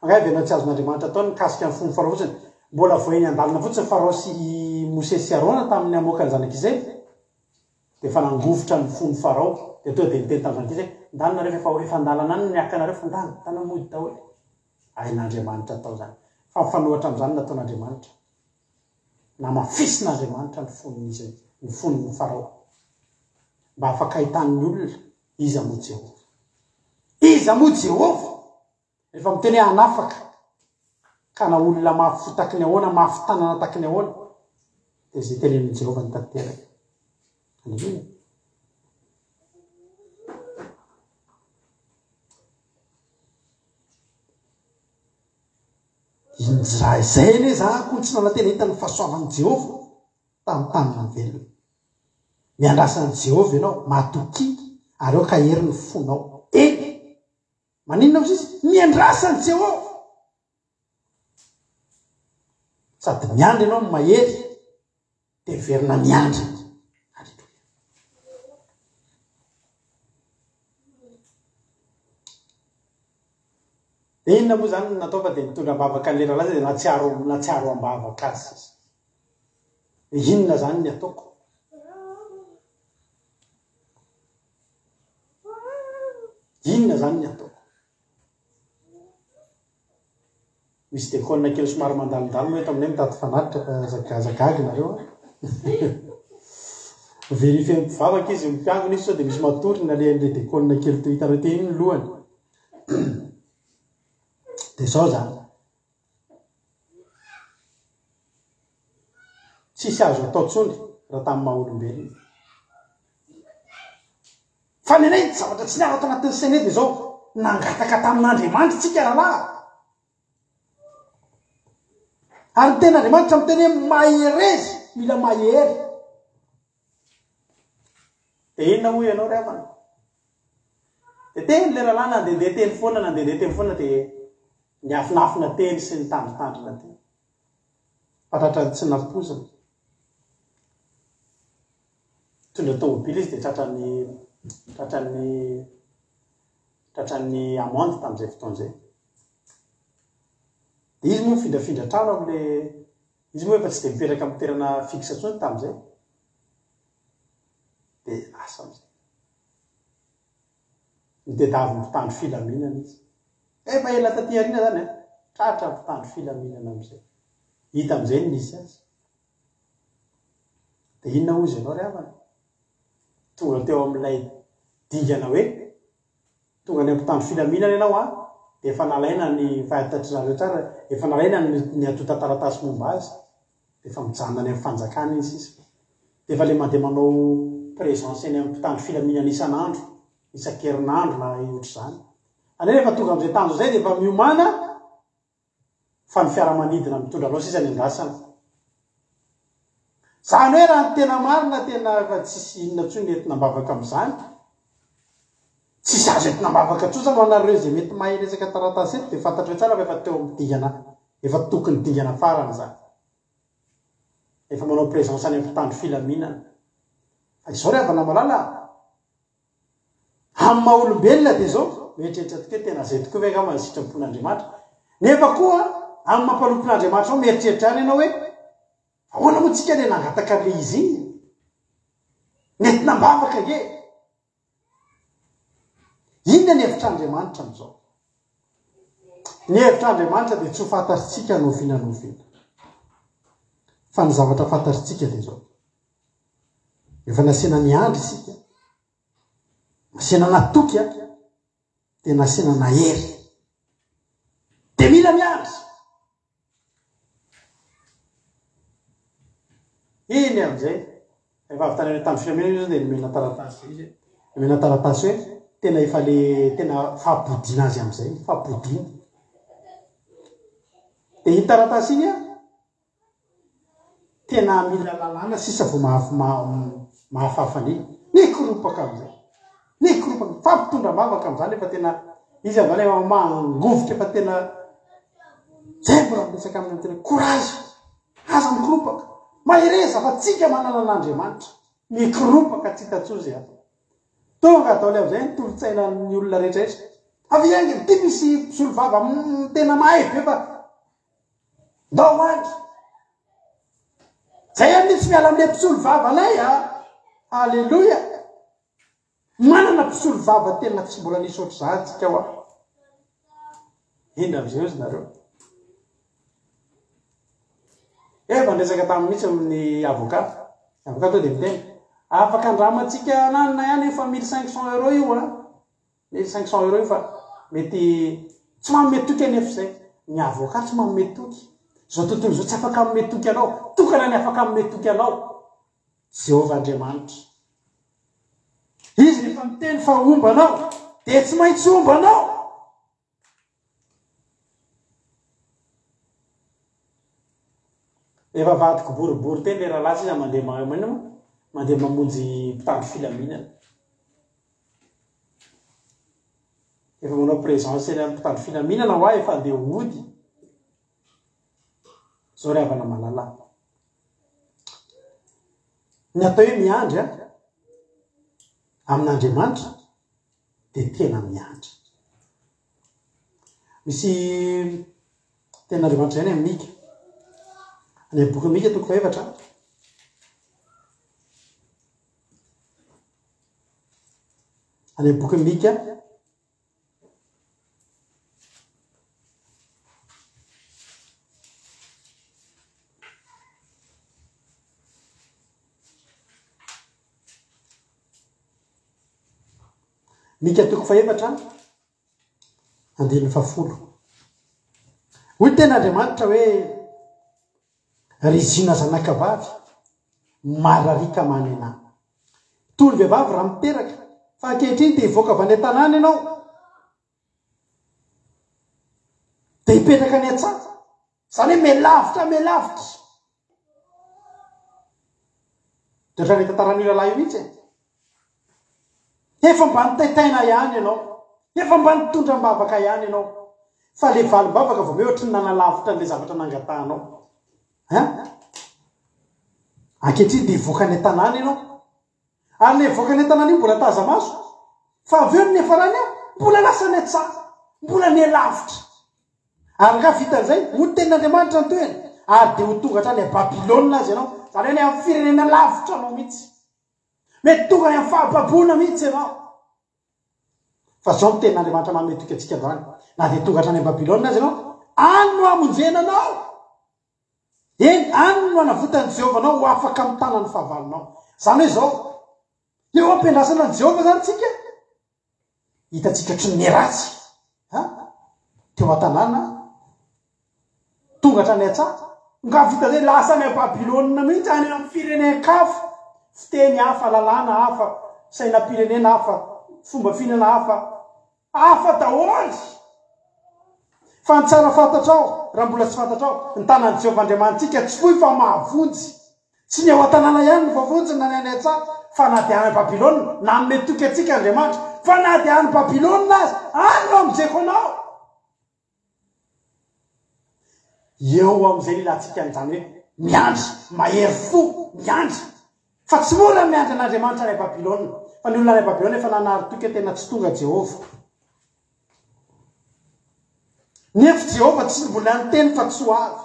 Angaha heverina tsy azon'Andriamanitra atao ny mikasika ny fon'i Farao fotsiny? Mbola vao eny an-dalana fotsiny Farao sy i Mosesy sy Arona tamin'ny hamoaka ny zanak'Israely. Dia efa nangovitra ny fon'i Farao, dia tonga dia niteny tamin'ny zanak'Israely hoe, Ndana nareo fa efa efa an-dalana any ny haka anareo fa ndana, ndana mody daholo. Hain'Andriamanitra atao izany. Fa mifanohitra amin'izany ny nataon'Andriamanitra. Namafisin'Andriamanitra ny fon'izy, ny fon'i Farao, mba afaka hahitan'ny olona iza moa Jehovah. Iza moa Jehovah? Rehefa miteny hoe hanafaka, ka na olona mafy fo taky ny ahoana, mafy tanana taky ny ahoana, dia izay tenenin'i Jehovah no tanteraka. Aleloia. Injay izay anie za koa tsy nanantena hita ny fahasoavan'i Jehovah tamin'ny tanana velona. Miandrasa an'i Jehovah ianao, matokia, ary aoka hahery ny fonao. Eny! Maninona ozy izy? Miandrasa an'i Jehovah. Sady miandry ianao no mahery, dia miverina miandry. Aleloia. Dia inona moa izany no natao fa dia nitondra am-bavaka an'ilay rahalahy dia nahatsiaro nahatsiaro am-bavaka azy izy. Dia inona izany ny ataoko? Inona izany ny ataoko? Misy dekona kely somary mandalondalo moa eto aminay mitady fanatitra fa aza aza gaga nareo a. Vérifier mpivavaka izy, mpiangona izy sao dia misy matory ny nalehan'ilay dekona kely teo hitanareo teo iny ny lohany. Dia izao izany. Tsisy azo atao tsony raha tamin'ny maha olombelona. Fa ny anay zavatra tsy niala ato anatin'ny sainay dia izao, nangataka tamin'Andriamanitra isika rahalahy. Ary ny tenin'Andriamanitra miteny hoe mahereza, mila mahery. Dia inona hoy ianao ry havana? Dia teny ilay rahalahy nandehandeha teny foana, nandehandeha teny foana dia niafinafina teny sy nitandrintandrina teny. Fa tratran'ny tsy nampoizina. Nitondra tômôbily izy dia tratran'ny tratran'ny tratran'ny amende tamin'izay fotoana izay. Dia izy moa mifindrafindra trano amin'ilay izy moa efa tsy dia mipetraka amin'ny toerana fixe intsony tamin'izay. Dia lasa amin'izay. Nitadiavin'ny mpitandro filaminana izy. Efa ela taty aoriana izany an! Tratra ny mpitandro filaminana amin'izay. Hita amin'izay ny nisy azy. Dia inona hozy ianao ry havana? Tonga teo amin'ilay dingana hoe tonga any amin'ny mpitandro filaminana ianao an, dia efa nalaina ny, fantatr'i zareo tsara, efa nalaina ny antontan-taratasy momba azy, dia efa mijanona any amin'ny fanjakana iny sisa. Dia efa ilay mandeha manao présence eny amin'ny mpitandro filaminana isan'andro, isan-kerinandro na ohatr'izany. Any rehefa tonga amin'izay tanjona izay dia efa miomàna fa ny fiaramanidina mitondra anao sisa ny andrasana. Izany hoe raha ny tena marina tena efa tsisy inona intsony ny entina am-bavaka amin'izany. Tsisy azo entina am-bavaka intsony izany ho anareo izay mety mahay resaka taratasy eto dia fantatrareo tsara fa efa teo amin'ny dingana, efa tokony dingana farany izany. Efa manao présence any amin'ny mpitandro filaminana. Fa izao ry havana malala a! Amin'ny maha olombelona dia izao, mieritreritra tokoa hoe tena izay tokoa ve angamba ny sitrapon'Andriamanitra? Nefa koa amin'ny maha mpanompon'Andriamanitra anao mieritreritra ihany ianao hoe ahoana moa tsika ilay nangataka an'ilay izy iny? Nentina am-bavaka ange! Inona ny hevitr'Andriamanitra amin'izao? Ny hevitr'Andriamanitra dia tsy ho fantatritsika na oviana na oviana. Fa ny zavatra fantatritsika dia izao. Efa nasiana niandry isika, nasiana natoky, dia nasiana nahery. Dia mila miandry. Iny amin'izay, rehefa avy tany amin'ny tany filaminana izy dia nomena taratasy izy. Nomena taratasy hoe tena efa le tena fampodiana azy amin'izay, fampodiana. Dia iny taratasy iny an, Tena mila lalàna sisa vao mahafafa an'iny. Nikoropaka amin'izay. Nikoropaka. Mifampitondra am-bavaka amin'izany efa tena izy amin'izany efa mangovitra efa tena zay mbola miresaka aminy amin'ny tena courage. Aza mikoropaka. Mahereza fa tsika manana an'Andriamanitra. Mikoropaka tsy hita intsony izay atao. Tonga daholo amin'izay ny tolo-tsainan'ny olona rehetra rehetra. Avia haingana, ity misy mpisolovava tena mahay be fa Ndao any. Zay anie tsy miala amin'ilay mpisolo vava anay a. Alléluia. Manana mpisolo vava tena tsy mbola nisy ohatr'izany tsika hoa. Indra amin'izay ozy nareo. Efa niresaka tamin'ny mihitsy amin'ny avocat. Avocat to dia miteny. Afaka andramantsika ananona ihany efa 1500 euros io a. 1500 euros io fa mety tsy manome toky anefa izay. Ny avocat tsy manome toky. Izao tontolo izao tsy afaka manome toky anao. Tokana ny afaka manome toky anao. Jehovah Andriamanitra. Izy rehefa miteny fa homba anao dia tsy maintsy homba anao. Efa vadiko boribory teny le rahalahy sisa mandeha manino moa? Mandeha mamonjy mpitandro filaminana. Efa manao présence eny amin'ny mpitandro filaminana hoa efa andeha hody. Zao ry havana malala. Ny atao hoe miandry a amin'Andriamanitra dia tena miandry. Misy tenin'Andriamanitra izay any amin'ny Mika. Any amin'ny bokin'i Mika toko fahefatra. Any amin'ny bokin'i Mika. Mika toko fahefatra, andininy fahafolo. Hoy ny tenin'Andriamanitra hoe, Ry Ziona zanakavavy, marariaka manenà. Toy ny vehivavy raha miteraka, fa ankehitriny dia hivoaka avy any an-tanàna ianao, dia hipetraka any an-tsaha. Izany hoe mihalavitra mihalavitra. Dia ohatran'ilay tantaran'io rahalahy io mihitsy e. Efa mba nitaitaina ihany ianao. Efa mba nitondra am-bavaka ihany ianao. Fa ilay valim-bavaka vao mihoatry ny nanalavitra an'ilay zavatra nangatahanao. Hein? Ankehitriny dia hivoaka any an-tanàna ianao. Ary ilay hivoaka any an-tanàna io mbola taza-maso. Fa avy eo ny niafarany an, mbola lasa any an-tsaha. Mbola nihalavitra. Ary angaha vitan'izay? Hoy ny tenin'Andriamanitra ny tohiny, ary dia ho tonga hatrany Babylona aza ianao, izany hoe any amin'ny firenena lavitra anao mihitsy. Mety tonga any amin'ny fahababoana mihitsy ianao. Fa izao ny tenin'Andriamanitra manome toky antsika androany, na dia tonga hatrany Babylona aza ianao, any no hamonjena anao. Eny, any no hanavotan'i Jehovah anao ho afaka amin'ny tanan'ny fahavalonao. Izany hoe izao, eo am-piandrasana an'i Jehovah izany tsika, hitantsika ohatry ny niharatsy ha? teo an-tanàna, tonga hatrany an-tsaha, nga vita izay lasa any Babylona mihitsy, any amin'ny firenen-kafa. Fiteny hafa, lalàna hafa, sainam-pirenena hafa, fomba fihinana hafa. Hafa daholo! Fa ny tsara fantatrao, raha mbola tsy fantatrao, ny tanan'i Jehovah Andriamanitsika tsy fohy fa mahavonjy. Tsy ny ao an-tanàna ihany no voavonjy na ny any an-tsaha, fa na dia any Babylona, nanome toky antsika Andriamanitra, fa na dia any Babylona aza, any no hamonjeko anao. Eo amin'izay no ilantsika an'izany hoe miandry, mahery fo, miandry. Fa tsy mora ny miandry an'Andriamanitra any Babylona. Fa ny olona any Babylona efa nanary toky hoe tena tsy tonga Jehovah. Nefa Jehovah tsy mbola niteny fa tsy ho avy.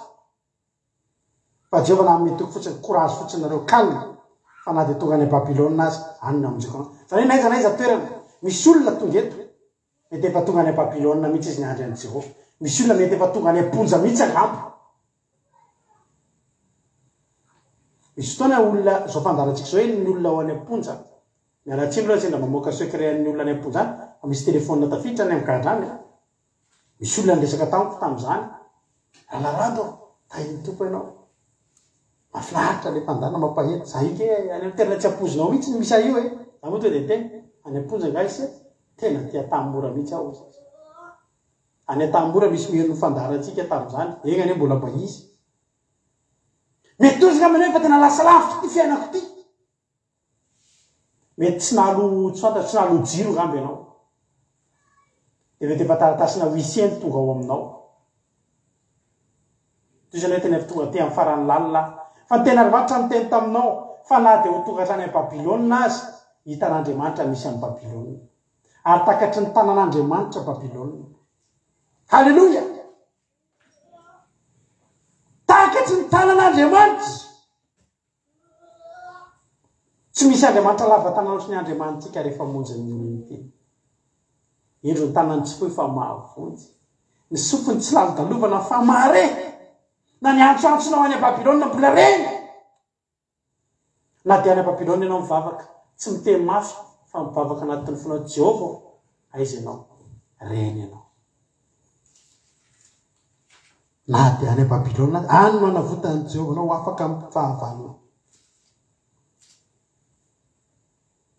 Fa Jehovah nanome toky fotsiny, courage fotsiny nareo, calme, fa na dia tonga any Babylona aza, any no hamonjeko anao. Izany hoe na aiza na aiza toerana, misy olona tonga eto, mety efa tonga any Babylona mihitsy izy niandry an'i Jehovah. Misy olona mety efa tonga any am-ponja mihitsy angamba. Misy fotoana olona, izao fandaharantsika izao hoe ny olona ao any am-ponja, miala tsiny aloha sendra mamoaka secret an'ny olona any am-ponja any, fa misy téléphone tafiditra any amin'ny gadra any. Misy olona niresaka tamiko tamin'izany, Ralarando ô, tahin'ny Tompo ianao. Mahafinaritra ilay mpandana mampahery. Za io nge any amin'ny toerana tsy ampoizinao mihitsy no misy ahy io e. Za moa tonga dia niteny, any am-ponja angaha ise? Tena aty Antanimora mihitsy aho hoy izy. Any Antanimora misy miheno ny fandaharantsika tamin'izany, eny anie mbola mba hisy. Mety toa izy angamba hoe efa tena lasa lavitra ity fiainako ity. Mety tsy nahaloa, tsy fantatro, tsy nahaloa jiro angamba ianao. Dia mety efa taratasina huissier no tonga ao aminao. Toy izany hoe tena efa tonga aty amin'ny farany lalina aho. Fa ny tenin'Andriamanitra niteny taminao fa na dia ho tonga hatrany any Babylona aza, hitan'Andriamanitra misy an'i Babylona. Ary takatry ny tanan'Andriamanitra Babylona. Haleloia! Takatry ny tanan'Andriamanitra! Tsy misy Andriamanitra lava tanana ohatry ny Andriamanitsika rehefa hamonjy ny olony ity. Indro ny tanany tsy fohy fa mahavonjy. Ny sofiny tsy lalodalovana fa mahare. Na ny antsoantsonao any Babylona mbola reny. Na dia any Babylona ianao mivavaka, tsy miteny mafy fa mivavaka anatin'ny fonao, Jehovah ô, aiza ianao? Reny ianao. Na dia any Babylona aza, any no hanavotan'i Jehovah anao ho afaka amin'ny fahavalonao.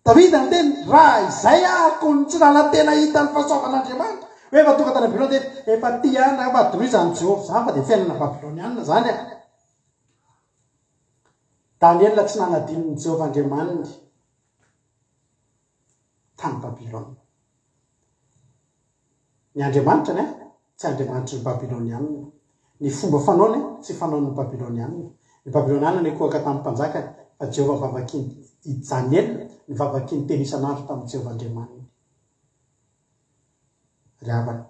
Davida niteny, raha izay aho no tsy nanantena hahita ny fahasoavan'Andriamanitra, hoe efa tonga tany Babylona dia efa tia any angamba adinoy izany Jehovah izany fa dia fiainana babylonianina izany e. Daniela tsy nanadino ny Jehovah Andriamaniny tany Babylona. Ny Andriamanitrany tsy Andriamanitry ny Babylonianina. Ny fomba fanaony tsy fanaon'ny Babylonianina. Ny Babylonianina nikohaka tamin'ny mpanjakany, fa Jehovah vavakin' i Daniela nivavaky intelo isan'andro tamin'i Jehovah Andriamaniny. Ry havana,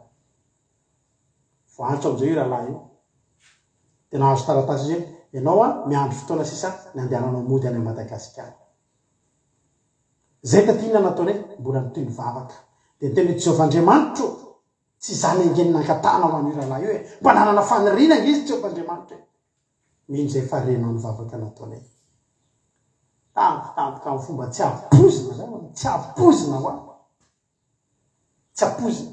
voaantso amin'izao io rahalahy io, dia nahazo taratasy izy hoe, ianao an, miandry fotoana sisa ny handehananao mody any Madagasikara. Izay taty inona nataonay? Mbola nitohy nivavaka. Dia niteny hoe, Jehovah Andriamanitro ô, tsy izany ange no nangatahana ho an'io rahalahy io e! Mba nanana faniriana ange izy Jehovah Andriamanitra e! Mino izay fa renao ny vavaka nataonay. Tampotampoka amin'ny fomba tsy ampoizina izany, tsy ampoizina hoa. Tsy ampoizina.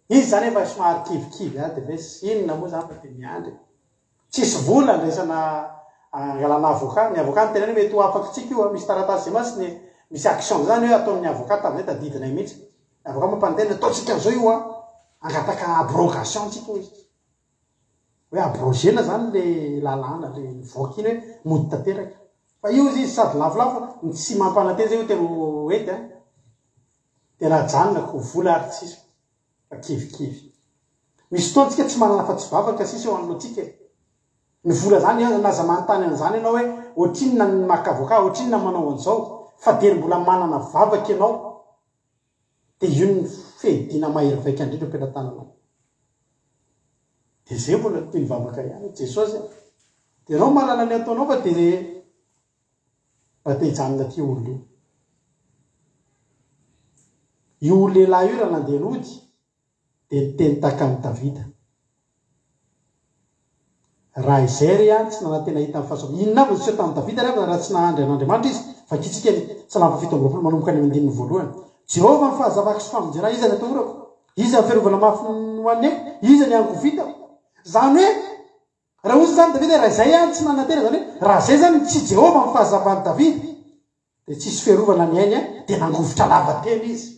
Izy izany efa somary kivikivy ahy dia hoe inona moa izany fa dia miandry e. Tsisy vola andraisana angalana avocat. Ny avocat niteny hoe mety ho afakitsika io, misy taratasy izay mantsy ny misy action izay zany hoe ataon'ny avocat tamin'izay tadidinay mihitsy. Ny avocat mampanantena hoe ataontsika an'izao io an, hangataka abrogation tsika hoy izy. Hoe abrogena zany le lalàna le nivoaka iny hoe mody tanteraka. Fa io izy sady lafolafo no tsy mampanantena zay hoe tena ho ety an. Tena ajanona ko vola ary tsisy fa kivikivy. Misy fotoana tsika tsy manana afa-tsy vavaka sisa eo anoloantsika e. Ny vola zany na aza manontany an'izany ianao hoe ohatrinona ny maka avocat, ohatrinona ny manao an'izao fa dia ny mbola manana vavaka ianao dia io ny fiadiana mahery vaika indrindra eo am-pelatananao. Dia zay mbola toy ny vavaka ihany hoe Jesosy a, dia ianao mahalala ny ataonao fa dia mba te hijanona aty olona io. Io lehilahy io raha nandeha nody dia niteny tahaka an'i Davida. Raha izay re aho tsy nanantena hahita ny fahasoavana. Inona avy no niseho tamin'i Davida ry havana raha tsy nahandry an'Andriamanitra izy? Vakintsika ny Salamo fahafito amby 20 manomboka any amin'ny andininy voalohany. Jehovah ny fahazavako sy famonjena ahy, iza no atahorako? Iza ny fiarovana mafy ho an'ny aiko? Iza ny angovitako? Izany hoe. Raha hoy izany Davida hoe raha izay aho tsy nanantena, izany hoe raha izay izany tsy Jehovah ny fahazavan'i Davida, dia tsisy fiarovana ny ainy, dia nangovitra lava tena izy.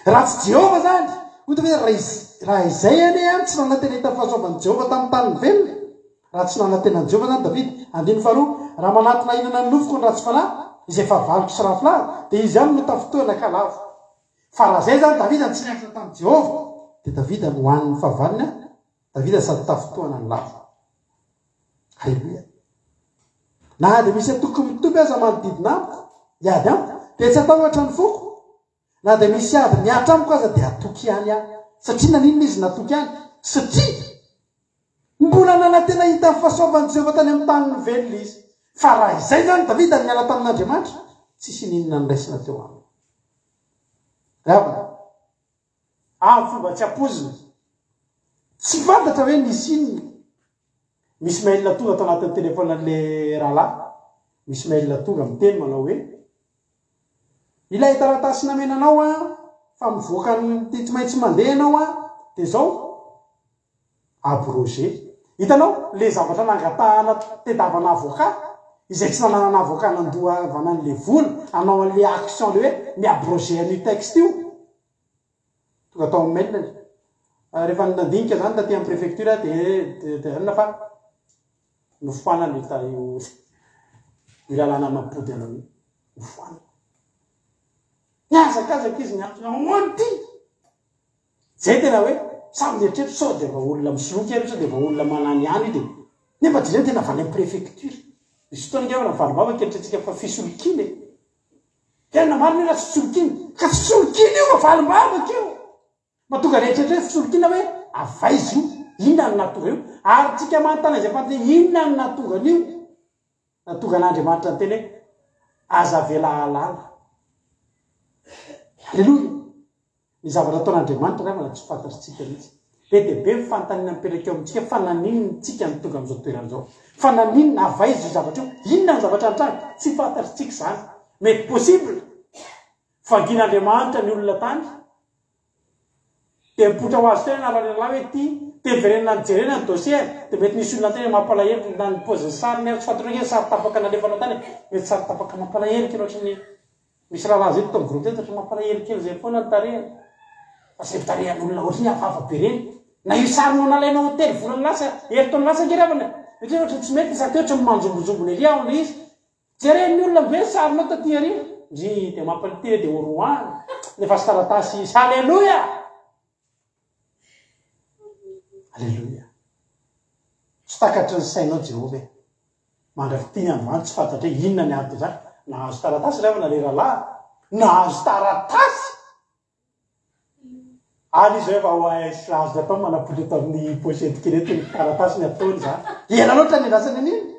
Raha tsy Jehovah izany, hoy Davida, raha izay anie aho tsy nanantena hita ny fahasoavan'i Jehovah tamin'ny tanin'ny velona, raha tsy nanantena an'i Jehovah izany Davida. Andininy faharoa, raha manatona hihinana ny nofoko ny ratsy fanahy, izay fahavaloko sy rafilahiko, dia izy ihany no tafintohina ka lavo. Fa raha izay izany Davida no tsy niankina tamin'i Jehovah, dia Davida no hanin'ny fahavalony, Davida sady tafintohana ny lavo. Haleloia. Na dia misy antoko mitovy aza manodidina amiko, hiady amiko, dia tsy hatahotra ny foko. Na dia misy ady mihatra amiko aza dia hatoky ihany aho. Satria naninona izy natoky ihany? Satria mbola nanantena hita ny fahasoavan'i Jehovah tany amin'ny tanin'ny velona izy. Fa raha izay izany Davida niala tamin'Andriamanitra, tsisy ininona noraisina teo aminy. Ry havana, Amin'ny fomba tsy ampoizina. Tsy fantatra hoe nisy inona. Misy mail tonga tao anatin'ny telefaonan'ilay rahalahy. Misy mail tonga miteny manao hoe, Ilay taratasy namena anao an, fa mivoaka an'ity tsy maintsy mandeha ianao an, dia izao, abrogé. Hitanao, ilay zavatra nangatahana tedavana avocat, izay tsy nananana avocat nandoavana an'ilay vola, hanao an'ilay action ilay hoe mi-abroger an'io texte io. Tonga tao amin'ny mail-ny. Rehefa nandinika izany taty amin'ny préfecture aho dia dia inona fa nofoanana io io io lalàna mampody anao io. Nofoanana. Nihazakazaka izy niantso ahoana ity? Zay tena hoe samy mieritreritra sao dia mba olona misoloky ary io sao dia mba olona manany ihany io dia nefa jereo tena avy any amin'ny préfecture. Misy fotoana ange raha mivalim-bava eritreretintsika fa fisolokiana e. Tena marina io raha tsy solokiana. Ka tsy solokiana io fa valim-bavaka io. Mahatonga ny eritreritra hoe fisolokiana hoe avy aiza io? Inona no nahatonga io? Ary tsika manontany izay fanontaniana inona no nahatonga an'io? Nahatonga an'Andriamanitra niteny hoe aza avela hahalala. Aleloia! Ny zavatra ataon'Andriamanitra angamba tsy fantatritsika mihitsy. Be dia be ny fanontaniana mipetraka eo amintsika fa naninona tsika no tonga amin'izao toerana izao? Fa naninona? Avy aiza io zavatra io? Inona ny zavatra nitranga? Tsy fantatritsika izany. Mety possible vangian'Andriamanitra ny olona tany dia mipoitra ho azy teo ny anaran'ny rahalahy hoe ity, dia miverenana nijerena ny dossier dia mety nisy olona tena mampalahelo na ny paozin'ny sariny ary tsy fantatrao ange ny sary tapaka nalefanao tany e, mety sary tapaka mampalahelo kely ohatran'ny Misy rahalahy zay teto am groupe teto ohatry ny mampalahelo kely zay foana ny tarehiny. Fa zay tarehan'olona ohatry ny hafahafa be reny. Na io sarinao nalainao telo volana lasa, herintaona lasa ange ry havana e. Mety hoe ohatry ny tsy mety sady ohatry ny manjombonjombona ery aho ilay izy. Jeren'ny olona ve ny sarinao taty aoriana? Ndry dia mampalahelo dia horoahana. Nefa azo taratasy izy. Haleloia! Aleloia. Tsy takatry ny sainao Jehovah e. Mandrak'ity ny androany tsy fantatra hoe inona ny anton'izany. Nahazo taratasy ry havana ilay rahalahy. Nahazo taratasy! Any izy hoe efa azony atao manapoitra eto amin'ny pochette kely eto ny taratasy ny ataony izany. Ela loatra ny andrasany an'iny.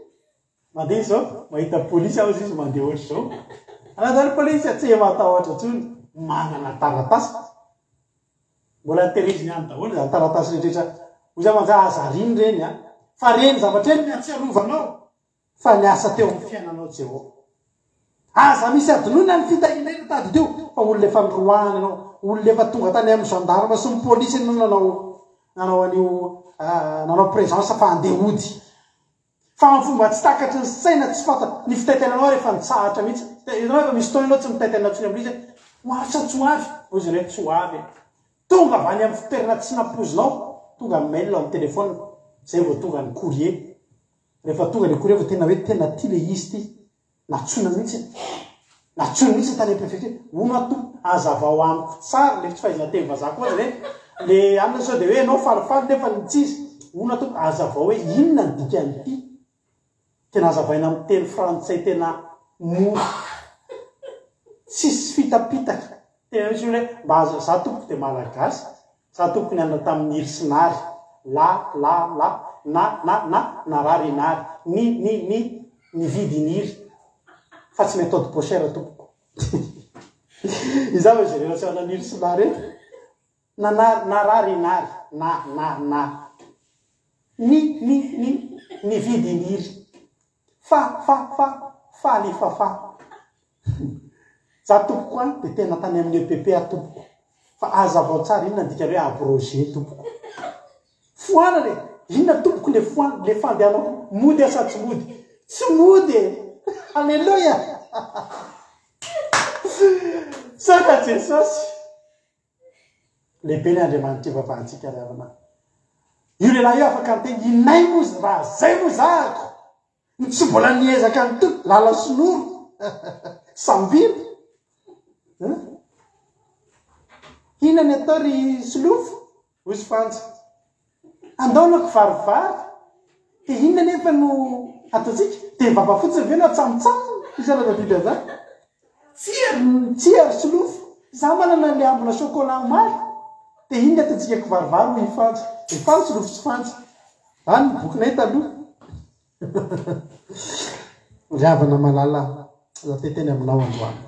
Mandeha izy izao, mahita polisy aho izy mandeha ohatr'izao. Anazany polisy tsy matahotra intsony, manana taratasy. Mbola tehiriziny any daholo izany taratasy rehetra rehetra. Hoy za mantsy aza ariana ireny an. Fa ireny zavatra ireny no ahatsiarovanao fa niasa teo amin'ny fiainanao Jehovah. Aza misy adinoina ny fitahiana ireny tadidio fa olona efa niroahana ianao, olona efa tonga tany amin'ny gendarme sy ny polisy ianao nanao nanao an'io nanao présence fa handeha hody. Fa amin'ny fomba tsy takatry ny saina, tsy fanta, ny fitaitainanao ary efa nitsahatra mihitsy. Hitanao efa misy fotoana ianao tsy mitaitaina intsony amin'ilay izy hoe, ho avy sa tsy ho avy? Hoy izy ireo hoe, tsy ho avy e. Tonga avy any amin'ny fitoerana tsy nampoizinao, tonga ny mail ao amin'ny téléphone, izay vao tonga ny courrier. Rehefa tonga ilay courrier vao tena hoe tena ity ilay izy ity. Nantsoina mihitsy Nantsoina mihitsy tany amin'ny préfecture. Hono aho tompoko, hazavao amiko tsara, le tsy fahaizana teny vazaha koa aza ve, le anona sao dia hoe ianao falifaly nefa ny tsy izy. Hono aho tompoko, hazavao hoe inona ny dikan'ity. Tena hazavaina amin'ny teny frantsay tena mora. Tsisy fitapitaka. Tena mihitsy hoe mba aza, za tompoko dia malagasy, Za tompoko nianatra tamin'ny Niry sy Nary, la, la, la, na, na, na, narary i Nary, ni, ni, ni, nividy i Niry, fa tsy méthode pochère tompoko. Izaho ve génération ana Niry sy Nary eto? Nanary, narary i Nary, na, na, na, ni, ni, ni, nividy i Niry. Fa, fa, fa, faly i Fafa. Za tompoko an, dia tena tany amin'ny EPP aho tompoko. Fa azavao tsara inona ny dikan'ny hoe abrogé tompoko. Foanana e! Inona tompoko le foan le fandehanako mody aho sa tsy mody? Tsy mody e! Alléluia! Misaotra Jesosy. Lehibe ny Andriamanitra ivavahantsika ry havana. Io lehilahy io afaka niteny, inay moa raha zay moa zahako no tsy mbola niezaka nitory, lala sy noro, sambilo. Inona ny atao ry solofo? Hoy sy Fanja. Andao hanao kivarivary. Dia inona anefa no ataontsika? Dia ny vava fotsiny ve no atsamontsamona? Misy an'aza biby an'izany? Tsia, tsia ry Solofo. Izaho manana an'ilay ambina chocolat omaly. Dia inona ataontsika kivarivary hoy i Fanja. Dia faly Solofo sy Fanja. Any ny bokinay taloha. Ry havana malala, za te hiteny aminao androany.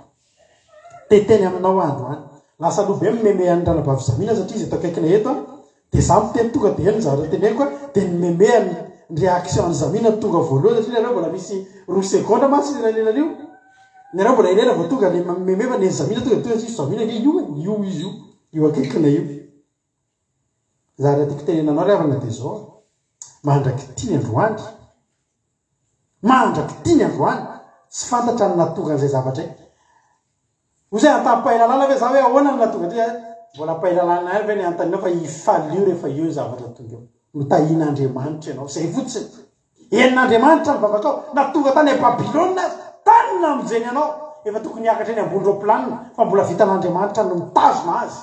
Te hiteny aminao aho androany. Lasa aloha be mimeme an'i Ranabavy Zamina satria izy eto akaikinay eto an. Dia za miteny tonga dia heno ny zavatra teneniko an. Dia ny meme an'i ny réaction an'i Zamina no tonga voalohany satria nareo mbola misy roa segondra mantsy ny elanelan'io. Nareo mbola elaela vao tonga le meme fa ny an'i Zamina tonga dia tonga satria Zamina ange io e, io izy io, io akaikinay io. Zara tiako tenenana anao ry havana dia izao, mandrak'ity ny androany, mandrak'ity ny androany, tsy fantatra ny nahatonga an'izay zavatra izay. Hoy zay antanim-pahelalana ve za hoe ahoana no nahatonga aty? Mbola am-pahelalana ihany ve ny anontanianao fa ifalio rehefa io ny zavatra tonga eo. Notahian'Andriamanitra ianao, izay fotsiny. Henon'Andriamanitra ny vavakao, na tonga tany Babylona aza, tany no namonjeny anao. Efa tokony hiakatra eny ambony roaplanina, fa mbola vitan'Andriamanitra no mitazona azy.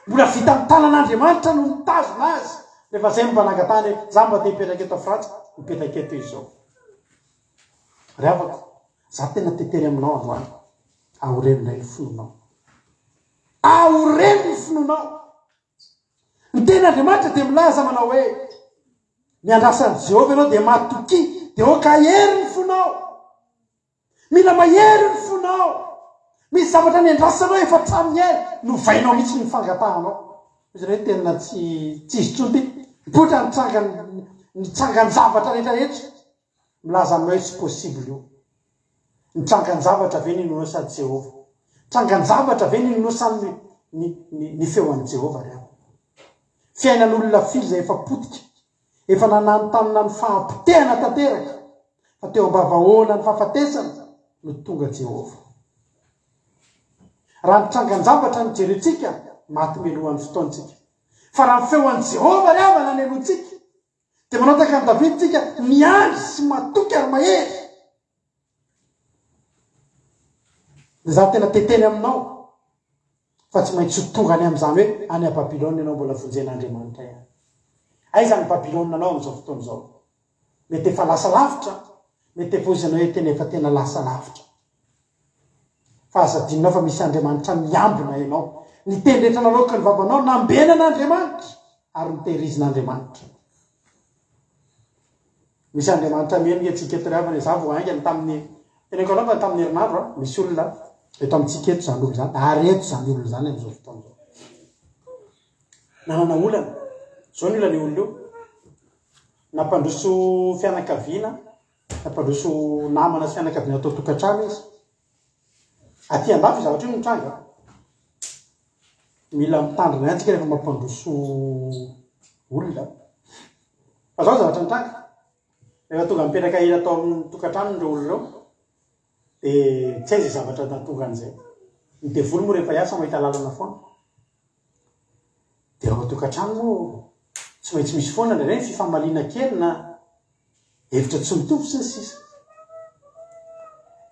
Mbola vitan'ny tanan'Andriamanitra no mitazona azy. Rehefa izay no mba nangatahany hoe, za mba te hipetraka eto Frantsa, mipetraka eto izy izao. Ry havako, za tena te hiteny aminao androany, aoreno indray ny finoanao. Aoreno ny finoanao. Ny tenin'Andriamanitra dia milaza manao hoe, Miandrasa an'i Jehovah ianao dia matokia, dia aoka hahery ny fonao. Mila mahery ny fonao. Misy zavatra niandrasanao efa hatramin'ny ela, novainao mihitsy ny fangatahanao. Izy ireo tena tsy tsy izy intsony ity. Mipoitra ny trangan ny trangan-javatra rehetra rehetra. Milaza aminao hoe tsy possible io. Ny trangan-javatra ve ny inoanao sa Jehovah? Trangan-javatra ve ny inoanao sa ny ny ny feo an'i Jehovah ry havana? Fiainan'olona firy izay efa potika, efa nananontanona ny fahapotehana tanteraka, fa teo am-bavahoana ny fahafatesana no tonga Jehovah. Raha ny trangan-javatra no jerentsika, maty mialohan'ny fotoantsika. Fa raha ny feo an'i Jehovah ry havana no henointsika, Dia manao tahaka an'i Davida isika, miandry sy matoky ary mahery. Dia izaho tena te-hiteny aminao fa tsy maintsy ho tonga any amin'izany hoe any Babylona ianao mbola vonjen'Andriamanitra ihany. Aiza ny Babylona anao amin'izao fotoana izao? Mety efa lasa lavitra, mety efa hozy ianao hoe tena efa tena lasa lavitra. Fa aza adinonao fa misy Andriamanitra miambina ianao. Ny teny rehetra naloaky ny vavanao nambenan'Andriamanitra ary notehirizin'Andriamanitra. Misy Andriamanitra mihaino nge tsika eto ry havana e. Za vao haingana tamin'ny, teneniko anao fa tamin'ny herinandro a, misy olona eto amintsika eto izany olona izany, ary eto izany olona izany amin'izao fotoana izao. Nanana olana. Izao ny olan'io olona io. Nampandroso fianakaviana Nampandroso namana sy fianakaviana tao an-tokantrano izy. Aty andafy io zavatra io no mitranga. Mila mitandrina ihany tsika rehefa mampandroso olona. Fa zao ny zavatra nitranga. Rehefa tonga mipetraka ela tao amin'ny tokantranony ireo olona ireo, dia tsy aiza izay zavatra nahatonga an'izay. Ny devoly moa rehefa hiasa mahita lalana foana. Dia ao an-tokantrano moa tsy maintsy misy foana indraindray ny fifamaliana kely na Hevitra tsy mitovy sy ny sisa.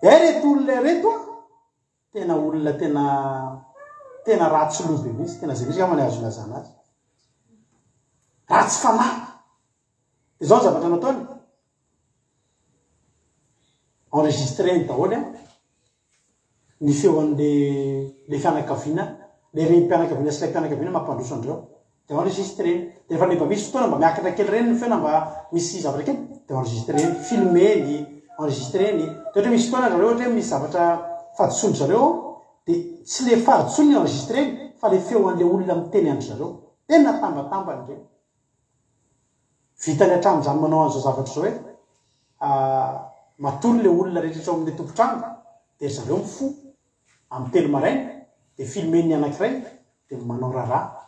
Hay reto olona ireto an, tena olona tena tena ratsy loha be mihitsy, tena izay mihitsy angamba ny azo ilazana azy. Ratsy fanahy. Dia izao ny zavatra nataony. Enregistré-ny daholo an. ny feo an'le le fianakaviana, le renim-pianakaviana sy raim-pianakaviana mampandroso an-dreo. Dia enregistrena. Dia rehefa le mba misy fotoana mba miakatra kely ireny ny feo na mba misy zavatra kely, dia enregistrena, filmer-ny, enregistreny. Dia ohatra hoe misy fotoana zareo ohatra hoe misy zavatra fahadisoan-dry zareo ao, dia tsy le fahadisoany no enregistreny fa le feo an'le olona miteny an-dry zareo. Tena tambatambany ireny. Vitany hatramin'izany manao an'izao zavatra izao hoe matory ilay olona rehetra ao amin'ilay tompon-trano dia ry zareo mifoha amin'ny telo maraina dia filmer-n'ny anankiray dia manao raharaha.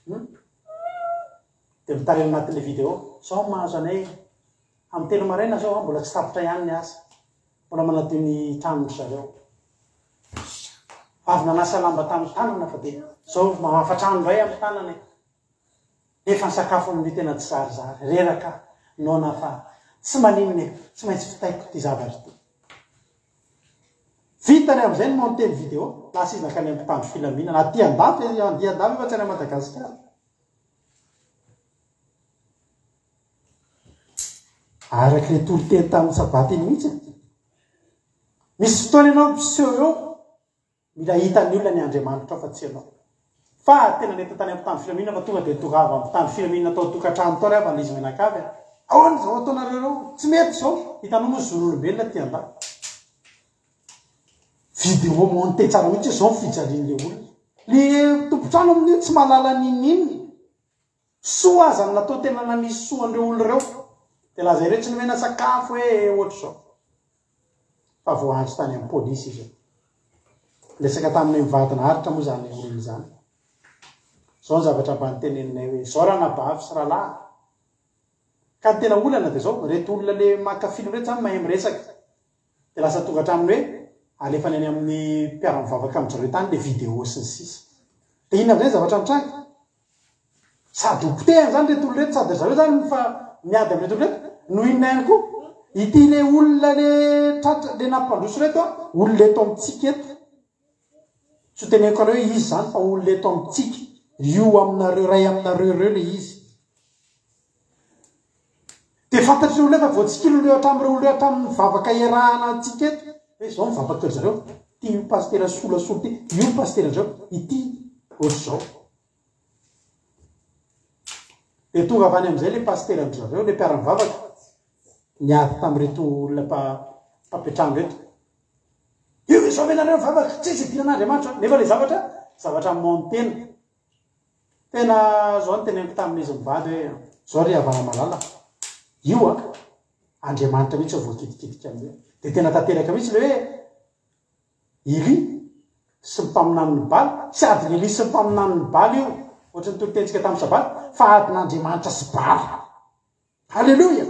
Hum. Dia mitaraina anatin'ilay vidéo, zao ny mahazo anay e! Amin'ny telo maraina zao an, mbola tsy tapitra ihany ny asa. Mbola manadio ny tranon-dry zareo. Avy nanasa lamba tamin'ny tanana fa dia zao mamafa trano indray amin'ny tanana e! Nefa ny sakafo amin'io tena tsy zarizary. Reraka aho, noana fa tsy maninona e! Tsy maintsy vitaiko ity zavatra ity. Vitany amin'izay ny monter ny vidéo, lasa izy nankany amin'ny mpitandro filaminana. Aty an-dafy e, andia an-dafy fa tsy any Madagasikara. Araka ilay toriteny tamin'ny sabata iny mihitsy e. Misy fotoana ianao miseho eo, mila hitan'ny olona ny Andriamanitrao fa tsy ianao. Fa tena nety tany amin'ny mpitandro filaminana fa tonga dia tongava amin'ny mpitandro filaminana tao an-tokantrano tao ry havana izy mianakavy a. Ahoana izao ataonareo ireo? Tsy mety izao. Hitanao moa zon'olombelona aty an-dafy. Vidéo monté tsara mihitsy hoe zao ny fijalian'le olona. Le tompon-trano amin'io tsy mahalala n'inon'inona. Soa aza ny natao tena nanisy soa an'ireo olona ireo. Dia lazain'ireo tsy nomena sakafo hoe ohatr'izao. Fa voaantso tany amin'ny polisy izy io. Niresaka taminay mivady naharitra moa izany olona izany. Izao ny zavatra mba noteneninay hoe izao ranabavy sy rahalahy. Ka ny tena olana dia izao, ireto olona le maka film ireto izany mahay miresaka. Dia lasa tonga hatramin'ny hoe alefany any amin'ny mpiara-mivavaka amin-dry zareo tany ilay vidéo sy ny sisa. Dia inona amin'izay ny zavatra nitranga? Sady ho potehana izany ireto olona ireto, sady ry zareo izany mifa miady amin'ireto olona ireto, no inona ihany koa? Ity ilay olona ilay tratra, ilay nampandroso ireto an, olona eto amintsika eto. Tsy ho teneniko anareo hoe iza izany fa olona eto amintsika, io aminareo, iray aminareo ireo ilay izy. Dia fantatr'ireo olona fa voatsikilo ireo hatramin'ireo olona ireo hatramin'ny vavaka iarahana antsika eto hoe izao ny vavaka ry zareo, ity io pasitera solasola ity, io pasitera zareo, ity ohatr'izao. Dia tonga avy any amin'izay ilay pasiteran-dry zareo, ilay mpiara-mivavaka, niady tamin'ireto olona mpampiantrano ireto. Io izao ve nareo mivavaka, tsisy idiran'Andriamanitra. Nefa ilay zavatra, zavatra montena. Tena zao no teneniko tamin'izy mivady hoe zao ry havana malala io a Andriamanitra mihitsy no voakitikitika amin'io. Dia tena tanteraka mihitsy ilay hoe Elia sy ny mpaminanin'i Bala, tsy adin'i Elia sy ny mpaminanin'i Bala io, ohatry ny toritentsika tamin'ny sabata, fa adin'Andriamanitra sy Bala. Haleloia!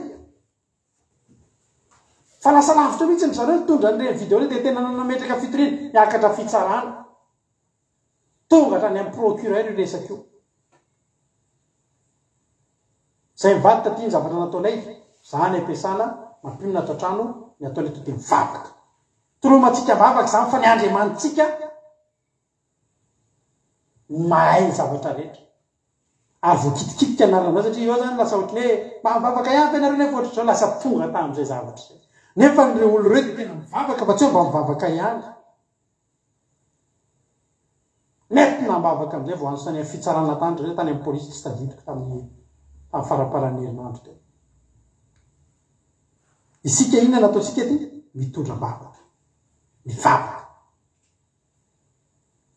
Fa lasa lavitra mihitsy ry zareo nitondra an'ireny video ireny dia tena nametraka fitoriana, niakatra fitsarana. Tonga hatrany amin'ny procureur io resaka io. Izay mivady taty ny zavatra nataonay, za any am-piasana, mampionona ato an-trano, ny ataonay to dia mivavaka. Toromantsika vavaka izany fa ny Andriamanitsika mahay ny zavatra rehetra. Ary voakitikitika anaranao satria eo zany lasa ohatry ny hoe mba mivavaka ihany ve nareo nefa ohatr'izao lasa tonga tamin'izay zavatra izay. Nefa ireo olona ireo dia tena mivavaka fa tsy hoe mba mivavaka ihany. Nentina am-bavaka amin'izay vao antso tany amin'ny fitsarana tany ry zareo, tany amin'ny polisy tsy tadidiko tamin'ny tamin'ny faramparan'ny herinandro teo. Isika inona no ataontsika aty? Mitondra am-bavaka. Mivavaka.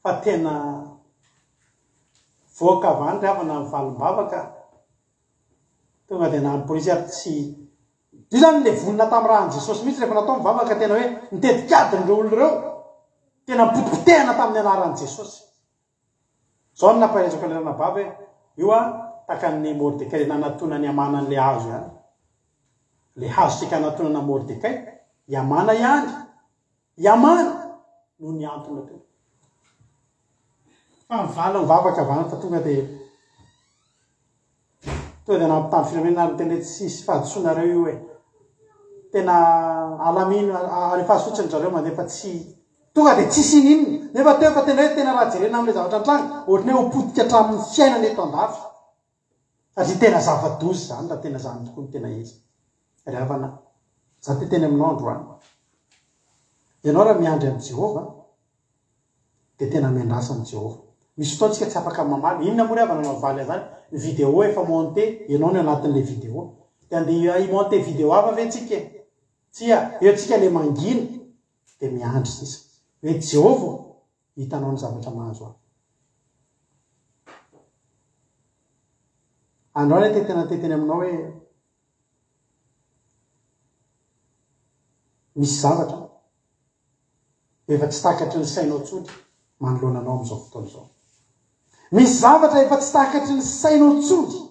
Fa tena voaka avy any ry havana ny valim-bavaka. Tonga dia na ny polisy ary tsy Io izany ilay vonona tamin'ny rahan'i Jesosy mihitsy rehefa natao ny vavaka tena hoe nitetikadiny ireo olona ireo. Tena nipotipotehana tamin'ny anaran'i Jesosy. Izao no nampaherezako an'ilay ranabavy hoe io an, takan'i Mordekay nanatonan'i Hamana an'ilay hazo ihany. Ilay hazo saika hanatonana Mordekay, i Hamana ihany. I Hamana no nihantona teo. Fa mivaly ny vavaka avy any fa tonga dia Tonga dia nampitandro filaminana ary niteny hoe tsisy fahadisoanareo io e. Tena alamino, alefaso fotsiny ry zareo mandeha fa tsy tonga dia tsisy ininona. Nefa teo fa tena hoe tena raha jerena amin'ilay zavatra nitranga, ohatran'ny hoe ho potika hatramin'ny fiainana eto andafy. Satria tena zava-doza izany raha tena izany tokoa no tena izy. Ry havana, izaho te hiteny aminao androany. Ianao raha miandry amin'i Jehovah, dia tena miandrasa an'i Jehovah. Misy fotoana tsika tsy afaka mamaly. Inona moa ry havana no havaly an'izany? Ny vidéo efa monté, ianao no anatin'ilay vidéo. Dia andeha hi-monter vidéo hafa ve tsika e? Tsia, eo tsika ilay mangina, dia miandry sisa. Hoe Jehovah ô, hitanao ny zavatra mahazo ahy. Androany aho te tena te hiteny aminao hoe misy zavatra efa tsy takatry ny sainao intsony manoloana anao amin'izao fotoana izao. Misy zavatra efa tsy takatry ny sainao intsony.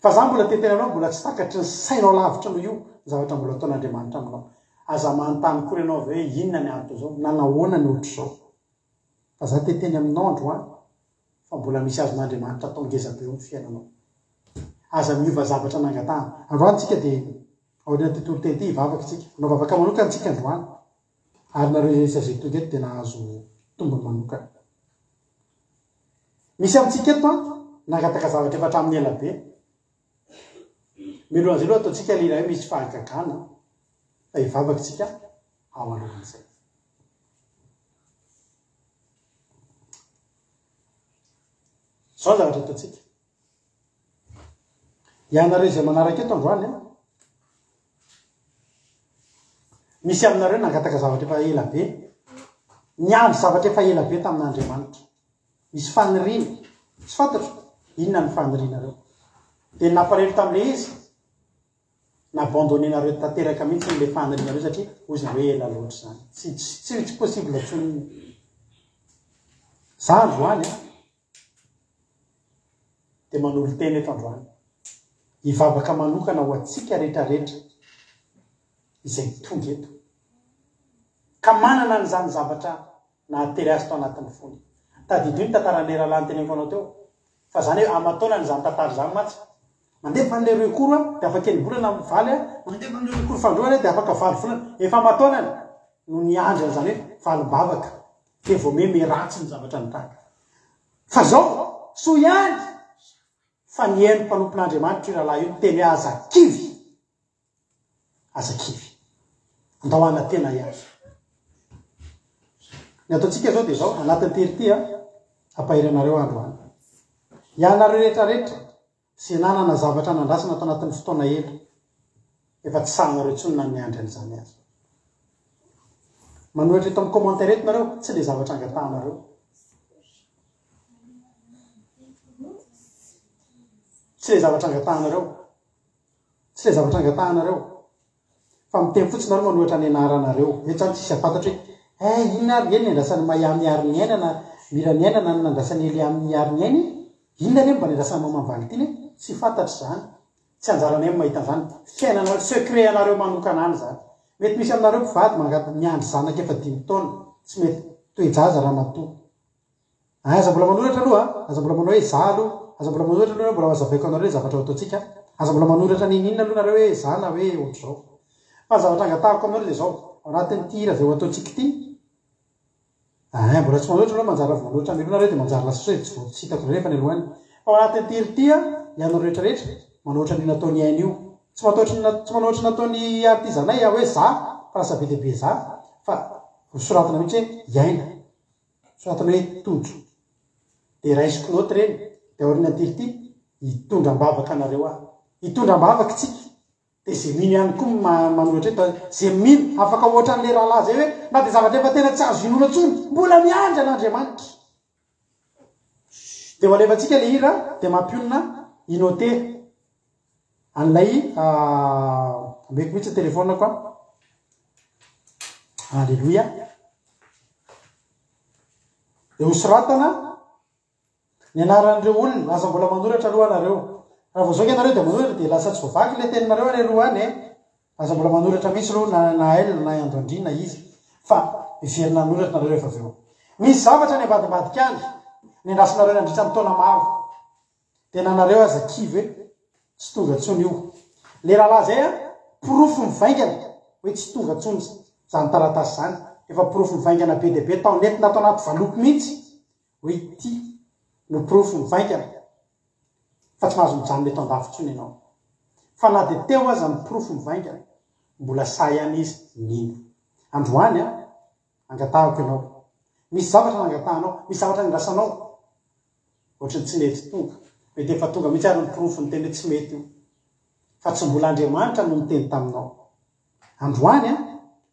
Fa za mbola te hiteny anao mbola tsy takatry ny sainao lavitra noho io ny zavatra mbola ataon'Andriamanitra aminao. Aza manontany kory ianao avy eo hoe inona ny anton'izao na nahoana ny ohatr'izao. Fa za te hiteny aminao androany fa mbola misy azon'Andriamanitra atao ngeza be eo amin'ny fiainanao. Aza miova zavatra nangatahana. Androany tsika dia aorian'ity toriteny ity hivavaka isika. Hanao vavaka manokana tsika androany. Ary nareo rehetra izay tonga eto dia nahazo tombony manokana. Misy amintsika eto an, nangataka zavatra efa hatramin'ny ela be. Mialohan'izay aloha ataontsika ilay iray misy fahagagana fa hivavaka isika ao alohan'izay. Izao ny zavatra ataontsika. Ianareo izay manaraka eto androany an, misy aminareo nangataka zavatra efa ela be, niandry zavatra efa ela be tamin'Andriamanitra. Misy faniriana, tsy fantatro inona ny fanirianareo. Dia ny nampalahelo tamin'ilay izy, n'abandonner-nareo tanteraka mihitsy ilay fanirianareo satria hozy nareo ela loatra izany. Tsy, tsy, tsy possible intsony. Za androany an, dia manolo-tena eto androany hivavaka manokana ho antsika rehetrarehetra izay tonga eto ka manana an'izany zavatra nahatery azy tao anatin'ny fony. Tadidio ny tantaran'ilay rahalahy noteneniko anao teo fa izany hoe aman-taonany izany tantara izany mantsy. Mandefa an'ilay recours aho dia afaka enim-bolana mivaly aho, mandefa an'ilay recours fanindroany aho dia afaka valo volana. Efa aman-taonany no niandry an'izany hoe valim-bavaka. Dia vao miha miharatsy ny zavatra nitranga. Fa zao, soa ihany fa nihaino mpanompon'Andriamanitra io rahalahy io niteny hoe aza kivy, aza kivy. Andao hanantena ihany. Ny ataontsika izao dia izao, anatin'ity hery ity an, hampahery anareo aho androany. Ianareo rehetra rehetra Izay nanana zavatra nandrasana tao anatin'ny fotoana ela, efa tsy sahinareo intsony na ny miandry an'izany aza. Manoratra eto amin'ny commentaire eto nareo, tsy ilay zavatra angatahanareo. Tsy ilay zavatra angatahanareo. Tsy ilay zavatra angatahanareo. Fa miteny fotsiny nareo manohatra ny anaranareo. Eto zany tsisy hafantatra hoe eh inona ary re ny nandrasan'i Maya Mihariniaina na Miraniaina na ny nandrasan'i Elia Mihariniaina e? Inona re mba nandrasan'i Maman Valentine e? Tsy fantatra izany. Tsy anjaranay ny mahita an'izany. Fiainanareo, secret anareo manokana any izany. Mety misy aminareo mpivady mangata miandry zanaka efa dimy taona. Tsy mety toe-jaza ramatoa. Aza mbola manoratra aloha a! Aza mbola manao hoe za aloha. Aza mbola manoratra aloha nareo mbola ho azavaiko anareo ny zavatra ho ataontsika. Aza mbola manoratra n'inon'inona aloha nareo hoe za na hoe ohatr'izao. Fa ny zavatra angatahako aminareo dia izao, ao anatin'ity hira izay ho ataontsika ity, Ein, mbola tsy manoratra aloha manjary avy manoratra mialoha nareo dia manjary lasa sao tsy vao tsy hitako indray rehefa any aloha any. Fa ao anatin'ity hira ity an, ianareo rehetra rehetra, manoatra an'io nataon'i Aina io. Tsy mataotra ny tsy manoatra ny nataon'i artizanay aho hoe za, fa lasa be dia be za, fa soratana mihitsy hoe i Aina. Soratana hoe Tojo. Dia raisiko note ireny, dia aorianan'ity ity, hitondra am-bavaka anareo aho. Hitondra am-bavaka isika. Dia izay mino ihany koa manoratra eto, izay mino, afaka ohatran'ilay rahalahy izay hoe, na dia zavatra efa tena tsy azo inoana intsony, mbola miandry an'Andriamanitra. Dia ho alefantsika ilay hira, dia mampionona i-noter an'ilay, omeko mihitsy ny telephone-ko an. Alléluia. Dia hosoratana ny anaran'ireo olona. Aza mbola manoratra aloha nareo. Raha vao zao ianareo dia manoratra dia lasa tsy voavaky ilay teninareo any aloha any e. Aza mbola manoratra mihitsy aloha na Naël na Andondry na iza fa miverina hanoratra nareo rehefa avy eo. Misy zavatra any ambadimbadika any nendrasinareo nandritra ny taona maro. Dia na nareo aza kivy hoe tsy tonga tsony io. Le rahalahy zay an, porofo mivaingana hoe tsy tonga tsony zany taratasy zany. Efa porofo mivaingana be dia be tao nentina ato anaty valopy mihitsy hoe ity no porofo mivaingana fa tsy mahazo mijanona eto andafy tsony ianao. Fa na dia teo aza ny porofo mivaingana, mbola sahy ihany izy nino. Androany an, angatahako ianao. Misy zavatra nangatahanao, misy zavatra nandrasanao. Ohatry ny tsy nety tonga. Mety efa tonga mihitsy ary ny porofo niteny hoe tsy mety io. Fa tsy mbola Andriamanitra no niteny taminao. Androany an,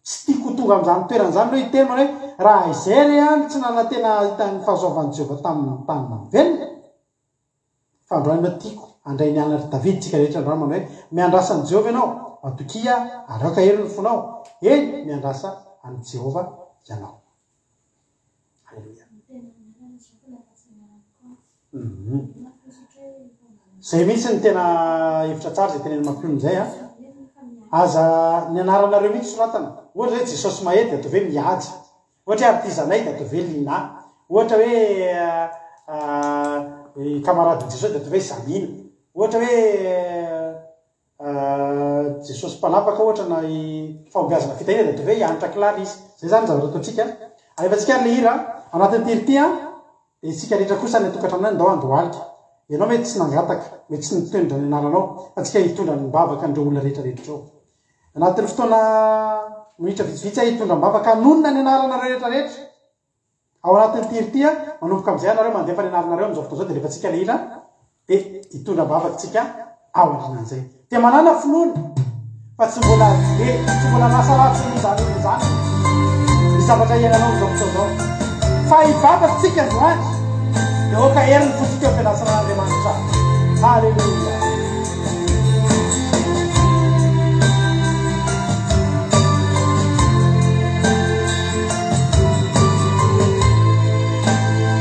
tsy tiako ho tonga amin'izany toerana izany aloha hiteny manao hoe raha izay re aho no tsy nanantena hahita ny fahasoavan'i Jehovah tamin'ny tany nahavelona. Fa androany aloha tiako handray ny anatr'i Davida isika rehetra androany manao hoe miandrasa an'i Jehovah ianao, matokia ary aoka hery ny fonao. Eny, miandrasa an'i Jehovah ianao. Aleloia. Zay mihitsy ny tena hevitra tsara izay tenenin'i Mampionona izay a. Aza ny anaranareo mihitsy soratana. Ohatra hoe Jesosy Mahery dia ataovy hoe Mihaja. Ohatra hoe Artizanay dia ataovy hoe Lina. Ohatra hoe i Camaradin'i Jesosy dia ataovy hoe Zamina. Ohatra hoe Jesosy Mpanapaka ohatra na i Fahombiazana Fitahiana dia ataovy hoe i Hanitra Clarisse. Izay izany ny zavatra ataontsika. Alefantsika ary ilay hira anatin'ity hira ity an. Dia isika rehetra kosa any an-tokantrano any ndao handohalika. Ianao mety tsy nangataka, mety tsy nitondra ny anaranao, fa tsika hitondra am-bavaka an'ireo olona rehetra rehetra ireo. Anatin'ny fotoana minitra vitsivitsy aho hitondra am-bavaka hanonona ny anaranareo rehetra rehetra. Ao anatin'ity hira ity, manomboka amin'izay ianareo mandefa ny anaranareo amin'izao fotoana izao dia alefantsika ilay hira dia hitondra am-bavaka tsika ao aorianan'izay. Dia manàna finoana fa tsy mbola be, tsy mbola lasa ratsy noho izany olona izany ny zavatra iainanao amin'izao fotoana izao. Fa hivavaka tsika androany dia aoka hery ny fontsika eo am-piandrasana an'Andriamanitra. Haleloia.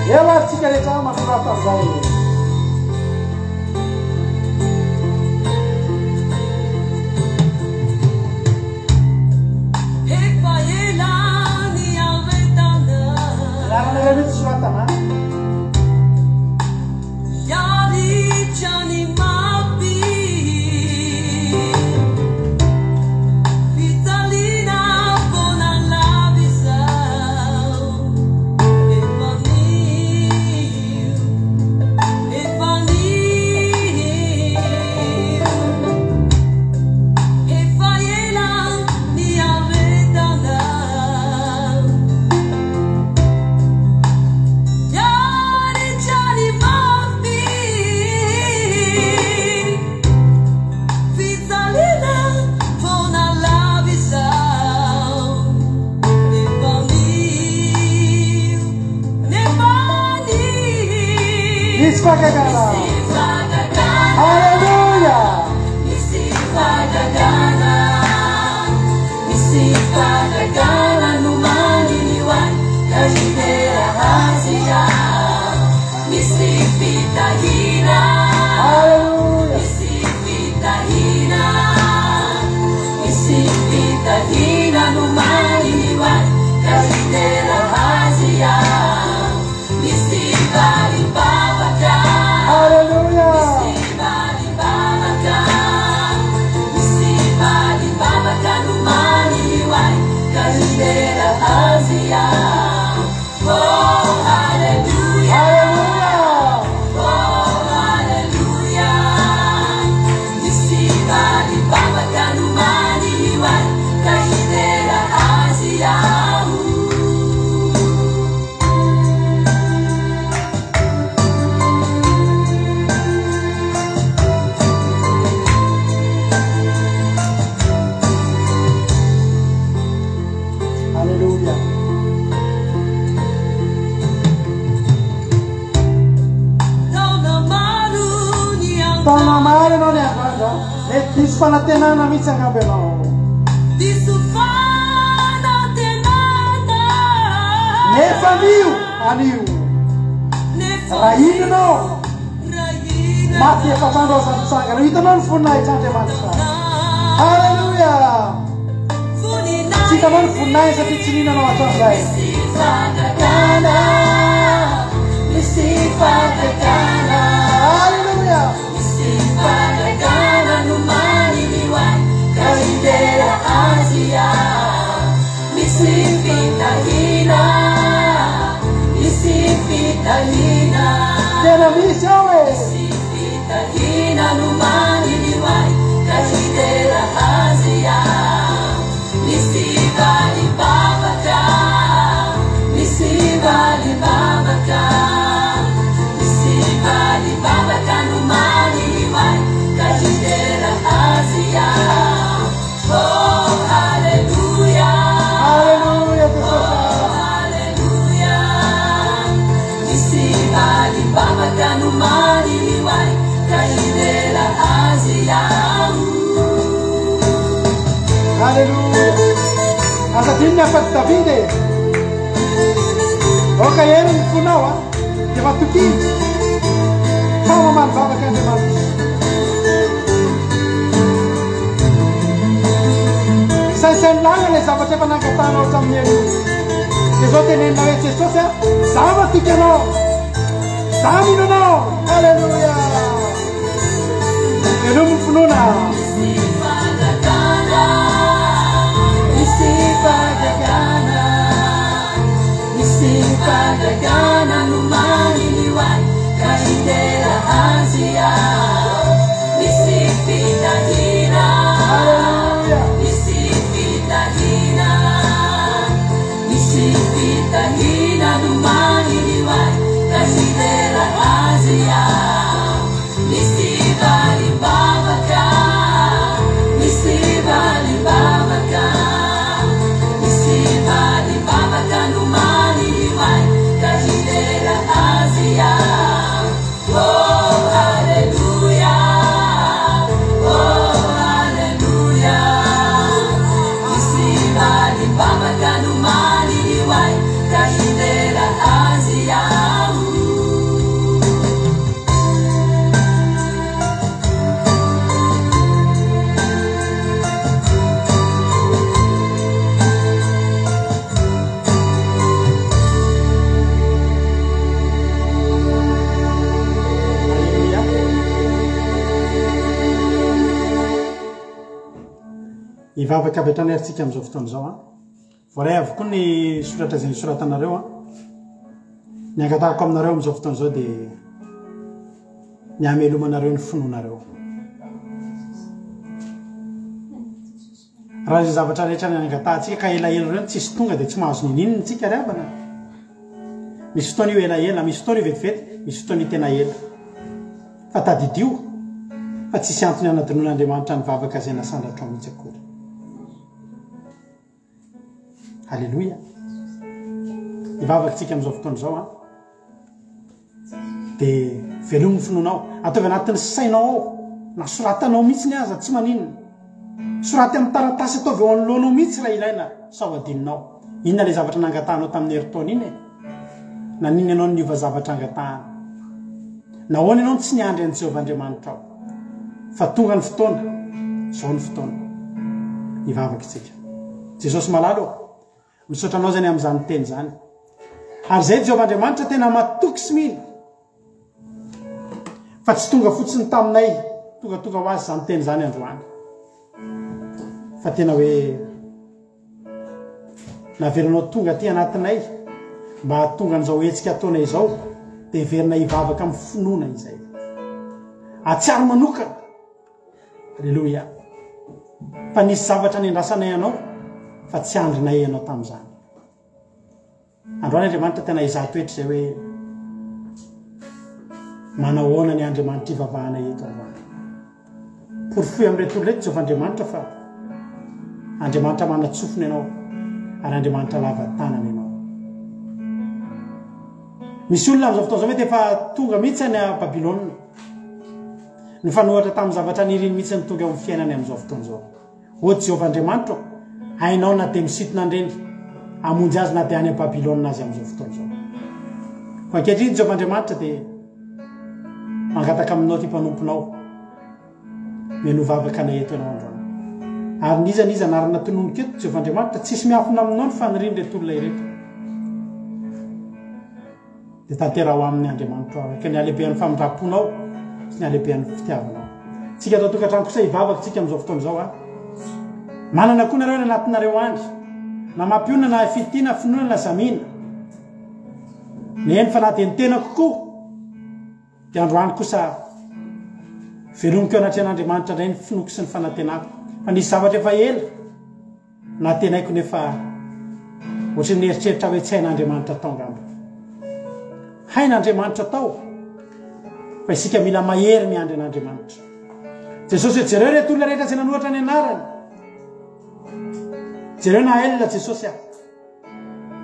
Eo ary tsika rehetra manorata amin'izay. Efa ela niaretana. Anaranareo mihitsy soratana. Hiaritra ny mafy. Fijaliana foana lava izao. Efa anio, efa anio. Efa ela niaretana. Hiaritra ny mafy. Fijaliana foana lava izao. Efa anio, nefa anio. Misy fahagagana. Misy fahagagana. Haleloia. Misy fahagagana. Misy fahagagana nomaniny ho ahy ka hidera azy aho. Misy fitahiana. Haleloia. Misy fitahiana. Misy fitahiana nomaniny ho ahy ka hidera azy aho. Misy valim-bavaka. Haleloia. Misy valim-bavaka. Misy valim-bavaka nomaniny ho ahy ka hidera azy aho. Oh, haleloia. Haleloia. Oh, haleloia. Misy valim-bavaka nomaniny ho ahy ka hidera azy aho. Haleloia. Taona maro niandrandra. Taona maro ianao niandrandra. Mety diso fanantenana mihitsy angamba ianao. Diso fanantenana. Nefa anio, anio. Nefa Raha ino ianao, raha ino maty efatra andro aza mitsangana. Hitanao ny voninahitr'Andriamanitra. Haleloia. Tsy hitanao ny voninahiny satria tsy nino anao hatramin'izay. Misy fahagagana. Misy fahagagana. Haleloia. Misy fahagagana nomaniny ho ahy ka hidera azy aho. Misy fitahiana. Misy fitahiana. Tena misy ao e. Misy fitahiana nomaniny ho ahy ka hidera azy aho. Misy valim-bavaka. Misy valim-bavaka. Misy valim-bavaka nomaniny ho ahy ka hidera azy aho. Oh, haleloia. Haleloia Jesosy. Oh, haleloia. Misy valim-bavaka nomaniny ho ahy ka hidera azy aho. Haleloia. Aza adino ny hafatr'i Davida e. Aoka hery ny fonao a. Dia matokia. Fa mamaly vavaka Andriamanitra. Saintsaino lalina ilay zavatra efa nangatahanao hatramin'ny herinandro. Dia izao tenenina hoe Jesosy a, za matoky anao. Za mino anao. Alléluia. Velomy ny finoana. Misy fahagagana, misy fahagagana, misy fahagagana nomaniny ho ahy ka hidera azy aho. Misy fitahiana, misy fitahiana, misy fitahiana nomaniny ho ahy ka hidera azy aho. Misy valim-bavaka, misy valim-bavaka, misy valim-bavaka nomaniny ho ahy ka hidera azy aho. Oh, haleloia, oh, haleloia. Misy valim-bavaka nomaniny ho ahy ka hidera azy aho. Alléluia. Hivavaka avy hatrany ary tsika amin'izao fotoana izao an. Voaray avokoa ny soratra izay nosoratanareo an. Ny angatahako aminareo amin'izao fotoana izao dia ny hamelomanareo ny finoanareo. Raha izay zavatra rehetra nangatahantsika ka elaela ireo no tsisy tonga dia tsy mahazo nininona tsika ry havana. Misy fotoana io elaela, misy fotoana io vetivety, misy fotoana io tena ela. Fa tadidio fa tsisy antony hanadinoan'Andriamanitra ny vavaka izay nasandratrao mihitsy akory. Aleloia. Hivavaka tsika amin'izao fotoana izao an. Dia velomy ny finoanao. Ataovy anatin'ny sainao ao. Na soratanao mihitsy ny aza, tsy maninona. Soraty amin'ny taratasy ataovy eo anoloanao mihitsy raha ilaina sao adinonao. Inona ilay zavatra nangatahanao tamin'ny herintaona iny e? Naninona ianao no niova zavatra angatahana? Nahoana ianao no tsy niandry an'i Jehovah Andriamanitrao? Fa tonga ny fotoana, izao ny fotoana. Hivavaka isika. Jesosy malala ô, misaotra anao izany amin'izany teny izany. Ary izay Jehovah Andriamanitra tena matoky sy mino fa tsy tonga fotsiny taminay, tongatonga ho azy izany teny izany androany. Fa tena hoe Navelanao tonga aty anatinay mba hahatonga an'izao hetsika ataonay izao dia heverina hivavaka amin'ny finoana izay. Atsiaro manokana. Aleloia. Fa nisy zavatra nendrasanay anao fa tsy andrinay ianao tamin'izany. Androany Andriamanitra tena hizaha toetra izay hoe manahoana ny Andriamanitra ivavahana eto androany. Porofoy amin'ireto olona ireto Jehovah Andriamanitra fa Andriamanitra manan-tsofina ianao ary Andriamanitra lava tanana ianao. Misy olona amin'izao fotoana izao mety efa tonga mihitsy any Babylona. Nifanohatra tamin'ny zavatra niriny mihitsy ny tonga eo amin'ny fiainany amin'izao fotoana izao. Ô Jehovah Andriamanitro, hainao na dia misintona an'ireny hamonjy azy na dia any Babylona azy amin'izao fotoana izao. Koa ankehitriny, Jehovah Andriamanitra, dia mangataka aminao ity mpanomponao, mihainoa vavaka anay eto ianao androany. Ary n'iza n'iza anarana tononiko eto, Jehovah Andriamanitra, tsisy miafina aminao ny fanirian'ireto olona ireto. Dia tanteraho aminy Andriamanitro araka ny halehibehan'ny famindram-ponao sy ny halehibehan'ny fitiavanao. Tsika ato an-tokantrano kosa hivavaka tsika amin'izao fotoana izao a. Manana koa nareo any anatinareo any. Na mampionona na fitia na finoana na zamina. Ny eny fa na dia ny tenako koa dia androany kosa velomiko eo anatrehan'Andriamanitra indray ny finoako sy ny fanantenako. Fa nisy zavatra efa ela Nantenaiko nefa ohatran'ny nieritreritra hoe tsy hain'Andriamanitra atao angamba. Hain'Andriamanitra atao fa isika mila mahery miandry an'Andriamanitra. Jesosy hoe jereo ireto olona rehetra izay nanoratra ny anarany. Jereo Naël Jesosy ah.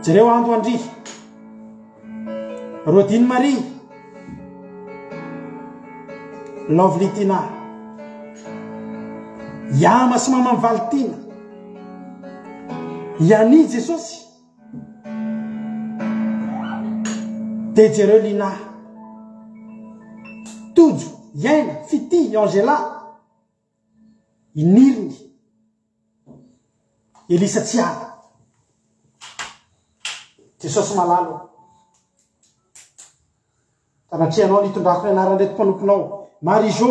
Jereo Ando Andry. Rodine Marie. Lovely Tina. Yama sy Mama Valtina. Yani Jesosy. Dia jereo Lina. Tojo, Iaina, Fitia, Angela, i Niriny, Elisa Tsiala. Jesosy malala ô. Anatrehanao nitondrako ny anaran'ireto mpanomponao. Marie Jo.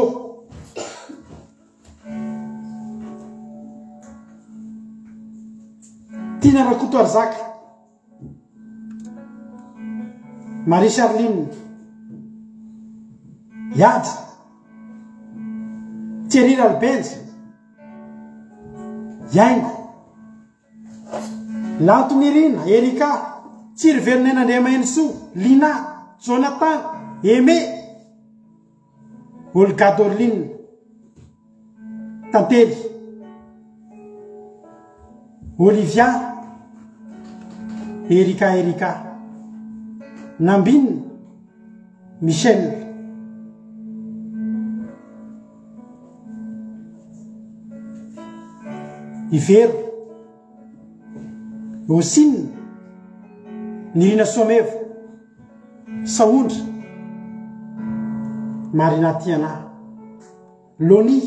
Tiana Rakotoarizaka. Marie Charline. Ihaja. Thierry Ralibenja. Iaingo. Lanto Nirina, Erika, Tsirivelonena Andriamahenisoa, Lina, Jonathan, Aimé, Olga Dorline, Tantely, Olivia, Erika Erika, Nambinina, Michel. I Vero, Hosine, Nirina Soameva, Sahondra, Marina Tiana, Loni,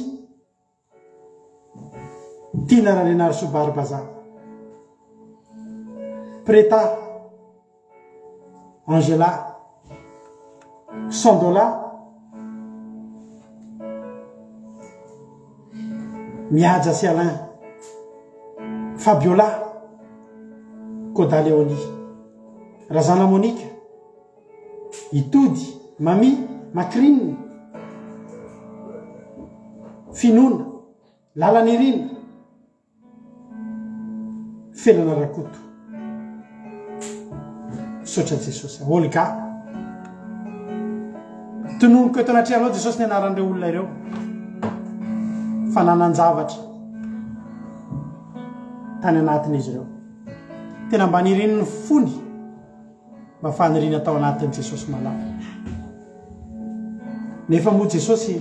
Tiana Randrianarisoa Baribazaha, Preta, Angela, Sandola, Mihaja sy Alain, Fabiola, Koda Léonie, Razana Monica, Itody, Mami, Macrine, Finoana, Lalanirina, Felana Rakoto. Misaotra Jesosy. Olga. Tononiko eto anatrehanao Jesosy ny anaran'ireo olona ireo. Fananan-javatra tany anatin'izy ireo. Tena mba nirian'ny fony mba faniriana tao anatin'i Jesosy malala. Nefa moa Jesosy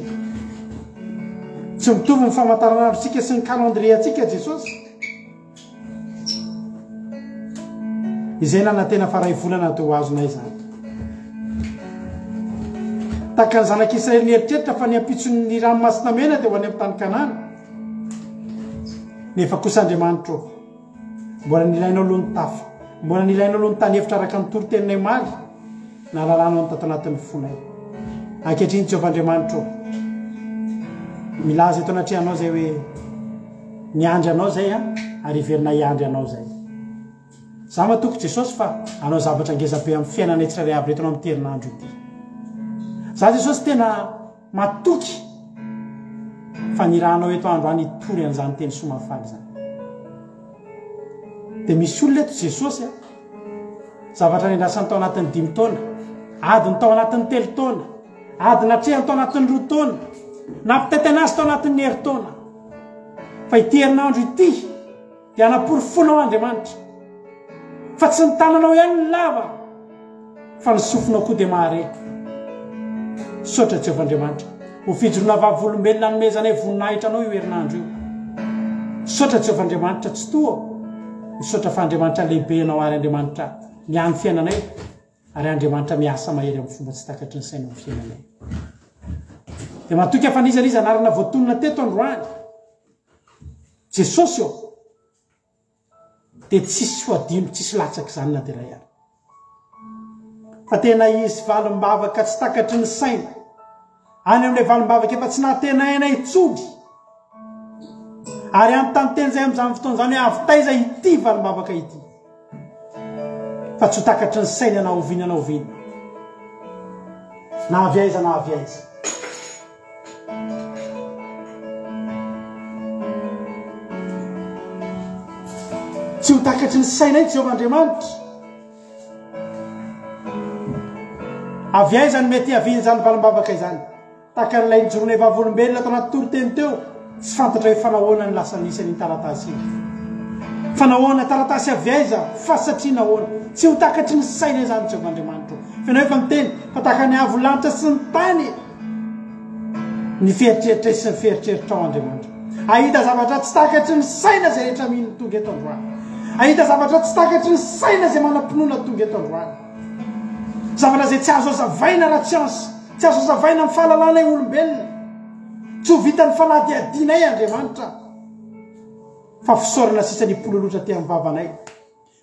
tsy mitovy ny famantaranandrontsika sy ny calendrier-ntsika Jesosy. Izay nanantena fa ray volana dia ho azonay izany. Tahaka ny zanak'Israely nieritreritra fa ny ampitson'ny ranomasina mena dia ho any amin'ny tany Kanana. Nefa kosa Andriamanitro, Mbola nilainao aloha ny tafa. Mbola nilainao aloha ny tany efitra araka ny toriteninay omaly, nahalalanao ny tato anatin'ny fonay. Ankehitriny, Jehovah Andriamanitro ô, milaza eto anatrehanao izay hoe, Miandry Anao izay aho, ary hiverina hiandry Anao izay. Za matoky Jesosy fa hanao zavatra ngeza be amin'ny fiainanay tsirairay avy reto anao amin'ity herinandro ity. Za Jesosy tena matoky fa nirahanao eto androany hitory an'izany teny soa mahafaly izany. Dia misy olona eto Jesosy a, zavatra nendrasany tao anatin'ny dimy taona, adiny tao anatin'ny telo taona, ady natrehany tao anatin'ny roa taona, nampitaitaina azy tao anatin'ny herintaona. Fa ity herinandro ity dia hanaporofoanao Andriamanitra fa tsy ny tananao ihany no lava fa ny sofinao koa dia mahare. Misaotra Jehovah Andriamanitra ho fijoroana vavolombelona hanomezanay voninahitra anao io herinandro io. Misaotra Jehovah Andriamanitra Tsitoha. Misaotra fa Andriamanitra lehibe ianao ary Andriamanitra miahy ny fiainanay ary Andriamanitra miasa mahery amin'ny fomba tsy takatry ny saina amin'ny fiainanay. Dia matoky fa n'iza n'iza anarana voatonona teto androany. Jesosy ô! Dia tsisy ho adino, tsisy latsaka izany na dia iray ary. Fa tena hisy valim-bavaka tsy takatry ny saina. Any amin'ilay valim-bavaka efa tsy nahatenaina intsony. Ary hanontany tena izay amin'izany fotoana izany hoe avy taiza ity valim-bavaka ity. Fa tsy ho takatry ny saina na oviana na oviana. Na avy aiza na avy aiza. Tsy ho takatry ny sainay Jehovah Andriamanitra. Avy aiza no mety hiavian'izany valim-bavaka izany? Tahaka an'ilay nijoroanay vavolombelona tao anaty toriteny teo, tsy fantatra hoe fa nahoana no lasa nisy an'iny taratasy iny. Fa nahoana? Taratasy avy aiza? Fa satria nahoana? Tsy ho takatry ny saina izany Jehovah Andriamanitro. Fa ianao efa niteny fa tahaka ny avo lanitra sy ny tany ny fieritreritray sy ny fieritreриtrao Andriamanitra. Hahita zavatra tsy takatry ny saina izay rehetra mino tonga eto androany. Hahita zavatra tsy takatry ny saina izay manam-pinoana tonga eto androany. Zavatra izay tsy azo hazavaina ara-tsiansa. Tsy azo hazavaina amin'ny fahalalanay olombelona. Tsy ho vitan'ny fanadihadianay Andriamanitra. Fa fisaorana sisa ny pololotra aty amin'ny vavanay.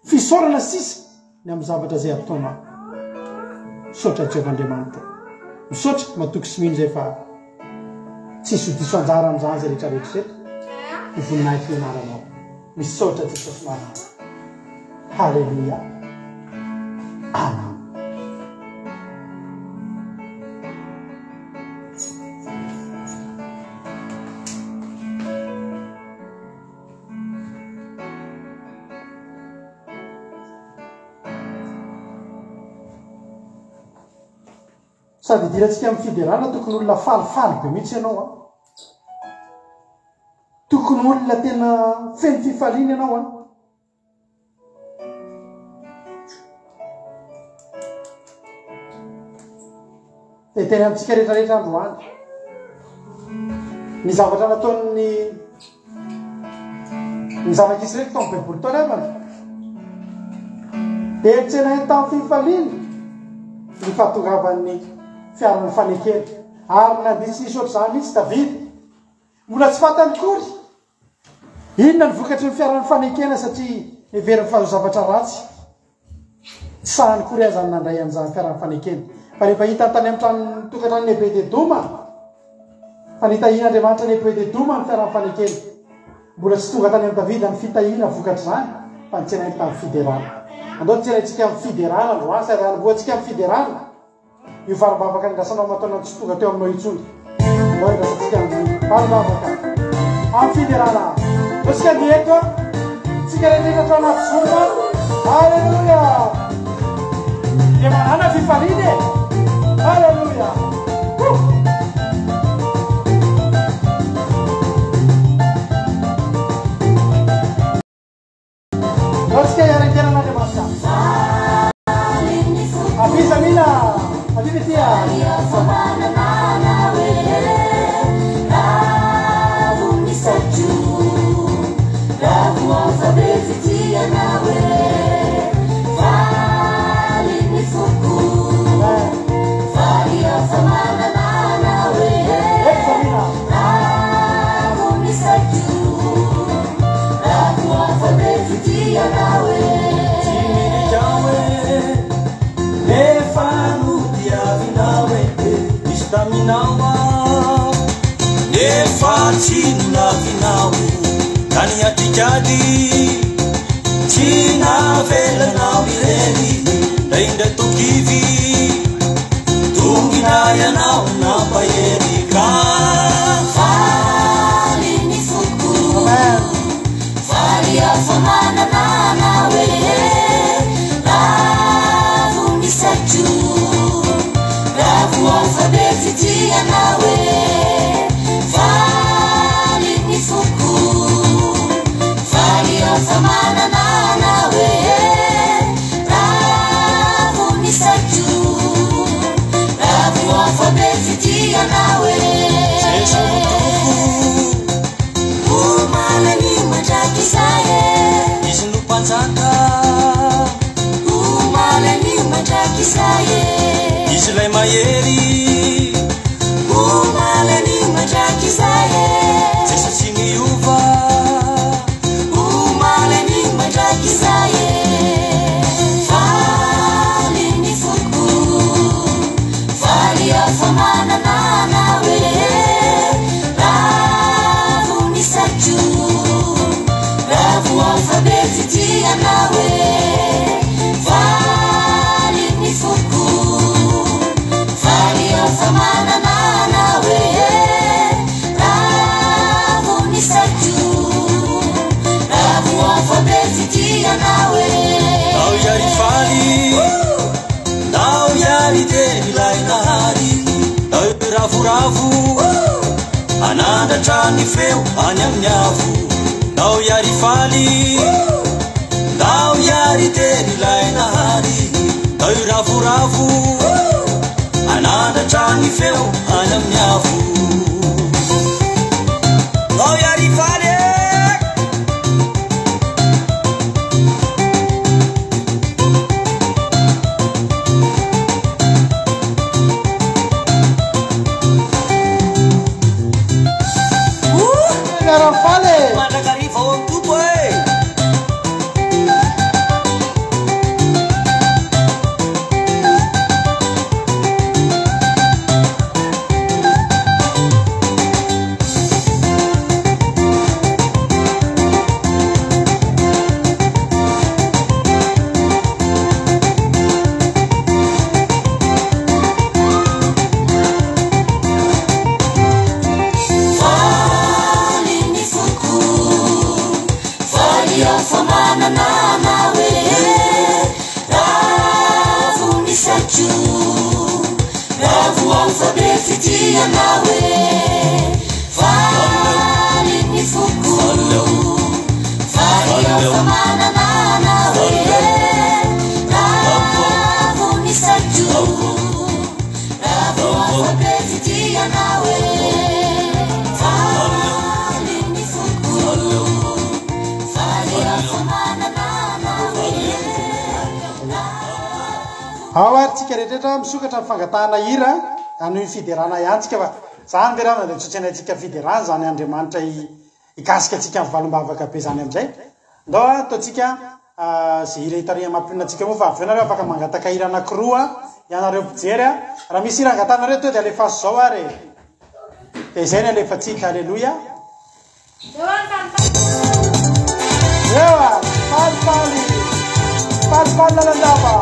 Fisaorana sisa ny amin'ny zavatra izay ataonao. Misaotra Jehovah Andriamanitra. Misaotra, matoky sy mino izay fa tsisy ho diso anjara amin'izany izay rehetra rehetra ireto. Ho voninahitry ny anaranao. Misaotra Jesosy Malala. Haleloia. Amen. Sady idirantsika amin'ny fiderana tokony olona falifaly be mihitsy ianao an. Tokony olona tena feno fifaliana ianao an. Dia teny amintsika rehetrarehetra androany. Ny zavatra nataon'ny ny zanak'Israely tao amin'ny Baiboly tao havana. Dia tsenainy tamin'ny fifaliana ny fahatongavan'ny fiaran'ny fanekena. Ary nandia tsy nisy ohatr'izany mihitsy Davida. Mbola tsy fantany akory inona ny vokatry ny fiaran'ny fanekena satria heveriny fa ho zavatra ratsy. Tsy sahany akory aza ny nandray an'izany fiaran'ny fanekena. Fa rehefa hitany tany amin'ny tranon'ny tokantranon'i Ebed-Edoma fa nitahian'Andriamanitra an'i Ebed-Edoma ny fiaran'ny fanekena. Mbola tsy tonga tany amin'i Davida ny fitahiana vokatr'izany fa nitsenainy tamin'ny fiderana. Andao tsenaintsika amin'ny fiderana androany sady hanombohantsika amin'ny fiderana. Io valim-bavaka nindrasanao aman-taonany tsy tonga teo aminao intsony. Andao hindrasantsika amin'ny valim-bavaka. Amin'ny fiderana. Ndao tsika andeha eto a. Tsika rehetra hatrao anaty Zoom a. Alléluia. Dia manana fifaliana e. Alléluia. Woo. Ndao hiara-hidera an'Andriamanitra. Avia Zamina, avia Metia. Eto Zamina. Nefa tsy nolavinao tany atrikady tsy navelanao irery ndraindray tokivy tongina ianao nampahery ka Faly ny foko Faly aho fa manana anao e Ravo ny saiko Ravo aho fa be fitia anao e Faly ny foko Faly aho fa manana anao e Ravo ny saiko Ravo aho fa be fitia anao e Jeso Tompo Omaly anio mandrakizay e Izy no mpanjaka Omaly anio mandrakizay e Izy ilay mahery Omaly anio mandrakizay e Jeso tsy miova Omaly anio mandrakizay e Faly ny foko Faly aho fa manana anao e Ravo ny saiko Ravo aho fa be fitia anao e Faly ny foko Faly aho fa manana anao e Ravo ny saiko Ravo aho fa be fitia anao e Ndao hiary faly Ndao hiary teny ilay nahary Ndao hiravoravo Hanandratra ny feo any amin'ny avo Ndao hiary faly Ndao hiary teny ilay nahary Ndao hiravoravo Hanandratra ny feo any amin'ny avo Ndao hiary faly e ianao e. Faly ny foko, faly aho fa manana anao e. Ravo ny saiko, ravo afa-be fitia anao e. Faly ny foko, faly aho fa manana anao e. Ao ary tsika rehetra misokatra ny fangatahana hira hanohy ny fiderana ihany tsika fa zany ve ravina dia tsy hotsenaintsika fiderana zany Andriamanitra hikasika antsika amin'ny valim-bavaka be zany amin'izay. Ndao ataontsika ze hira hitarihana mampionona antsika moa fa avy eo nareo afaka mangataka hira anankiroa ianareo mpijery a. Raha misy hira angatahanareo tonga dia alefaso zao ary e. Dia izay ny alefantsika. Aleloia. Eo ary, falifaly, falifaly lalandava.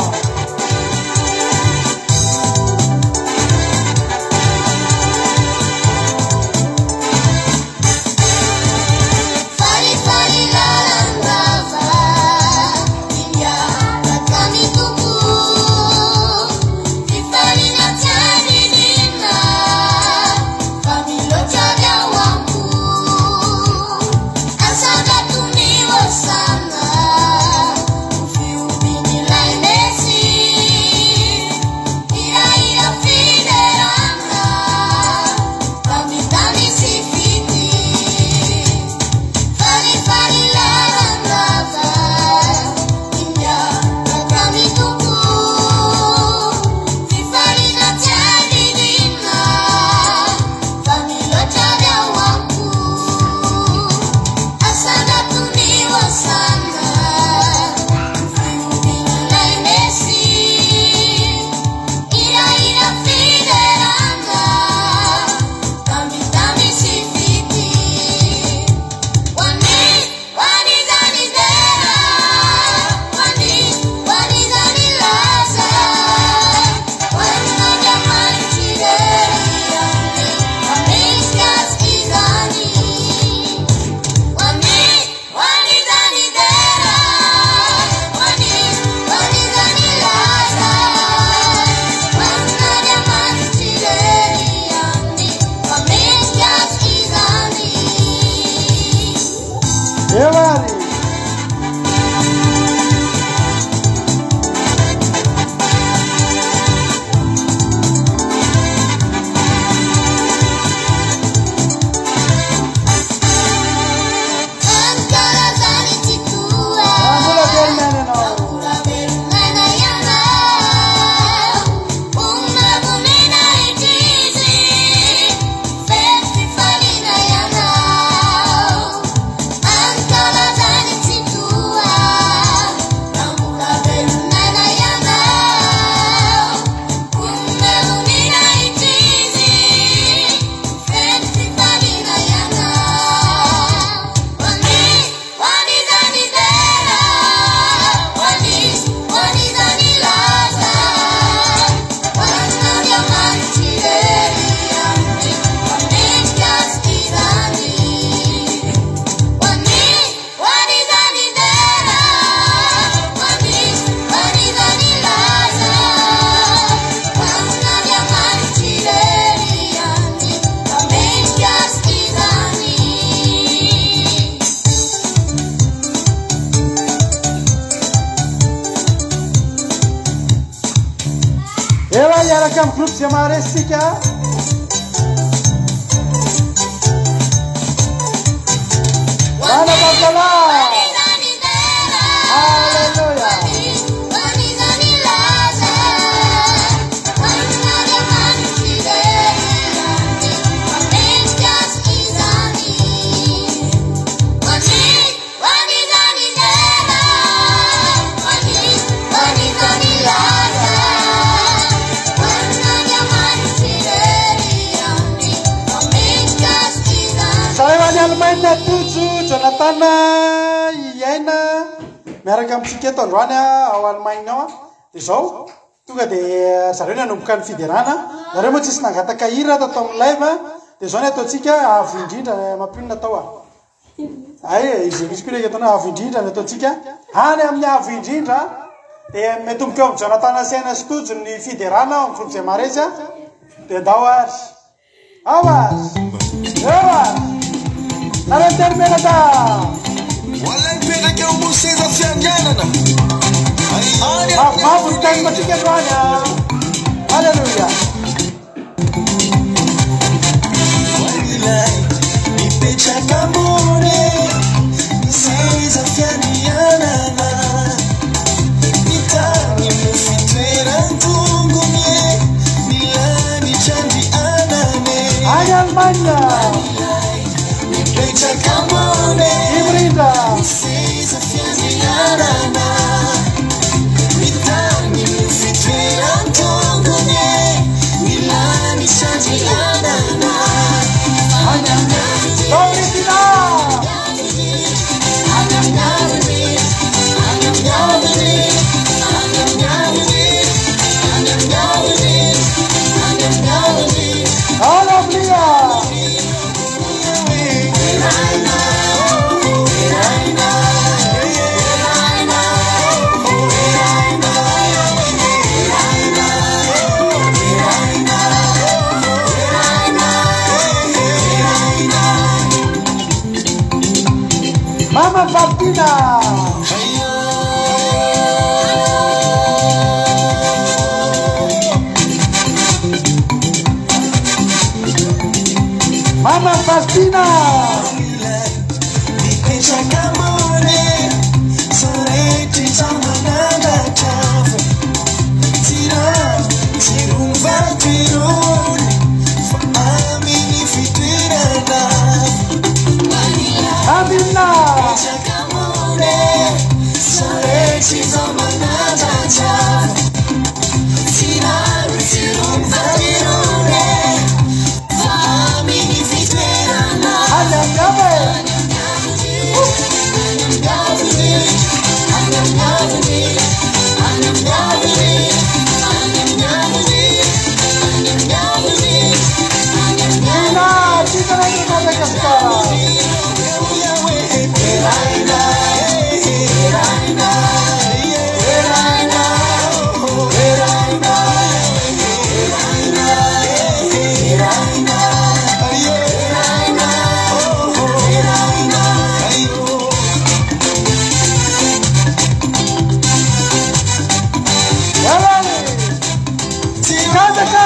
Falifaly lalandava, miaraka amin'ny Tompo. Fifaliana tsy anidina, fa miloatra avy ao am-po. Asandrato ny hosana, ho fihobian'ilay Mesia. Hirahira fiderana, mpamitany sy fitia. Falifaly lalandava, miaraka amin'ny Tompo. Fifaliana tsy anidina, fa miloatra avy ao am-po. Asandrato ny hosana, ho fihobian'ilay Mesia. Hirahira fiderana, mpamitany sy fitia. Ho an'iza ny dera, ho an'iza ny laza, ho an'Andriamanitra irery ihany, fa mendrika azy izany. Ho an'iza ny dera, ho an'iza ny laza, ho an'Andriamanitra irery ihany, fa mendrika azy izany. Eo ary. Ankalazany tsy toa, Mbola velona ianao. mbola velona ianao. Omena voninahitra izy, feno fifaliana ianao. Ankalazany tsy toa, mbola velona ianao. Omena voninahitra izy, feno fifaliana ianao. Ho an'iza ny dera, ho an'iza ny laza, ho an'Andriamanitra irery ihany, fa mendrika azy izany. Ho an'iza ny dera, ho an'iza ny laza, ho an'Andriamanitra irery ihany, fa mendrika azy izany. Eo ary hiaraka amin'ny groupe izay maharesy tsika. Bana Babala. Alléluia. Zareo any Allemagne Tojo, Jonathan, Iaina miaraka amintsika eto androany ao Allemagne ao. Dia izao, tonga dia zareo nanomboka ny fiderana. Nareo moa tsisy nangataka hira tato amin'ny live. Dia izao ny ataontsika, avo indrindra mampionona atao a. Ay, izay misy koa ilay ataonao avo indrindra ny ataontsika. Any amin'ny avo indrindra dia mitomboka eo amin'ny Jonathan sy Aina sy Tojo ny fiderana ao amin'ny groupe Zay Maharesy. Dia ndao ary. Ao ary! Eo ary! Nareo telo menaka! Ho an'ilay mipetraka eo ambony seza fiandrianana. Any Mafimafy ny thème tsika androany a! Alléluia! Ho an'ilay mipetraka ambony seza fiandrianana. Ny tany no fitoeran-tongony e, ny lanitra andrianany e. Any Allemagne! Mipetraka ambony Imrindra! ny seza fiandrianana. Ny tany no fitoeran-tongony e, ny lanitra andrianana. Any amin'ny Vaomitina! Any amin'ny aviny, any amin'ny aviny, any amin'ny aviny, any amin'ny aviny, any amin'ny aviny. Alablia! Mama Fatina! Mama Fatina! Mipetraka ambony, sorety manandratra. Tsirano, tsirony vato irony, fa amin'ny fitoerana. Amina! Mipetraka ambony, sorety manandratra. Tsirano, tsirony vato irony, fa amin'ny fitoerana. Any amin'ny ave! Tina! Tina eto Madagasikara! Yalali! Kazaka!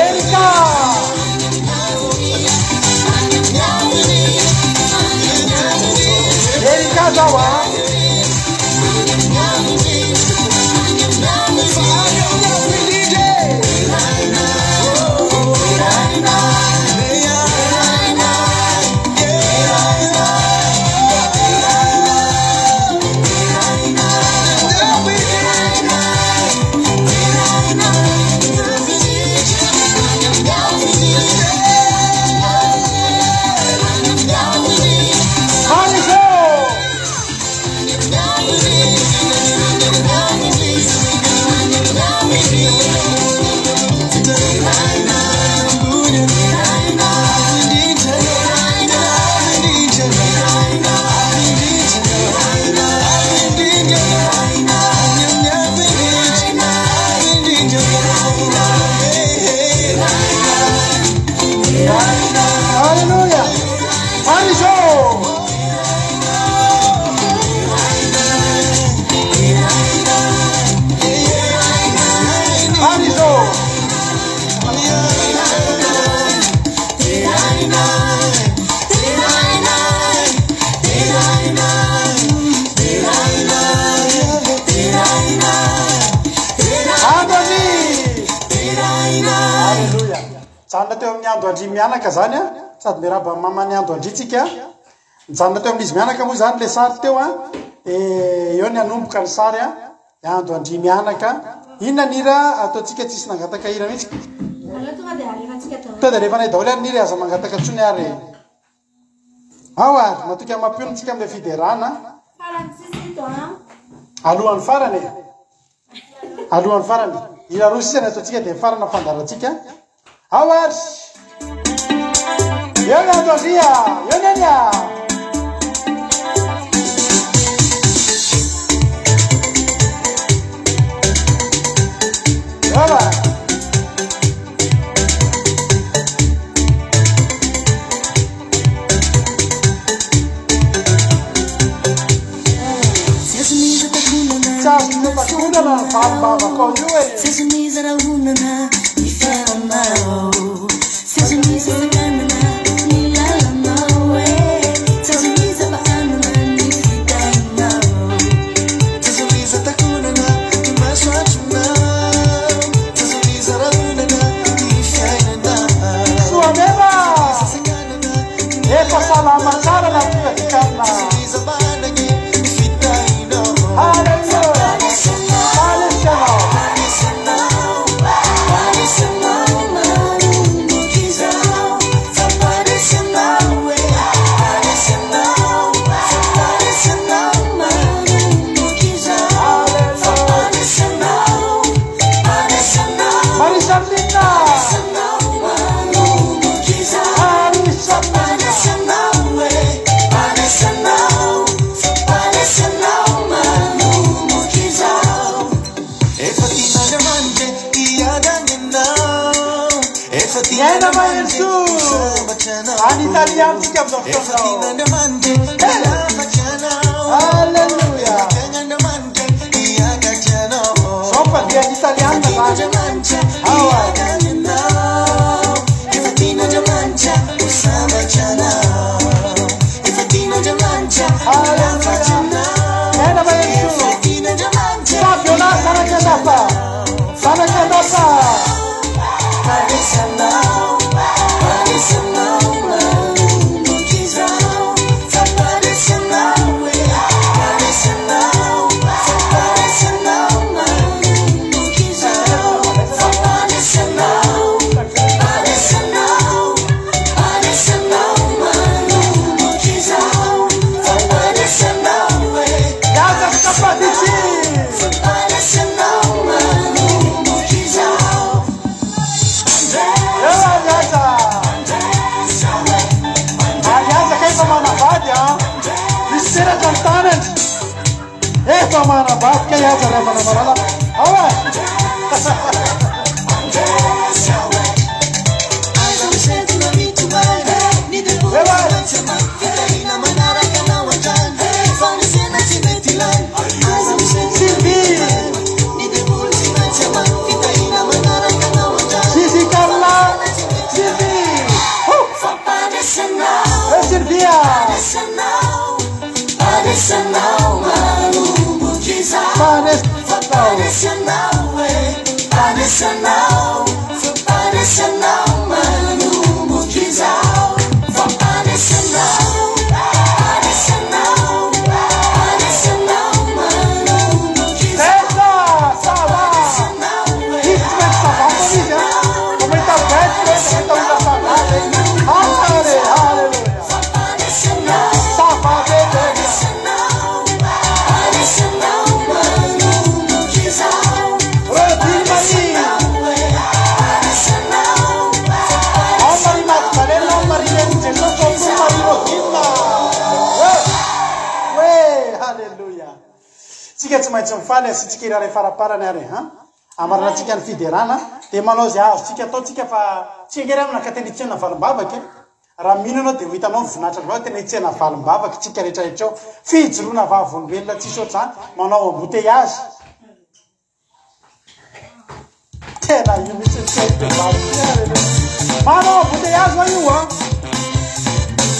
Erika! Erika zao a! Marizo! Alléluia! Marizo! Marizo! Ando Andria! Alléluia! Mijanona teo amin'ny Ando Andria mianaka zany a, sady miarahaba ny maman'ny Ando Andria tsika. Mijanona teo amin'izy mianaka moa zany le sary teo a, de eo ny hanomboka ny sary a, Ando Andria mianaka. Inona ny hira ataontsika tsisy nangataka hira mihitsy? Aleo tonga dia alefantsika daholo. Tonga dia alefanay daholo ary ny hira, aza mangataka intsony ary. Ao ary, matoky amin'ny mampionona tsika amin'ilay fiderana. Farany tsisy eto a. Alohan'ny farany e. Alohan'ny farany. Hira roa sisa ny ataontsika dia mifarana ny fandaharantsika. Ao ary. Eo ny Ando Andria, eo neny a. ny valim-bavakao io e. Tsy azon'iza rahonana ny fiainanao. Tsy azon'iza sakanana ny lalanao e. Tsy azon'iza bahanana ny fitahinao. Tsy azon'iza takonana ny masoandronao. Tsy azon'iza rahonana ny fiainanao. Soaneva! Tsy azon'iza sakanana ny Efa salama tsara na fivadikanina. Tsy azon'iza bahanana ny fitahinao. Haleloia! Manisy anao. Manisy anao, manisy anao manomboka izao. Fa manisy anao e, manisy anao, fa manisy anao manomboka izao. Fa manisy anao, manisy anao, Marisy Arlina! manisy anao manomboka izao. Marisy Fa Arlina! manisy anao e, manisy anao, fa manisy anao manomboka izao. Efa tian'Andriamanitra hiadana ianao. Efa Miaina tian'Andriamanitra Mahery ho sambatra anao. Any Italia antsika amin'izao Efa fotoana izao. tian'Andriamanitra hilafatra anao. Haleloia! Efa tian'Andriamanitra hiakatra anao. Zao mpandeha any Efa Italiana zany. tian'Andriamanitra Ao e. hiadana ianao. Efa tian'Andriamanitra ho sambatra anao. Efa tian'Andriamanitra hilafatra Haleloia! anao. Miaina Mahery Efa tian'Andriamanitra Fabiola hiakatra zanak'Andapa. anao. Zanak'Andapa. Manisy anao, manisy anao manomboka izao. Fa manisy anao e, manisy anao, fa manisy anao manomboka izao. Fa manisy anao, manisy anao, manisy anao manomboka izao. Fa manisy anao e, Miasa Kapaditsi. fa manisy anao manomboka izao. Eo Ariaza. Ariaza ka efa manambady a. Misy peratra ny tanany. Efa manambady ka Iaza ry havana malala. Ao e. Aza misentona mitomany ny devoly Eo tsy e. maintsy hamaly fitahiana manaraka anao hatrany fanesena tsy mety lany Aza misentona Sylvie. mitomany ny devoly tsy maintsy hamaly fitahiana manaraka anao hatrany Zizi Carla. fanesena tsy mety Sylvie. Ho. Manisy anao. Eh Sylvia. Manisy anao, manisy anao manomboka izao. Manisy Fa anao. manisy anao e, manisy anao, fa manisy anao manomboka izao. Fa manisy anao, manisy anao, manisy anao manomboka izao. Teza. Ça va. Manisy anao e, Izy tsy maintsy ça va foana izy a. Vao mahita bête ve, vao mahita olona ça va ve. Hale, haleloia. fa manisy anao. Ça va be tena. Manisy anao, manisy anao manomboka izao. Rodine Marie. Ao Marie Magdalena, ao Marie Renin'i Jesosy, ao koa Marie Rodine. Eh, hoe, haleloia. Tsika tsy maintsy mifaly asiantsika hira iray faraparany ary ha. Amaranantsika ny fiderana dia manao izay azontsika atao tsika fa tsy angery amina ka tena hitsena valim-bavaka e. Raha mino ianao dia ho hitanao ny voninahitra Andriamanitra tena hitsena valim-bavaka tsika rehetra rehetra eo. Fijoroana vavolombelona tsisy ohatr'izany, manao embouteillage. Tena io mihitsy ny teny vehivavy ity a. Manao embouteillage hoa io a.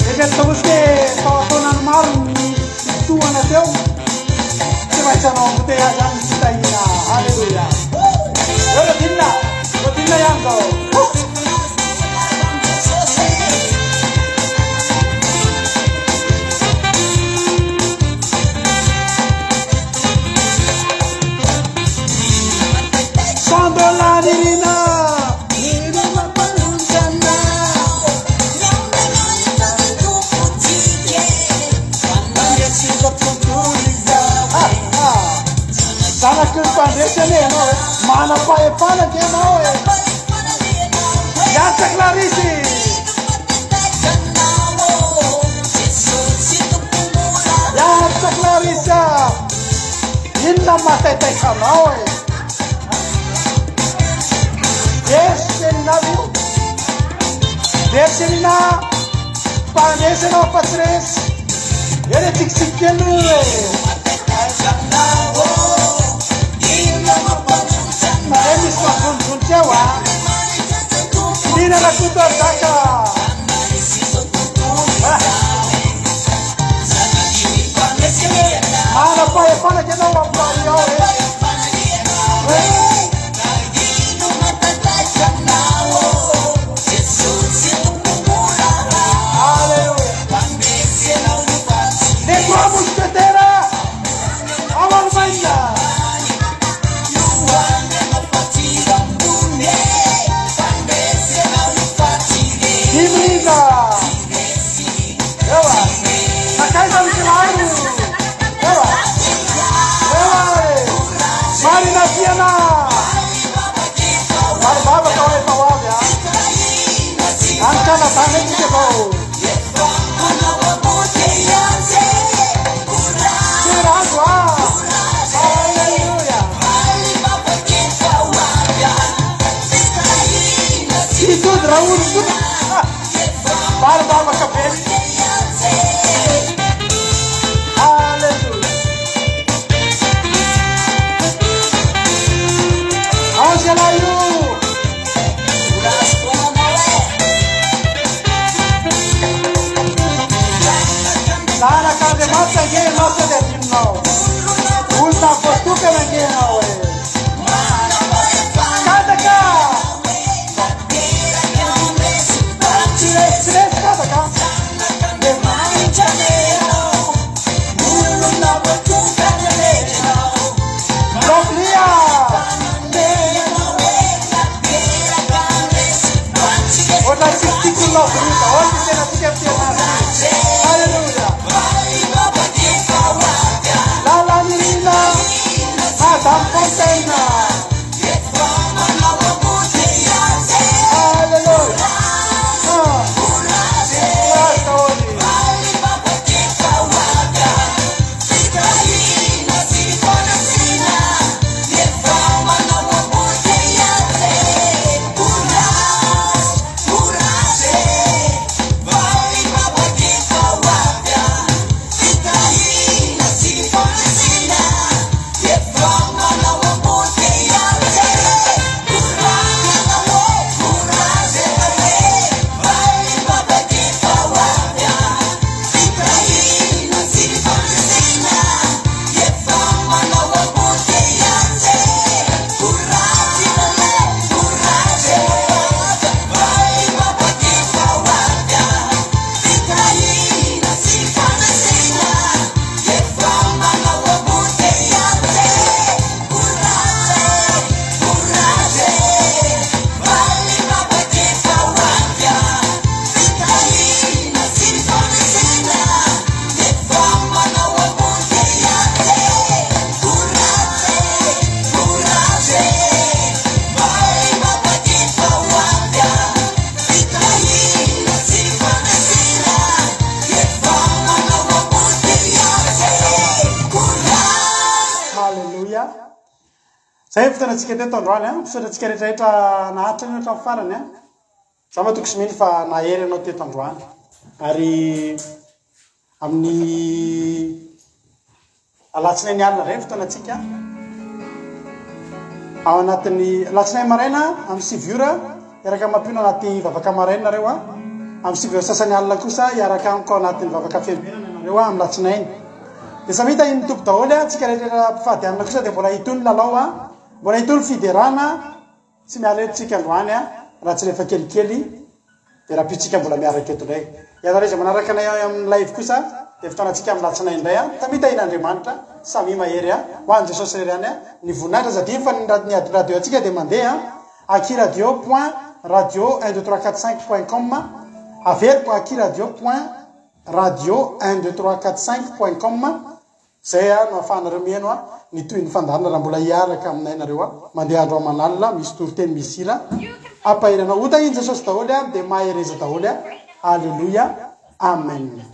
Eritreretina fotsiny hoe tao an-taonany maro ny fitohana teo. Tsy maintsy hanao embouteillage ihany ny fitahiana. Alléluia. Eo Rodine, Rodine ihany izao. Sandola Nirina. Ah, ah. Zanaky ny mpandresy anie ianao e. Manam-pahefana ange ianao e. Miasa Clarisse. Miasa Clarisse. Inona no mahataitaitra anao e? Very Selina io. Very Selina. Mpandresy ianao fa tsy resy. Eo le tsikitsiky kely io e. Nareo misy manjonojonotra eo a. Nina Rakotoarzaka. Manam-pahefana ke ianao amin'ny Paris ao e. Alléluia. Les trois mousquetaires ao Allemagne. Dimrindra. Ewa. Sakaiza ny kiraro. Ewa. Ewa e. Marina Tiana. Ary vavaka ho efa ho avy a. Any Canada ndray tsika vao. Courage a. Alléluia. Hitody raha olo koa. Vary vavaka be. Alléluia. Angela io. Zanak'Andriamanitra ange ianao sao dia adinonao. Olona voatokana ange ianao e. Kadaka! Tsy resy tsy resy kadaka. Lovely-a! Ohatran'ny tsisy tiako ny Lovely daholo ny tenantsika amin'ity herinandro ity. Alléluia! Lalanirina Madame Fontaine. Alléluia! Ah. Courage daholo. Haleloia. Zay ny fotoanantsika teto androany a. Misaotra antsika rehetra rehetra naharitra ny hatramin'ny farany a. Za matoky sy mino fa nahery anao teto androany. Ary amin'ny alatsinainy alina indray ny fotoanantsika. Ao anatin'ny alatsinainy maraina amin'ny sivy ora hiaraka mampiona anaty vavaka maraina nareo a. Amin'ny sivy ora sasany alina kosa hiaraka amiko ao anatin'ny vavaka fiambenana ianareo a amin'ny alatsinainy. Dia samy hita iny Tompo daholo a, tsika rehetra mpifady hanina kosa dia mbola hitohy ny lalao a, mbola hitohy ny fiderana, tsy miala eto tsika androany a, raha tsy rehefa kelikely dia rahampitso tsika mbola miaraka eto indray. Ianareo izay manaraka anay amin'ny live kosa dia fotoanantsika amin'ny latsinainy indray a, samia tahian'Andriamanitra, samia mahery a, ho an'i Jesosy irery ihany a, ny voninahitra aza adino fa ny radio antsika dia mandeha a, akiradio point radio un deux trois quatre cinq point com, averiko akiradio point Radio un deux trois quatre cinq point com Zay no ahafahanareo mihaino ny tohin'ny fandaharana raha mbola hiaraka aminay nareo mandeha andro aman'alina misy toriteny misy hira ampahery anao ho tahin'i Jesosy daholo ary dia mahereza daholo Alléluia Amen.